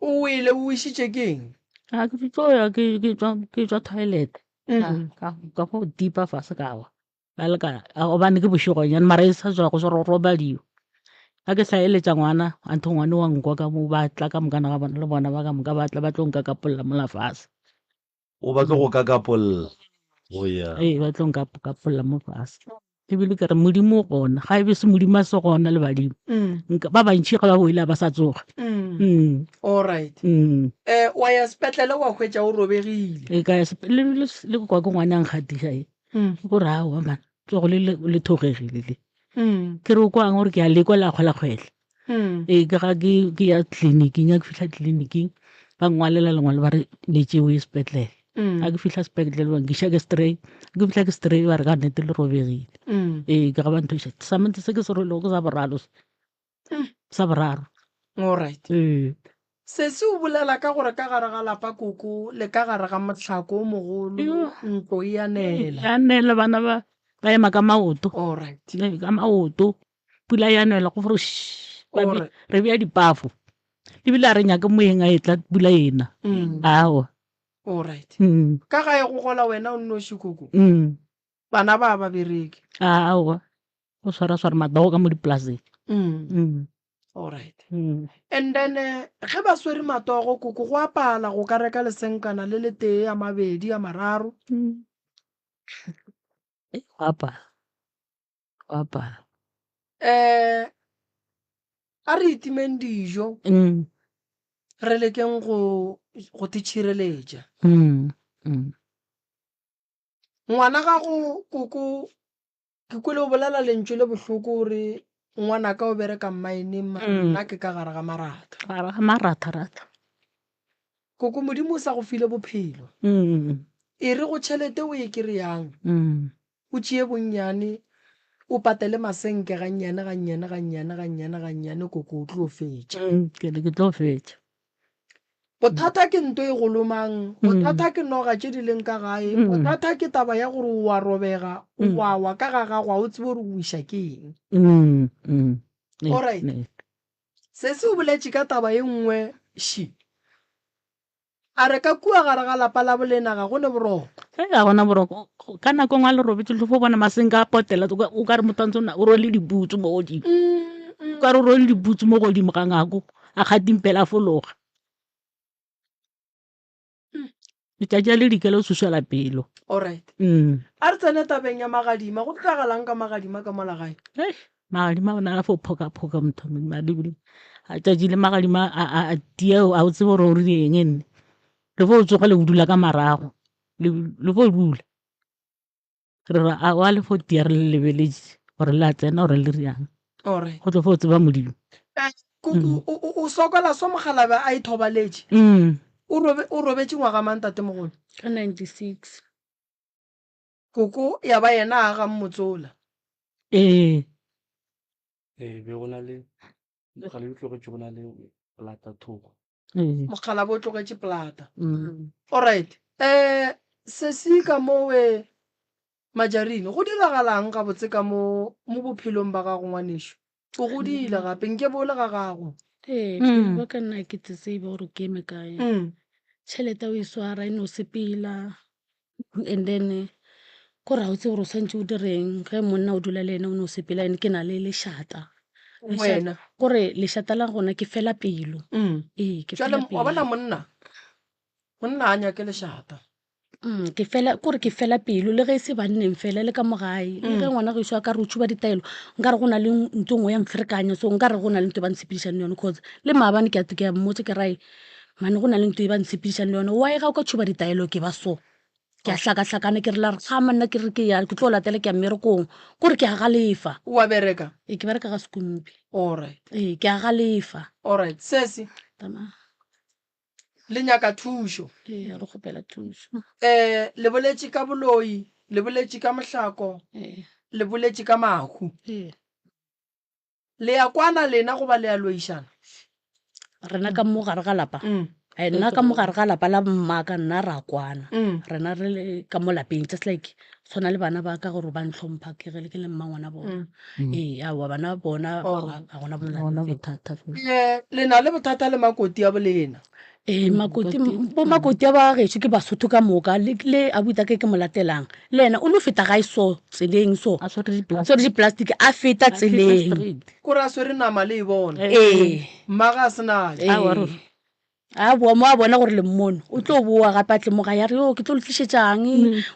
O wele o wišitše ke eng? A ke tlo ya ke ke tšwa ke tšwa toilet. Ka ka ka go tipa fase ka wa. Ba le ka gobane ke bošegonyana mara e sa tšwa go go robadiwa. Ga ke sa eletša ngwana anthe ngwana wa nkwa ka mo ba tla ka mokana ga bona le bona ba ka moka ba tla ba tlo nkakapolla mola fase. O ba tlo go kakapolla. Go ya. Ee, ba tlo nkakapolla mo fase. Ebile ke re Modimo o gona, ga e be se Modimo a se gona le badimo. Nka ba bantši ga ba boile ga ba sa tsoga. Alright. Eh, wa ya sepetlele wa hwetša o robegile. E ka ya le le le kwa ke ngwana a nkgatiša e. Ko re aowa man, tsogo le le thogegile le. Ke re o kwang gore ke a lekwa la kgwela kgwele. Ee, ke ga ke ke ya tleliniking, ga ke fihla tleliniking ba nngwalela lengwalo ba re le tšewe sepetlele. Ga ke fihla sepetlele ba nkiša ke stray, ke fihla ke stray ba re ka nnete le robegile. Ee, ke ga ba nthuša. Samente se ke se rwelego ke sa boraro se. Sa boraro. Alright. Ee. Sesi o bolela ka gore ka gare ga lapa koko le ka gare ga mohlako o mogolo ntlo e a nela. Ya nela bana ba ba ema ka maoto. Alright. Ee, ka maoto. Pula ya nela go gore shh, ba be- Alright. re bea dipafo. Ebile a re nyake moeng a etla pula ena. Aowa. Alright. Ka gae go gola wena o nnoši koko. Bana ba ba bereke. Aowa. Go swara swara matsogo ka mo dipolaseng. Alright. And then eh, ge ba swere matogo koko go apala go ka reka lesenkana le le tee a mabedi a mararo. Go apala. Go apala. Eh a re itimeng dijo. Re lekeng go go titšhireletša. Ngwana gago koko Ke kwele o bolela lentšu le bohloko o re ngwanaka o bereka mmaeneng mara nna ke ka gare ga maratha. Gare ga maratha-ratha. Koko Modimo o sa go file bophelo. E re go tšhelete o e kry-ang o tšee bonnyane o patele masenke gannyane gannyane gannyane gannyane gannyane koko o tlo fetša. Ke re ke tlo fetša. Bothata ke nto e go lomang, bothata ke noga tše di leng ka gae, bothata ke taba ya gore o a robega, o a wa ka ga gago, ga o tsebe gore o wiša ke eng. Alright. Sesi o boletše ka taba e nngwe, ši. A re ka kua gare ga lapa la bolena ga go ne boroko. Ge ga gona boroko, ka nako e nngwe a le robetše le fo bona masenke a potela, o ka re motho a ntse o rwele dibutsu mo godimo. O ka re o rwele dibutsu mo godimo ga ngako, a kgatimpela a fologa. Letšatši a le dikela o suswela pelo. Alright. Mm. A re tsene tabeng ya magadima. Go diragalang ka magadima ka mola gae? Hei, magadima o na a fo phoka-phoka motho wa Modimo, a lebile. A tšatši le magadima a a a tia a o tsebe gore o rile eng nne. Le fo o tsoga le o dula ka marago. Le le fo dula. Re re aowa le fo tia re le lebeletše gore le a tsena gore le riang. Alright. Go tlo fo tseba Modimo. Eh, kuku o, o, o sokola so mokgalabje a ithobaletše. Mm. O robe, o robetše ngwaga mang tatemogolo? Ka 96. Koko ya ba yena a agang motsola. Ee. Ee, be go na le mokgalabje o tlogetše go na le polata thoko. Ee. Mokgalabje o tlogetše polata. Mm. Alright. Eh, sesi ka mowe Majarine, go diragalang gabotse ka mo mo bophelong ba gago ngwanešu? O godile gape, nke bo le ga gago. Ee, bophelo bja ka nna ke tsebe gore ke eme kae. Mm. Tšhelete o e swara e no sepela and then kore ga o tsebe gore o swantše o direng ge monna o dula le yena o no sepela and ke na le lešata. Wena. Kore lešata la gona ke fela pelo. Mm. Ee, ke Jwale fela wa bona pelo. monna, monna a nyake lešata. Ke fela kore ke fela pelo le ge e se banneng fela le ka mo gae le ge ngwana gešo a ka re o tšhuba ditaelo nkare go na le ntho e nngwe ya mferekanya so nkare go na le ntho e ba ntshepedišang le yone cause le maabane ke a ke a mmotša ke ra mane go na le ntho e ba ntshepedišang le yone why ga o ka tšhuba ditaelo ke ba so ke a hlakahlakana ke re la re ga manna ke re ke ya ke tlo latela ke ya mmerekong kore ke a galefa. O a bereka? Ee ke bereka ga Sekumpi. Alright. Ee ke a galefa. Alright sesi. Tama. Le nyaka thušo. Ee re kgopela thušo. Eh le boletše ka boloi, le boletše ka mohlako, Ee. le boletše ka mahu. Ee. Le a kwana lena goba le a loišana? Rena ka mo gare ga lapa, Mm. eh, nna ka mo gare ga lapa la mmaka nna ra kwana. Mm. Rena re le ka mo lapeng just like tshwana le bana ba ka gore ba ntlhompha ke ge ke le mmangwana bona. Mm. Ee, aowa bana bona Alright. ga gona Ga gona molato. bothata fela. Eh, le na le bothata le makoti a bolena? Ee, makoti, bo makoti a ba gešo ke Basotho ka moka, le, le abuti ke ke mo latelang, le yena o no feta gae so, tseleng so, A swere di-plastic. a swere di-plastic, a feta A feta tseleng. straight. Kore a swere nama le e bona. Ee. Mmagwe a se na ja. Ee. Aowa ruri. A boa mo a bona gore le mmono, o tlo boa gape a tle mo gae a re, yo ke tlo le tlišetšang,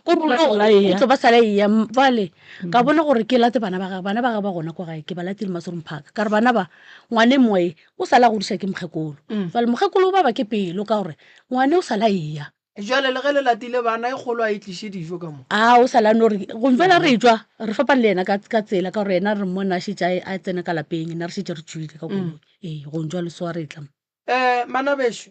kore o Ba tlo, sala eya. o tlo ba sala eya. Bjale ka bona gore ke late bana ba gagwe, bana ba gagwe ba gona kwa gae, ke ba latile Masorong Park, ka re bana ba, ngwane moe o sala a godiša ke mokgekolo. Jwale mokgekolo o baba ke pelo ka gore ngwane o sala eya. Jwale le ge le latile bana e kgolo a e tliše dijo ka mo. A o sala no re go fela re tšwa re fapane le yena ka ka tsela ka gore yena re mmone a šetše a tsena ka lapeng nna re šetše re tšwile ka koloi. Ee go jwalo so a re tla mo. Eh manabešo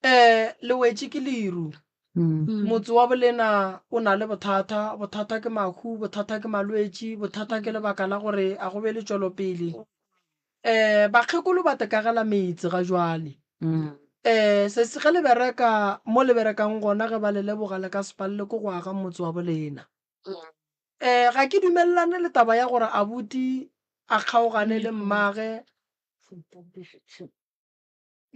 eh le wetše ke leru. Motse wa bolena o na le bothata, bothata ke mahu, bothata ke malwetši, bothata ke lebaka la gore a go be le tšwelopele. Um bakgekolo ba tekagela metse ga jwale. Um sesi ge le bereka mo le berekang gona ge ba le leboga le ka se palelwe ke go aga motse wa bolena. Um ga ke dumelelane le taba ya gore abuti a kgaogane le mmage.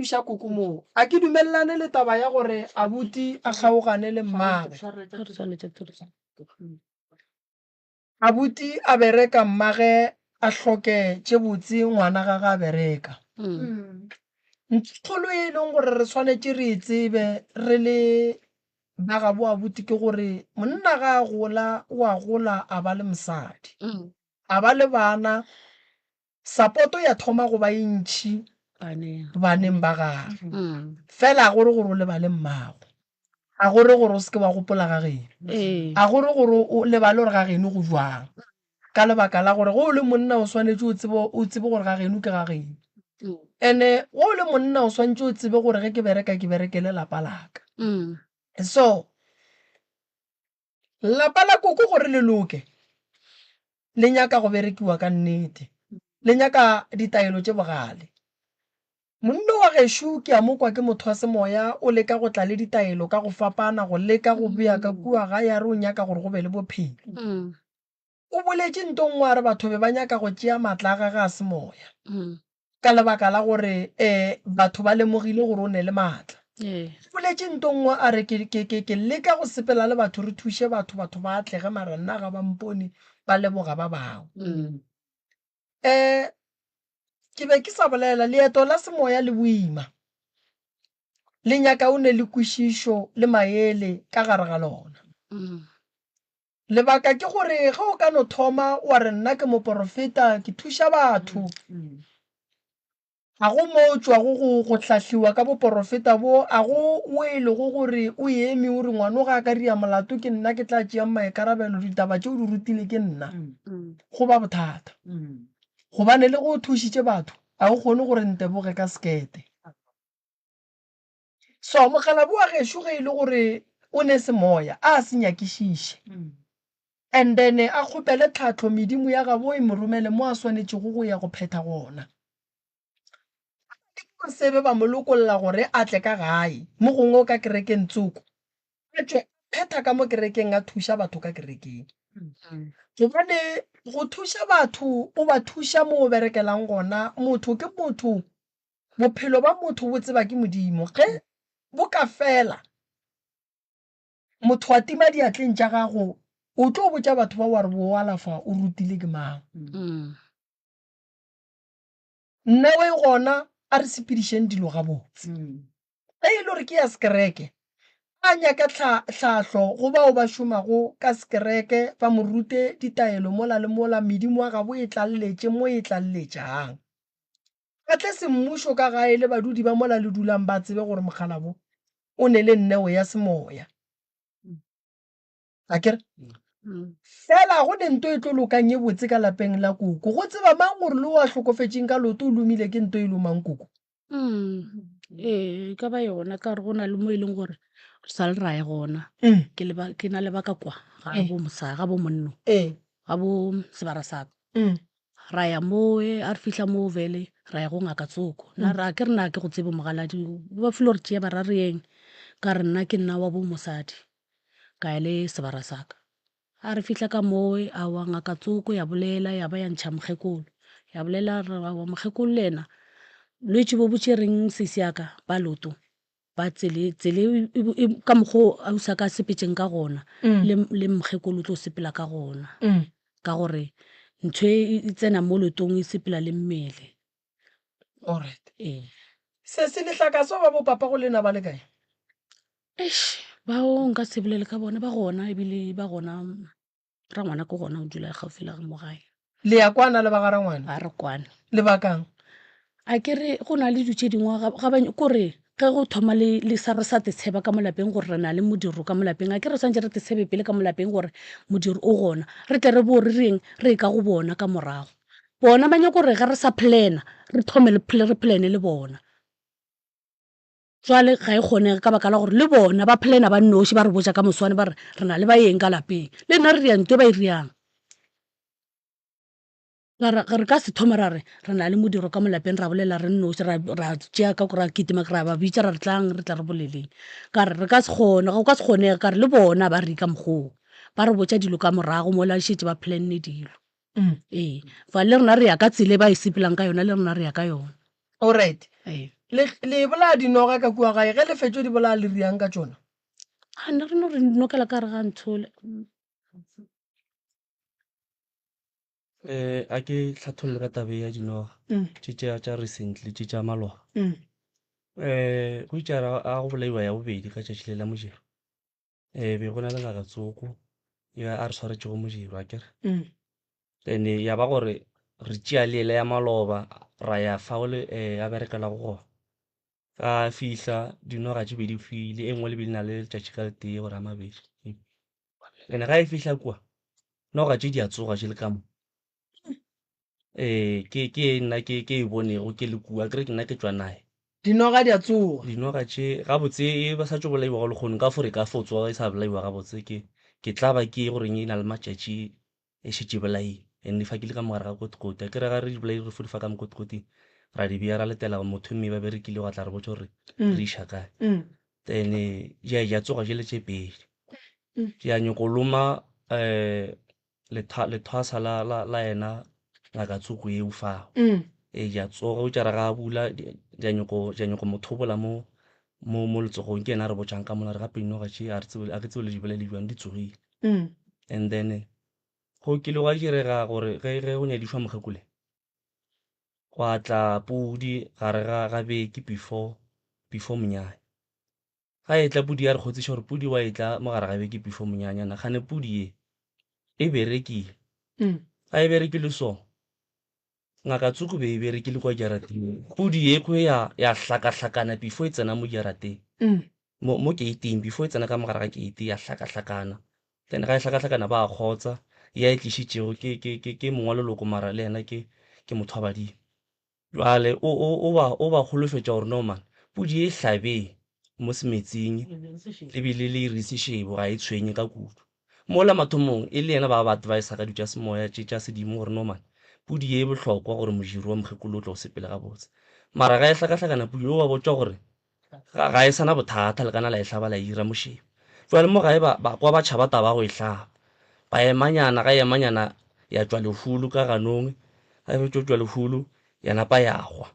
Thuša koko moo. A ke dumelelane le taba ya gore abuti a kgaogane le mmage. Abuti a bereka mmage a hloke tše botse ngwana gage a bereka. Nthokgolo e leng gore re swanetše re e tsebe re le ba gabo abuti ke gore monna ga a gola o a gola a ba le mosadi, a ba le bana, sapoto ya thoma go ba e ntši baneng ba gagwe. Fela a go re gore o lebale mmago, a go re gore o se ke wa gopola ga geno, a go re gore o lebale gore ga geno go jwang. Ka lebaka la gore ge o le monna o swanetše o tsebe, o tsebe gore ga geno ke ga geno. And-e ge o le monna o swanetše o tsebe gore ge ke bereka ke berekele lapa la ka. So Lapa la koko gore le loke, le nyaka go berekiwa ka nnete. Le nyaka ditaelo tše bogale. Monno wa gešo ke a mo kwa ke motho wa semoya, o leka go tla le ditaelo ka go fapana, go leka go bea ka kua gae a re o nyaka gore go be le bophelo. O boletše nto nngwe a re batho be ba nyaka go tšea matla a gage a semoya ka lebaka la gore batho ba lemogile gore o ne le matla. Ee. O boletše nto nngwe a re, Ke, ke, ke, ke leka go sepela le batho, re thuše batho, batho ba atlege, mara nna ga ba mpone, ba leboga ba bangwe. Um ke be ke sa bolela, leeto la semoya le boima. Le nyaka o ne le kwešišo le maele ka gare ga lona. Lebaka ke gore ge o ka no thoma wa re nna ke moporofeta, ke thuša batho, Ga go mo o tšwago go, go hlahliwa ka boporofeta bo, a go wo e lego gore o eme o re, Ngwano ga a ka ria molato, ke nna ke tla tšeang maikarabelo, ditaba tše o di rutile ke nna. Go ba bothata. Gobane le ge o thušitše batho, a o kgone gore nteboge ka sekete. So, mokgalabje wa gešo ge e le gore o ne semoya, a se nyakišiše. And then a kgopele tlhahlo medimo ya gabo e mo romele mo a swanetšego go ya go phetha gona. Badimo ba se be ba mo lokolla gore a tle ka gae, mo gongwe o ka kerekeng tsoko, a tšwe a phetha ka mo kerekeng a thuša batho ka kerekeng. Gobane go thuša batho o ba thuša mo o berekelang gona, motho ke motho Bophelo ba motho bo tseba ke Modimo. Ge bo ka fela, motho a tima diatleng tša gago, o tlo botša batho ba wa re bo alafa o rutile ke mang? Neo e gona, a re sepedišeng dilo gabotse. Ge e le gore ke ya sekereke, a nyake tlhahlo go bao ba šomago ka sekereke, ba mo rute ditaelo mola le mola, medimo wa gabo e tlalletše mo e tlalletšang. A tle semmušo ka gae le badudi ba mola le dulang ba tsebe gore mokgalabo o ne le neo ya semoya. Akere? Fela go ne nto e tlo lokang e botse ka lapeng la koko. Go tseba mang gore le o a hlokofetšeng ka loto o lomile ke nto e lomang koko? Ee, e ka ba yona ka gore go na le mo e leng gore re sa le ra ya gona. Ke le ba, ke na le ba ka kwa ga bo mosa, ga bo monno. Ga bo sebara sa ka. Ra ya mowe, a re fihla moo vele ra ya go ngaka tsoko. Nna ra ke re na ke go tsebe mogaladi, ba filo re tšea ba ra re yeng. Ka re nna ke nna wa bo mosadi, ka ya le sebara sa ka. A re fihla ka mowe, aowa ngaka tsoko ya bolela ya ba ya ntšha mokgekolo. Ya bolela re aowa mokgekolo le yena bolwetši bo bo tšereng sesi ya ka ba loto. Ba tsele tsele e, e, e, ka mokgwa o ausi a ka sepetšeng ka gona mm. le, le mokgekolo o tlo sepela ka gona mm. ka gore ntho e, e tsena mo lotong e sepela le mmele. Alright. Ee. Se se lehlaka so ba bo papa go lena ba le kae? Eish, bao nka se bolele ka bona ba gona ebile ba gona Rangwana ke gona o dula gaufi le mo gae. Le ya kwana le ba ga rangwana? Ga re kwane. Lebakang? A ke re go na le dilo tše dingwe ga ga ba kore ge go thoma le le sa re sa te tsheba ka mo lapeng gore re na le modiro ka mo lapeng a ke re swantše re te tshebe pele ka mo lapeng gore modiro o gona re tle re bo re reng re ka go bona ka morago. Bona ba nyako gore ge re sa plan-a re thome le re plan-e le bona. Jwale ga e kgonege ka baka la gore le bona ba plana ba nnoši ba re botša ka moswane ba re re na le baeng ka lapeng le nna re ria nto ba e riang. Ka re re ka se thome ra re re na le modiro ka mo lapeng ra bolela re nnoši ra ra tšea ka ra kitima ra ba bitša ra re tlang re tla re boleleng. Ka re re ka se kgone go ka se kgonege ka re le bona ba re ka mokgoo ba re botša dilo ka morago mola šetše ba planne dilo. Ee, fa le rena re ya ka tsela e ba e sepelang ka yona le rena re ya ka yona. Alright. Ee. Le, le bolaya dinoga ka kua gae, ge le fetšo di bolaya le riang ka tšona? A ne re no re nokela ka gare ga nthole. Eh, a ke hlatholle ka taba ya dinoga Mm. tše tša tša recently tše tša maloba. Mm. Eh, go itše a a go bolaiwa ya bobedi ka tšatši le la mojero. Eh, be go na le ngaka tsoko ya a re swaretšego mojero akere. Mm. Then ya ba gore re tšea le yela ya maloba ra ya fao le eh, a berekelago gona. Ka fihla dinoga tše be di hwile, e nngwe le be le na le letšatši ka letee gore a mabedi. Ene ga e fihla kua, noga tše di a tsoga tše le ka mo. Ee, ke ke nna ke ke e bonego ke le kua, akere ke nna ke tšwa naye. Dinoga di a tsoga. Dinoga tše gabotse e ba sa tšo bolaiwa go lekgono nka fo re ka fo tsoga e sa bolaiwa gabotse ke ke tla ba ke goreng e na le matšatši e šetše e bolaile and fa ke le ka mogare ga kotikoti akere ga re di bolaile re fo di fa ka mokotikoting ra di beya ra letela motho mme ba berekile gwa tla re botša gore re iša kae then di a tsoga jele tše pedi di a nyoko loma um lethwasa la, la, la yena ngaka tsoko yeo fao. Ee, di a tsoga, eupša ra ga a bula, di a nyoko, di a nyoko mo thobola mo mo mo letsogong ke yena a re botšang ka mola re gape dinoga tše a re tsebe a ke tsebe le di bolele bjang di tsogile. And then go kile gwa direga gore ge ge go nyadišwa mokgekole gwa tla pudi gare ga ga beke before before monyanya. Ga e tla pudi ya re kgotsiša gore pudi wa e tla mo gare ga beke before monyanya na kgane pudi ye e berekile. Ga e berekile so Ngaka Tsuku be e berekile kwa jarateng. Pudi ye kwe ya ya hlakahlakana before e tsena mo jarateng. Mo mo gate-ing before e tsena ka mogare ga gate ya hlakahlakana. Then ga e hlakahlakana ba kgotsa ya e tlišitšego ke ke ke ke mongwe wa leloko mara le yena ke ke motho wa badimo. Jwale o o o ba o ba holofetša gore no man pudi e hlabeng mo semetsing ebile le e rise sešebo ga e tshwenye ka kudu. Mola mathomong e le yena ba ba advisa ka dilo tša semoya tše tša sedimo gore no man pudi ye e bohlokwa gore mojiri wa mokgekolo o tlo go sepele gabotse. Mara ga e hlakahlakana pudi o ba botša gore ga, ga e sana bothata le kana la e hlaba la e ira mošebo. Jwale mo gae ba, ba kwa ba tšhaba taba ya go e hlaba. Ba emanyana, ga e emanyana ya tšwa lehulu ka ganong, ga e fetša go tšwa lehulu ya napa ya hwa.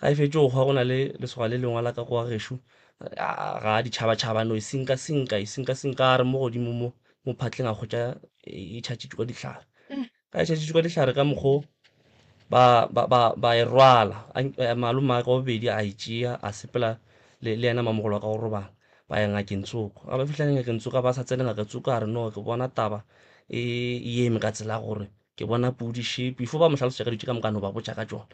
Ga e fetše go hwa go na le lesogana le lengwe la ka kwa gešo ga ditšhabatšhaba no e senka senka e senka senka a re mo godimo mo mo phatleng a hwetša e tšhatšitšwe ka dihlare. Ga e tšhatšitšwe ka dihlare ka mokgo ba ba ba ba e rwala malome a ka wa bobedi a e tšea a sepela le le yena mamogolo wa ka go robala ba ya ngakeng tsoko. Ga ba fihla ngakeng tsoko ba sa tsene ngaka tsoko a re no ke bona taba e eme ka tsela ya gore Ke bona pudi še, before ba mo hlalosetša ka dilo tše ka moka, a no ba botša ka tšona.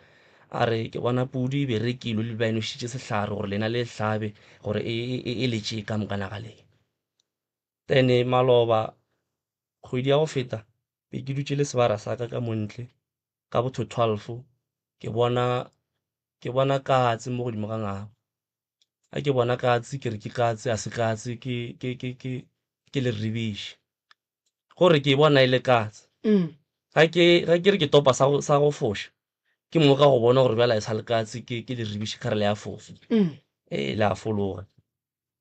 A re, Ke bona pudi e berekilwe le ba e nošitše sehlare gore lena le e hlabe gore e, e, e, e le tšee ka moka naga le. Then maloba kgwedi ya go feta be ke dutše le sebara sa ka ka mo ntle ka bo to 12 ke bona ke bona katse mo godimo ga ngabo. Ga ke bona katse ke re ke katse a se katse ke ke ke ke ke leribiši. Gore ke e bona e le katse. Ga ke ga ke re ke topa sa go sa go foša ke mo ka go bona gore bjale e sa le katse ke ke leribiši kgare le a fofa. Ee le a fologa.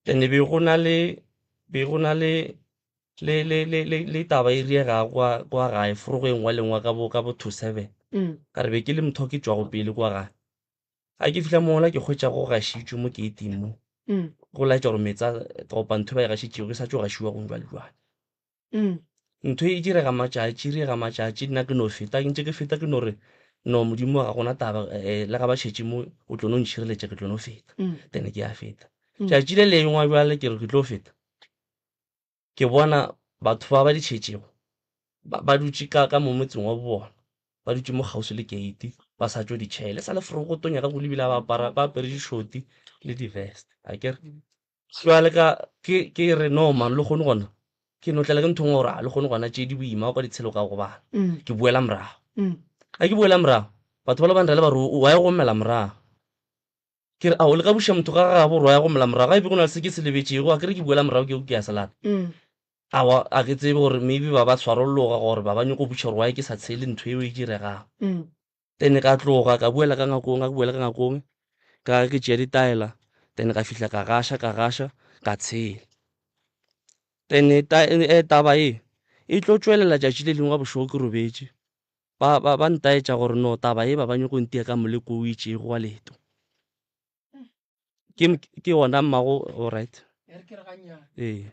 Ene be go na le be go na le le le le le le taba e riegago kwa kwa gae forogo e nngwe le nngwe ka bo ka bo to seven. Ka re be ke le motho ke tšwago pele kwa gae. Ga ke fihla mola ke hwetša go gašitšwe mo gate-ing mo. Go laetša gore meetse a goba ntho e ba e gašitšego e sa tšo gašiwa gong jwale jwale. Ntho e direga matšatši, e direga matšatši, nna ke no feta, ntše ke feta ke no re no Modimo ga gona taba le ga ba šetše mo o tlo no ntšhireletša ke tlo no feta. Then ke a feta. Tšatši le lengwe bjale ke re ke tlo feta, ke bona batho ba ba di tšhetšego ba, ba dutše ka, ka mo motseng wa bona, ba dutše mo kgauswi le keiti, ba sa tšo di tšhela. E sa le forogo tonya ka kudu ebile ba apara, ba apere dišoti le di-vest, akere. Jwale ka, ke, ke re no man, le kgone gona, ke no tlela ke ntho e nngwe gore a le kgone gona tše di boima o ka di tshelo ka gobala. Ke boela morago. Ga ke boela morago, batho ba le ba nrela ba re o wa e gomela morago. Ke re, Ao, le ka buša motho ga gabo gore wa ya go mela morago, ga e be go na le se ke se lebetšego, a ke re ke boela morago ke ke ya se lata. Aowa, a ke tsebe gore maybe ba ba tshwarologa gore ba ba nyoko buša gore why ke sa tshele ntho eo e diregang. Then ka tloga ka boela ka ngakong, ga ke boela ka ngakong ka ke tšea ditaela, then ka fihla ka gaša ka gaša ka tshela. Then taba e e tlo tšwelela tšatši le lengwe ga bošego ke robetše, Ba, ba, ba ntaetša gore no taba ye ba ba nyoko ntia ka moleko o itšego wa leeto. Ke, ke wona mmago, all right. E re ke re gannyane. Ee.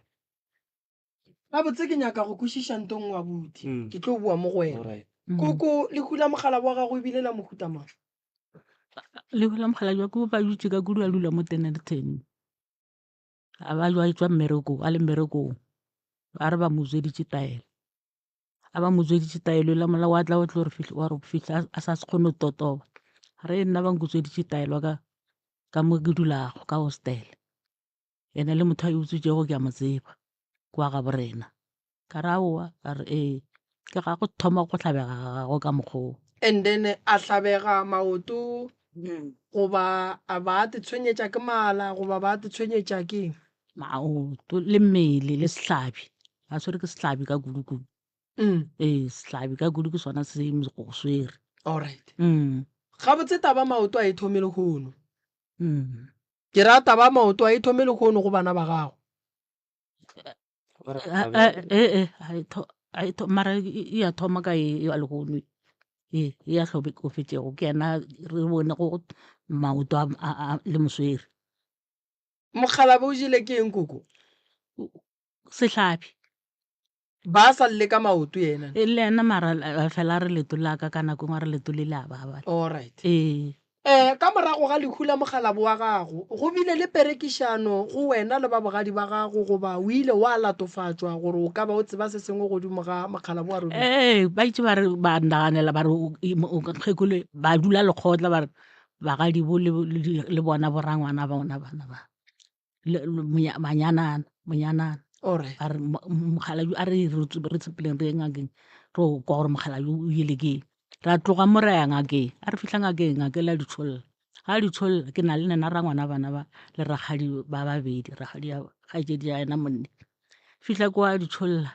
Gabotse ke nyaka go kwešiša nto nngwe abuti. Mm. Ke tlo boa mo go wena. All right. Koko, lehu la mogala wa gago e bile la mohuta mang? Lehu la mogala jwa ko ba dutše ka kudu a dula mo Dennilton. A ba jwa tšwa mmerekong, a le mmerekong. Ba re ba mo utsweditše taelo. A ba mo utsweditše taelo la mola wa tla wa tlo re fihla wa re fihla a sa se kgone go totoba. Re nna ba nkutsweditše taelo ka ka mo ke dulago ka hostel. Ene le motho a e utswitšego ke a mo tseba kwa ga borena. Ka re aowa ka re ee ke ga go thoma go hlabega ga gagwe ka mokgwa oo. And then a hlabega maoto goba a ba a te tshwenyetša ke mala goba ba te tshwenyetša ke eng? Maoto le mmele le sehlabi, a tshwere ke sehlabi ka kudu-kudu. Ee, sehlabi ka kudu ke sona se mo go swere. Alright. Gabotse taba maoto a e thome lehono. Ke ra taba maoto a e thome lehono go bana ba gago. Ee, mara e ya thoma ka e ya lehono e ya hlokofetšego ke yena re bone go maoto a le moswere. Mokgalabje o jele ke eng koko? Sehlabi. Ba sa lle ka maoto yena. E le yena mara a fela a re leto la ka ka nako e nngwe a re leto le le a baba. All right. Ee. Eh, ka morago ga lehu la mokgalabo wa gago, go bile le perekišano go wena le ba bogadi ba gago goba o ile wa latofatšwa gore o ka ba o tseba se sengwe godimo ga mokgalabo wa Robin? Ee, ba itše ba re ba naganela ba re o, o, mokgekolo ba dula lekgotla ba re bagadi bo le, le, le bona borangwana bona bana ba. Manyanana, monyanana. Alright. A re mokgalabje a re re sepeleng re ye ngakeng re yo kwa gore mokgalabje o ile ke eng. Ra tloga mo ra ya ngakeng, a re fihla ngakeng ngaka e la di tšholla. Ga di tšholla ke na le nna rangwana bana ba le rakgadi ba babedi, rakgadi ya kgaetšedi ya yena monne. Fihla kwa di tšholla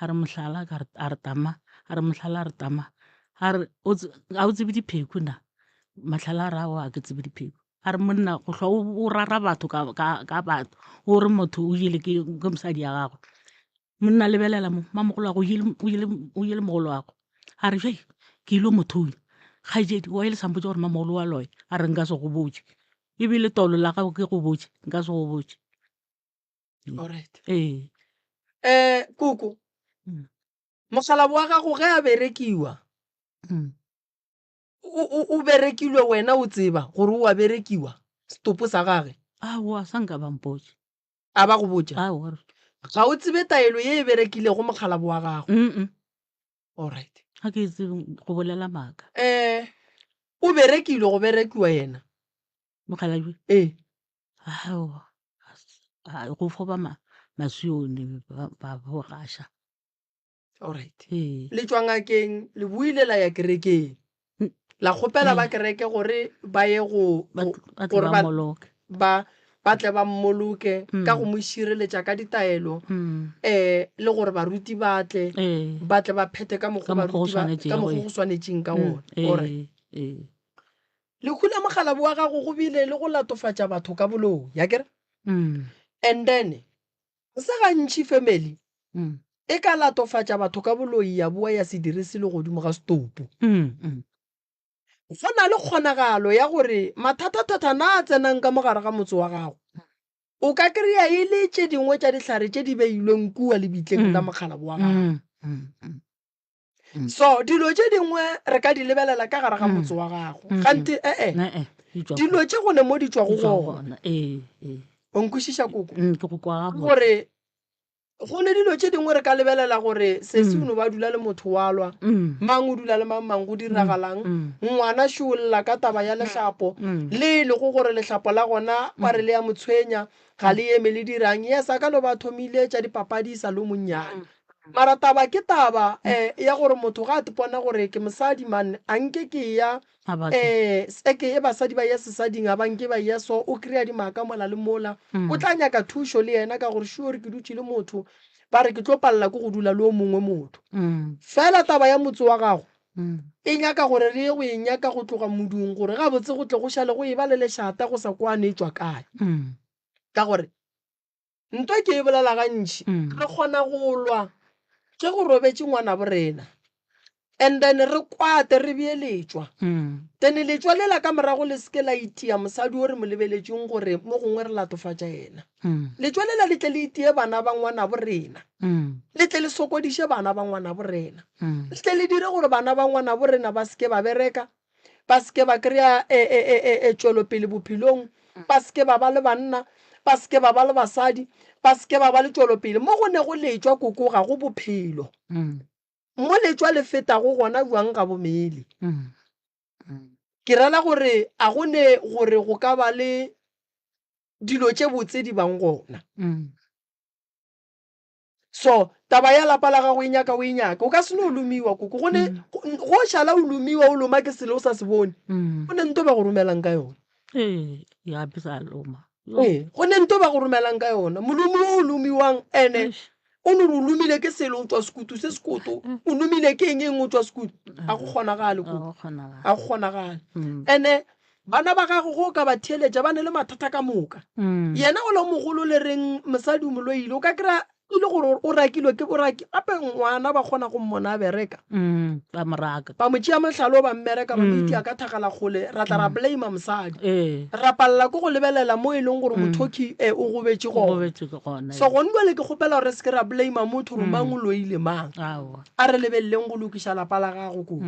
a re mohlala ka re a re tama, a re mohlala a re tama. A re ga o tsebe dipheko na? Mahlala a re aowa ga ke tsebe dipheko. A re monna go hlwa o rara batho ka, ka, ka batho o re motho o jele ke, ke mosadi ya gagwe. Monna lebelela mo mamogolo wa go o jele, o jele mogolo wa go. A re hei ke ile mo thunya kgaetšedi wa ile sa mpotša gore mamogolo wa loya a re nka se go botše ebile taolo la gago ke go botše nka se go botše. Alright. Ee. Eh, koko. Mokgalabo wa gago ge a berekiwa. O, o, o berekilwe wena o tseba gore o a berekiwa, setopo sa gage? Aowa, sa nka ba mpotša. A ba go botša? Aowa. Ga o tsebe taelo ye e berekilego mokgalabo wa gago? Mm-mm. Alright. Ga ke tsebe go bolela maaka. Eh, o berekilwe go berekiwa yena? Mokgalabje? Ee. Aowa, go fo ba ma, masione ba, ba bo gaša. Alright. Ee. Le tšwa ngakeng, le boile la ya kerekeng. La kgopela ba kereke gore ba ye go, Ba go, ba tle gore ba ba, mmoloke. ba, ba tle ba mmoloke ka go mo šireletša ka ditaelo, eh, le gore baruti ba tle, Ee. ba tle ba phethe ka mokgwa Ka mokgwa go baruti ba, ka swanetšego, mokgwa ee. go swanetšeng ka gona. Alright. Ee, ee. Lehu la mokgalabo wa gago go bile le go latofatša batho ka boloi, akere? And then, Ga se gantši family e ka latofatša batho ka boloi ya boa ya se dire selo godimo ga setopo. Go na le kgonagalo ya gore mathathathathana a tsenang ka mo gare ga motse wa gago o ka kry-a e le tše dingwe tša dihlare tše di beilweng kua lebitleng la mokgalabo wa gago. So dilo tše dingwe re ka di lebelela ka gare ga motse wa gago. Kganthe e-e, dilo tše go ne mo di tšwago gona. O nkwešiša koko? Ke go kwa gabotse. Gore go ne dilo tše dingwe re ka lebelela gore sesi o no ba dula le motho wa lwa, mang o dula le mang mang go diragalang, ngwana šo o lla ka taba ya lehlapo, le e lego gore lehlapo la gona ba re le ya mo tshwenya, ga le eme le dirang. Yes, a ka no ba a thomile tša dipapadi e sa le o monnyane. Mara taba ke taba eh, ya gore motho ga a tpona gore ke mosadi man, a nke ke ya eh, eke e basadi ba ya sesading a ba nke ba ya so, o kry-a dimaka mola le mola. O tla nyaka thušo le yena ka gore sure ke dutše le motho, ba re ke tlo palela ke go dula le o mongwe motho. Fela taba ya motse wa gago e nyaka gore re ye go e nyaka go tloga modung gore gabotse go tle go šale go eba le lešata go sa kwane e tšwa kae. Ka gore Ntwa ke e bolela gantši, re kgona go lwa ge go robetše ngwanabo rena and then re kwate re bee letšwa. Then letšwa lela ka morago le se ke la itia mosadi o re mo lebeletšeng gore mo gongwe re latofatša yena. Letšwa lela le tle le itie bana ba ngwanabo rena, le tle le sokodiše bana ba ngwanabo rena, le tle le dire gore bana ba ngwanabo rena ba se ke ba bereka, ba se ke ba kry-a e, e, e, e, e tšwelopele bophelong, ba se ke ba ba le banna, ba se ke ba ba le basadi, ba se ke ba ba le tšwelopele. Mo go ne go letšwa koko ga go bophelo. Mo letšwa le fetago gona bjang ga bo mele. Ke rela gore a go ne gore go ka ba le dilo tše botse di bang gona. So taba ya lapa la gago e nyaka o e nyake. O ka se no lomiwa koko. Go ne go šala o lomiwa o loma ke selo o sa se bone. Go ne nto ba go romelang ka yona. Ee, ya be sa loma. Ee, go ne nto ba go romelang ka yona. Molomi o o lomiwang ene o no re o lomile ke selo o tšwa sekutu se sekoto, o lomile ke eng eng o tšwa sekutu. Ga go kgonagale koko. Ga go kgonagale. Ene bana ba gago ge o ka ba theeletša ba ne le mathata ka moka. Yena o le mogolo le reng mosadi o mo loile o ka kry-a. E le gore o rakilwe ke boraki gape ngwana ba kgona go mmona a bereka. Mm, ba mo raka. Ba mo tšea mohlala o ba mmereka ba mo itia ka thagala kgole ra tla ra blame mosadi. Ee. Ra palela ke go lebelela mo e leng gore mothoki eh, o gobetše O gona. gobetše ke gona. So gone bjale ke kgopela gore re se ke ra blame motho gore mang o loile mang. Aowa. A re lebeleleng go lokiša lapa la gago koko.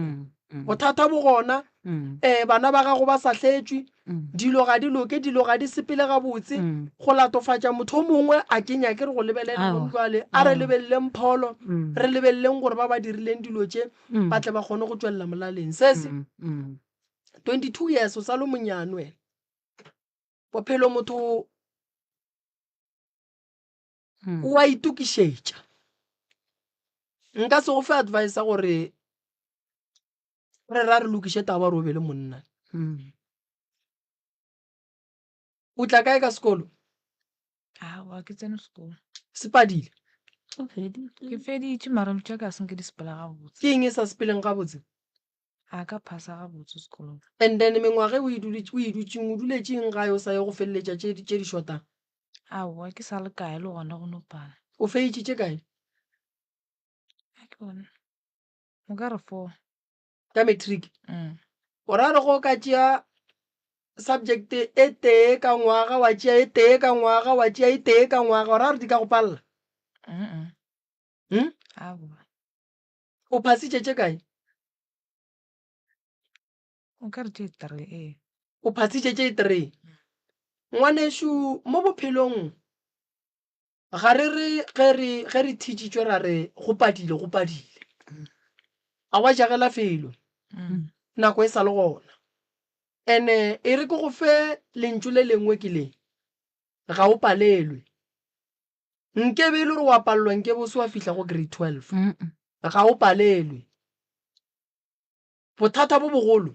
Bothata bo gona, um bana ba gago ba sa hletšwe, dilo ga di loke, dilo ga di sepele gabotse. Go latofatša motho o mongwe a ke nyake re go lebelela gone jwale. A re lebeleleng pholo, re lebeleleng gore ba ba dirileng dilo tše ba tle ba kgone go tšwelela molaleng. Sesi, 22 years o sa le monyane wena. Bophelo motho o a itokišetša. Nka se go fe advice ya gore re ra re lokiše taba gore o be le monna. O tla kae ka sekolo? Aowa, ke tsene sekolo. Se padile? Ke feditše mara tša ka se nke di sepela gabotse. Ke eng e sa sepeleng gabotse? A ka phasa gabotse sekolong. And then mengwaga e o e dutšeng, o duletše eng gae o sa ye go feleletša tše di shotang? Aowa, ke sa le kae le gona go no pala. O feitše tše kae? A ke bone. O ka re four. Ka matric? Mm. O ra re go ka tšea subject e tee ka ngwaga, wa tšea e tee ka ngwaga, wa tšea e tee ka ngwaga, o ra re di ka go palela? Mm. Hmm? Aowa. O phasitše tše kae? O ka re tše three, ee. O phasitše tše three. Ngwanešu, mo bophelong ga re re ge re ge re thitšitšwe ra re go padile go padile. A wa jagela felo nako e sa le gona. Ene e re ke go fe lentšu le lengwe ke le, ga o palelwe. Nkebe e le gore wa palelwa nkebe o se wa fihla go grade 12. Ga o palelwe. Bothata bo bogolo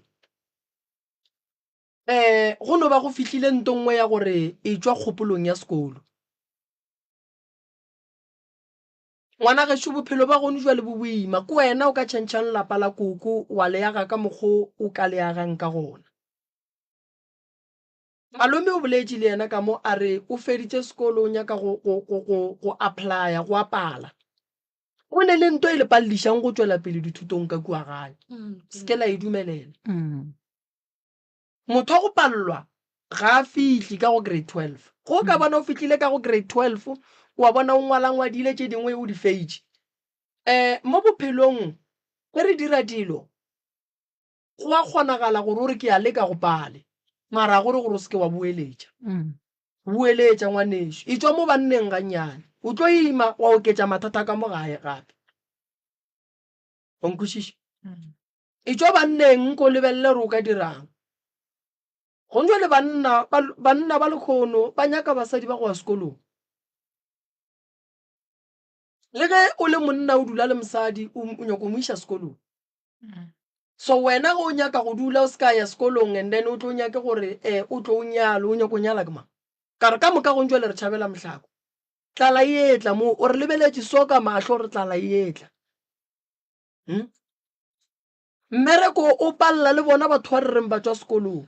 um go no ba go fihlile nto nngwe ya gore e tšwa kgopolong ya sekolo. Ngwana gešo bophelo ba gone jwale bo boima, ke wena o ka tšhentšhang lapa la koko wa le aga ka mokgo o ka le agang ka gona. Malome o boletše le yena ka mo a re o feditše sekolo o nyaka go, go, go, go, go applya, go apala. Go ne le nto e le paledišang go tšwela pele dithutong ka kua gae. Se ke la e dumelela. Motho wa go palelwa ga a fihle ka go grade 12. Ge o ka bona o fihlile ka go grade 12, wa bona o ngwalangwadile tše dingwe o di feitše. Um mo bophelong ge re dira dilo, go a kgonagala gore o re ke a leka go pale, mara ga go re gore o se ke wa boeletša. Boeletša ngwanešu, etšwa mo banneng gannyane, o tlo ima wa oketša mathata ka mo gae gape. Wa nkwešiša? Etšwa banneng nko lebelele gore o ka dirang. Gong jwale banna, banna ba lekgono ba nyaka basadi ba go ya sekolong. Le ge o le monna o dula le mosadi o nyaka go mo iša sekolong. So wena ge o nyaka go dula o se ka ya sekolong and then o tlo nyake gore um o tlo o nyale, o nyaka go nyala ke mang? Ka re ka moka gong jwale re tšhabela mohlako. Tlala e etla mo, o re lebeletše so ka mahlo gore tlala e etla. Hmm? Mmereko o palela le bona batho ba re reng ba tšwa sekolong.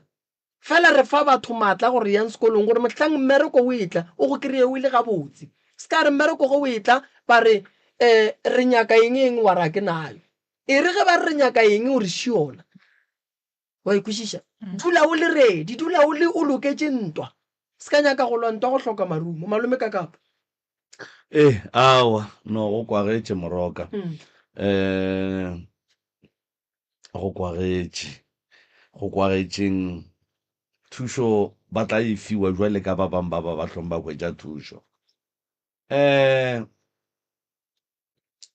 Fela re fa batho maatla gore yang sekolong gore mohlang mmereko o etla o go kry-e o le gabotse. Se ka re mmereko ge o etla ba re um re nyaka eng eng wa re a ke nayo. E re ge ba re re nyaka eng o re šiona. Wa e kwešiša? Dula o le ready, dula o le o loketše ntwa. Se ka nyaka go lwa ntwa go hloka marumo. Malome Kakapa. Ee, aowa, no go kwagetše Moroka. Um go kwagetše, go kwagetšeng thušo ba tla e fiwa jwale ka ba bang ba ba ba hlong ba hwetša thušo. Um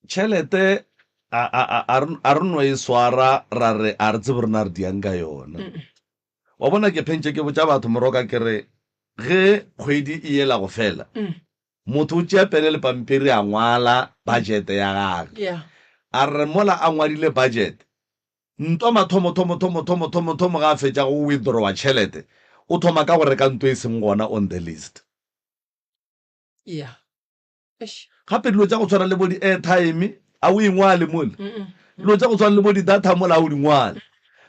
tšhelete a, a, a, a re, a re no e swara ra re a re tsebe rena re diang ka yona. Wa bona ke phentše ke botša batho Moroka ke re ge kgwedi e yela go fela motho o tšea pene le pampiri a ngwala budget ya gagwe. A re mola a ngwadile budget ntwa mathomo thomo thomo thomo thomo thomo ga a fetša go withdrawa tšhelete o thoma ka go reka nto e seng gona on the list. Yeah. Eish. Gape dilo tša go tshwana le bo di-airtime a o e ngwale mole. Dilo tša go tshwana le bo di-data mola a o di ngwale.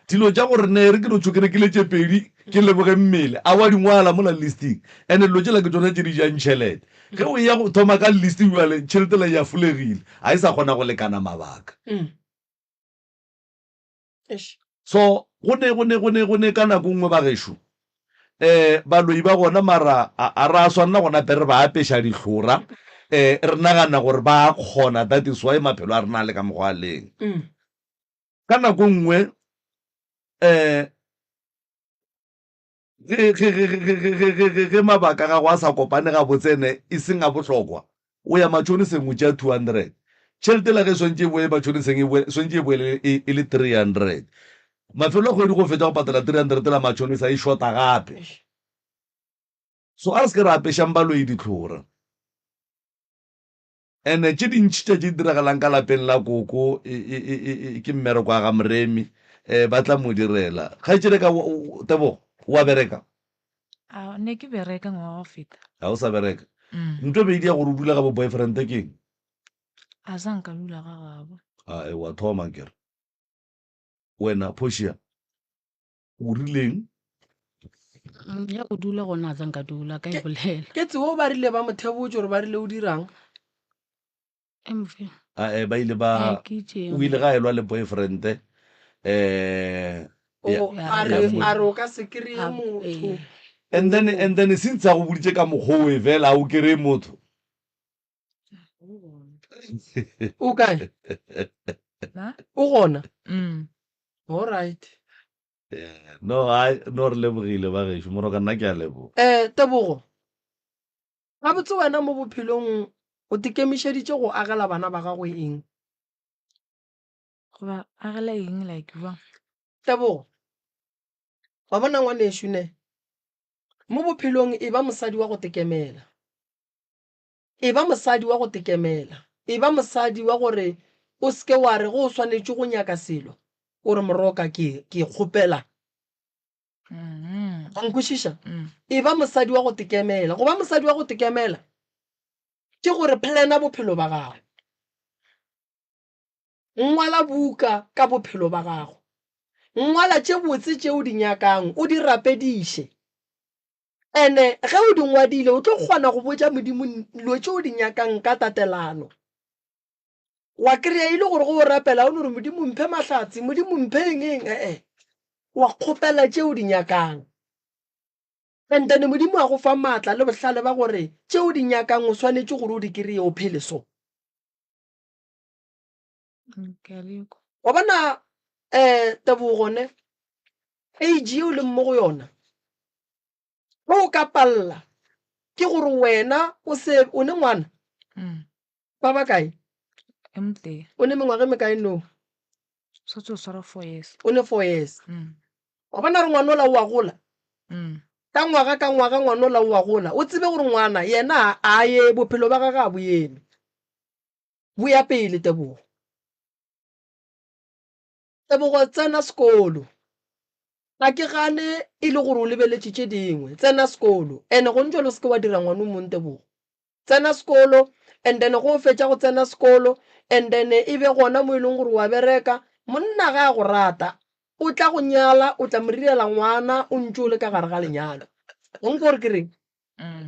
Dilo tša gore ne re ke no tšho ke rekile tše pedi ke leboge mmele a wa di ngwala mola listing and dilo tšela ke tšona tše di jang tšhelete. Ge o eya go thoma ka list bjale tšhelete la ya fulegile ga e sa kgona go lekana mabaka. So go ne go ne go ne go ne ka nako nngwe bagešo um baloi ba gona mara a ra swanela gona pe re ba apeša dihlora um re nagana gore ba kgona that is why maphelo a rena a le ka mokgwa a leng. Ka nako nngwe um ge, ge, ge, ge, ge, ge, ge, ge, ge mabaka a gago a sa kopane gabotse ene e seng a bohlokwa, o ya matšhoniseng o tšea 200. Tšhelete la ge swantše e boe matšhoniseng e boe, swantše e boele e, e le 300. Mafelo a kgwedi go fetša go patela 300 la matšhonisa e shota gape. So a re se ke ra apešang baloi ditlhora. And-e tše dintši tša tše di diragalang ka lapeng la koko e, e, e, e, e, ke mmereko wa ga Moremi, um ba tla mo direla. Kgaetšedi ka, Tebogo, o a bereka? A, ne ke bereka ngwaga wa go feta. Ga o sa bereka? Ntho e be e dia gore o dule ga bo boyfriend ke eng? A sa nka dula ga gabo. A, e, wa thoma akere. Wena, Portia, O rileng? Ya go dula gona a zanka dula ka e bolela. Ke tsebo ba rile ba mo thebotše gore ba rile o dirang. MV. A eh, ba ile ba o ile ga elwa le boyfriend eh O a re a re o ka se kry-e motho. And then and then since a go boditše ka mokgwa o e fela a o kry-e motho. O kae? O gona? Mm. All right. Yeah, no, I no re lebogile ba gešo moroka nna ke a leboga. Eh, Tebogo. Gabotse wena mo bophelong o tekemišeditše go agela bana ba gago eng? Go ba agela eng like jwang? Tebogo. Wa bona ngwanešu ne? Mo bophelong e ba mosadi wa go tekemela. Eba mosadi wa go tekemela. Eba mosadi wa gore o se ke wa re ge o swanetše go nyaka selo, o re, Moroka, ke, ke kgopela. Wa nkwešiša? Eba mosadi wa go tekemela. Go ba mosadi wa go tekemela ke gore plana bophelo ba gago. Ngwala buka ka bophelo ba gago. Ngwala tše botse tše o di nyakang, o di rapediše. Ene ge o di ngwadile o tlo kgona go botša Modimo dilo tše o di nyakang ka tatelano. Wa kry-a e le gore ge o rapela o no re Modimo mphe mahlatse, Modimo mphe eng eng, ee. Wa kgopela tše o di nyakang. And then Modimo a go fa maatla le bohlale ba gore tše o di nyakang o swanetše gore o di kry-e o phele so. Wa bona um Tebogo ne, age ye o leng mo go yona, ge o ka palela ke gore wena o se o ne ngwana ba ba kae? O ne mengwaga e mekae nou? O ne 4 years. Wa bona gore ngwana ola o a gola? Ka ngwaga ka ngwaga ngwana ola o a gola. O tsebe gore ngwana yena a ye bophelo ba gagwe a bo eme. Boya pele Tebogo. Tebogo tsena sekolo. Ga ke gane e le gore o lebeletše tše dingwe. Tsena sekolo. And gone jwale o se ke wa dira ngwana o mong Tebogo. Tsena sekolo and then go o fetša go tsena sekolo and then e be gona mo e leng gore wa bereka. Monna ga a go rata o tla go nyala, o tla mo direla ngwana o ntše o le ka gare ga lenyalo. O nkwa gore ke reng?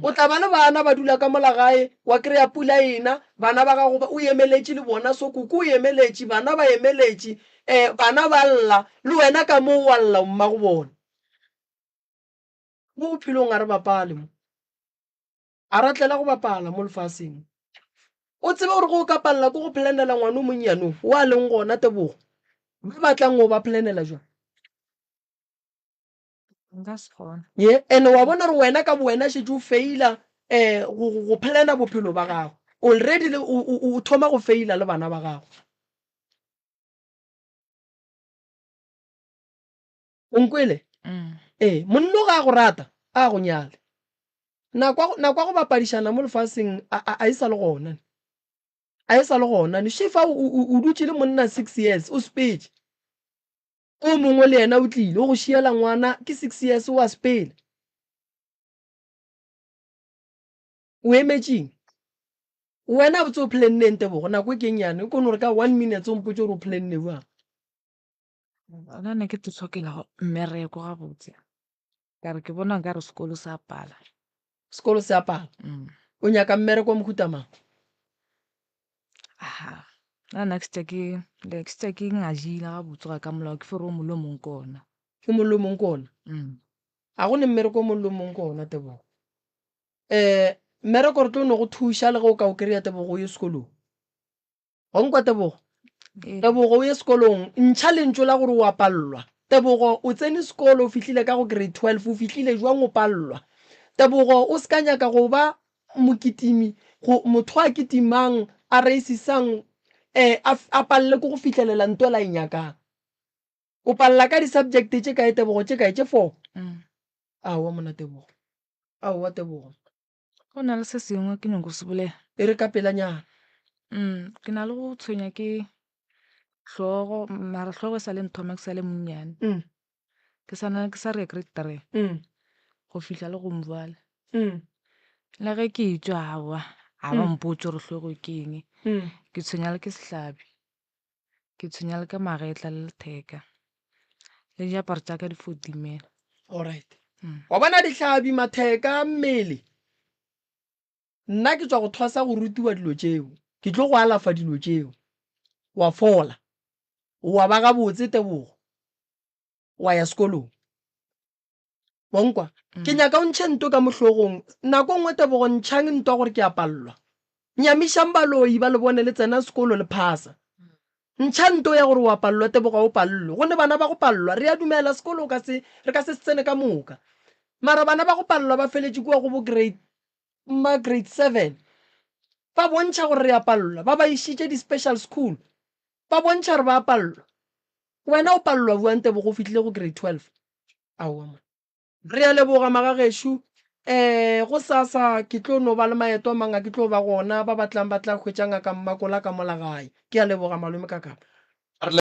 O tla ba le bana ba dula ka mola gae, wa kry-a pula e na, bana ba gago o emeletše le bona, so koko o emeletše, bana ba emeletše, um bana ba lla, le wena ka moo wa lla o mmago bona. Mo bophelong ga re bapale mo, ga ra tlela go bapala mo lefaseng. O tsebe gore ge o ka palela ke go planela ngwana o monnyane o, o a leng gona Tebogo, ba ba tlang o ba planela jwang? Nka se kgone. Ye, and wa bona gore wena ka bowena šetše o faila um go, go, go plana bophelo ba gago. Already le, o, o, o thoma go faila le bana ba gago. O nkwele? Mm. Ee, monno ga a go rata, a go nyale. Nako ya go, nako ya go bapadišana mo lefaseng a, a, a e sa le gona. A e sa le gona. Shifa o, o, o dutše le monna 6 years, o sepetše. O mongwe le yena o tlile, o go šiela ngwana ke 6 years o a sepela. O emetšeng? Wena botse o planneng Tebogo, nako e ke nnyane, o kono gore ka 1 minutes o mpotše gore o planne bjang. Nna ne ke hlokela mmereko gabotse. Ka re ke bona nkare sekolo se a pala. Sekolo se a pala? Mm. O nyaka mmereko wa mohuta mang? Aha. Nna nna ke šetše ke ke šetše ke ngajile gabotse go ya ka molao ke fo re o mongwe le o mongwe ke ona. O mongwe le o mongwe ke ona? Mm. A go ne mmereko o mongwe le o mongwe ke ona Tebogo. Um mmereko re tlo no go thuša le ge o ka o kry-a Tebogo o ye sekolong. Wa nkwa Tebogo? Ee. Tebogo o ye sekolong, ntšha lentšu la gore o a pallwa. Tebogo o tsene sekolo o fihlile ka go grade 12, o fihlile jwang o pallwa? Tebogo o se ka nyaka go ba mokitimi, go motho a kitimang, a reisisang, eh, a, a palle ke go fihlelela nto la e nyakang. O palla ka di-subject tše kae Tebogo? Tše kae? Tše four? Mm. Aowa mona Tebogo. Aowa Tebogo. Go na le se sengwe ke nyako se bolela. E re ka pelanyana. Ke na le go tshwenya ke hlogo, mara hlogo e sa le nthoma ke sa le monnyane. Ke sa na ke sa re grade 3 go fihla le gong bjale. Le ge ke etšwa aowa ga ba mpotše gore hlogo ke eng. Ke tshwenya le ke sehlabi, ke tshwenya le ka magetla le letheka, le diaparo tša ka di fo timela. Alright. Wa bona dihlabi, matheka, mmele. Nna ke tšwa go thwasa go rutiwa dilo tšeo. Ke tlo go alafa dilo tšeo. Wa fola. Wa ba gabotse Tebogo. Wa ya sekolong. Wa nkwa? Ke nyaka o ntšhe nto ka mo hlogong. Nako nngwe Tebogo ntšhang ntwa gore ke a pallwa. Nyamišang baloi ba le bone le tsena sekolo le phasa. Ntšha nto ya gore wa pallwa Tebogo ga o pallwe. Go ne bana ba go pallwa. Re a dumela sekolo o ka se re ka se se tsene ka moka. Mara bana ba go pallwa ba feletše kua go bo grade ma grade 7. Ba bontšha gore re a pallwa. Ba ba išitše di special school. Ba bontšha gore ba a pallwa. Wena o pallwa bjang Tebogo o fihlile go grade 12? Aowa monna. Re a leboga magagešo. Um gosasa ke tlo no ba le maeto a mang a ke tlo ba gona, ba batlang ba tla hwetša ngaka Mmakola ka mola gae. Ke a leboga malome Kakapa.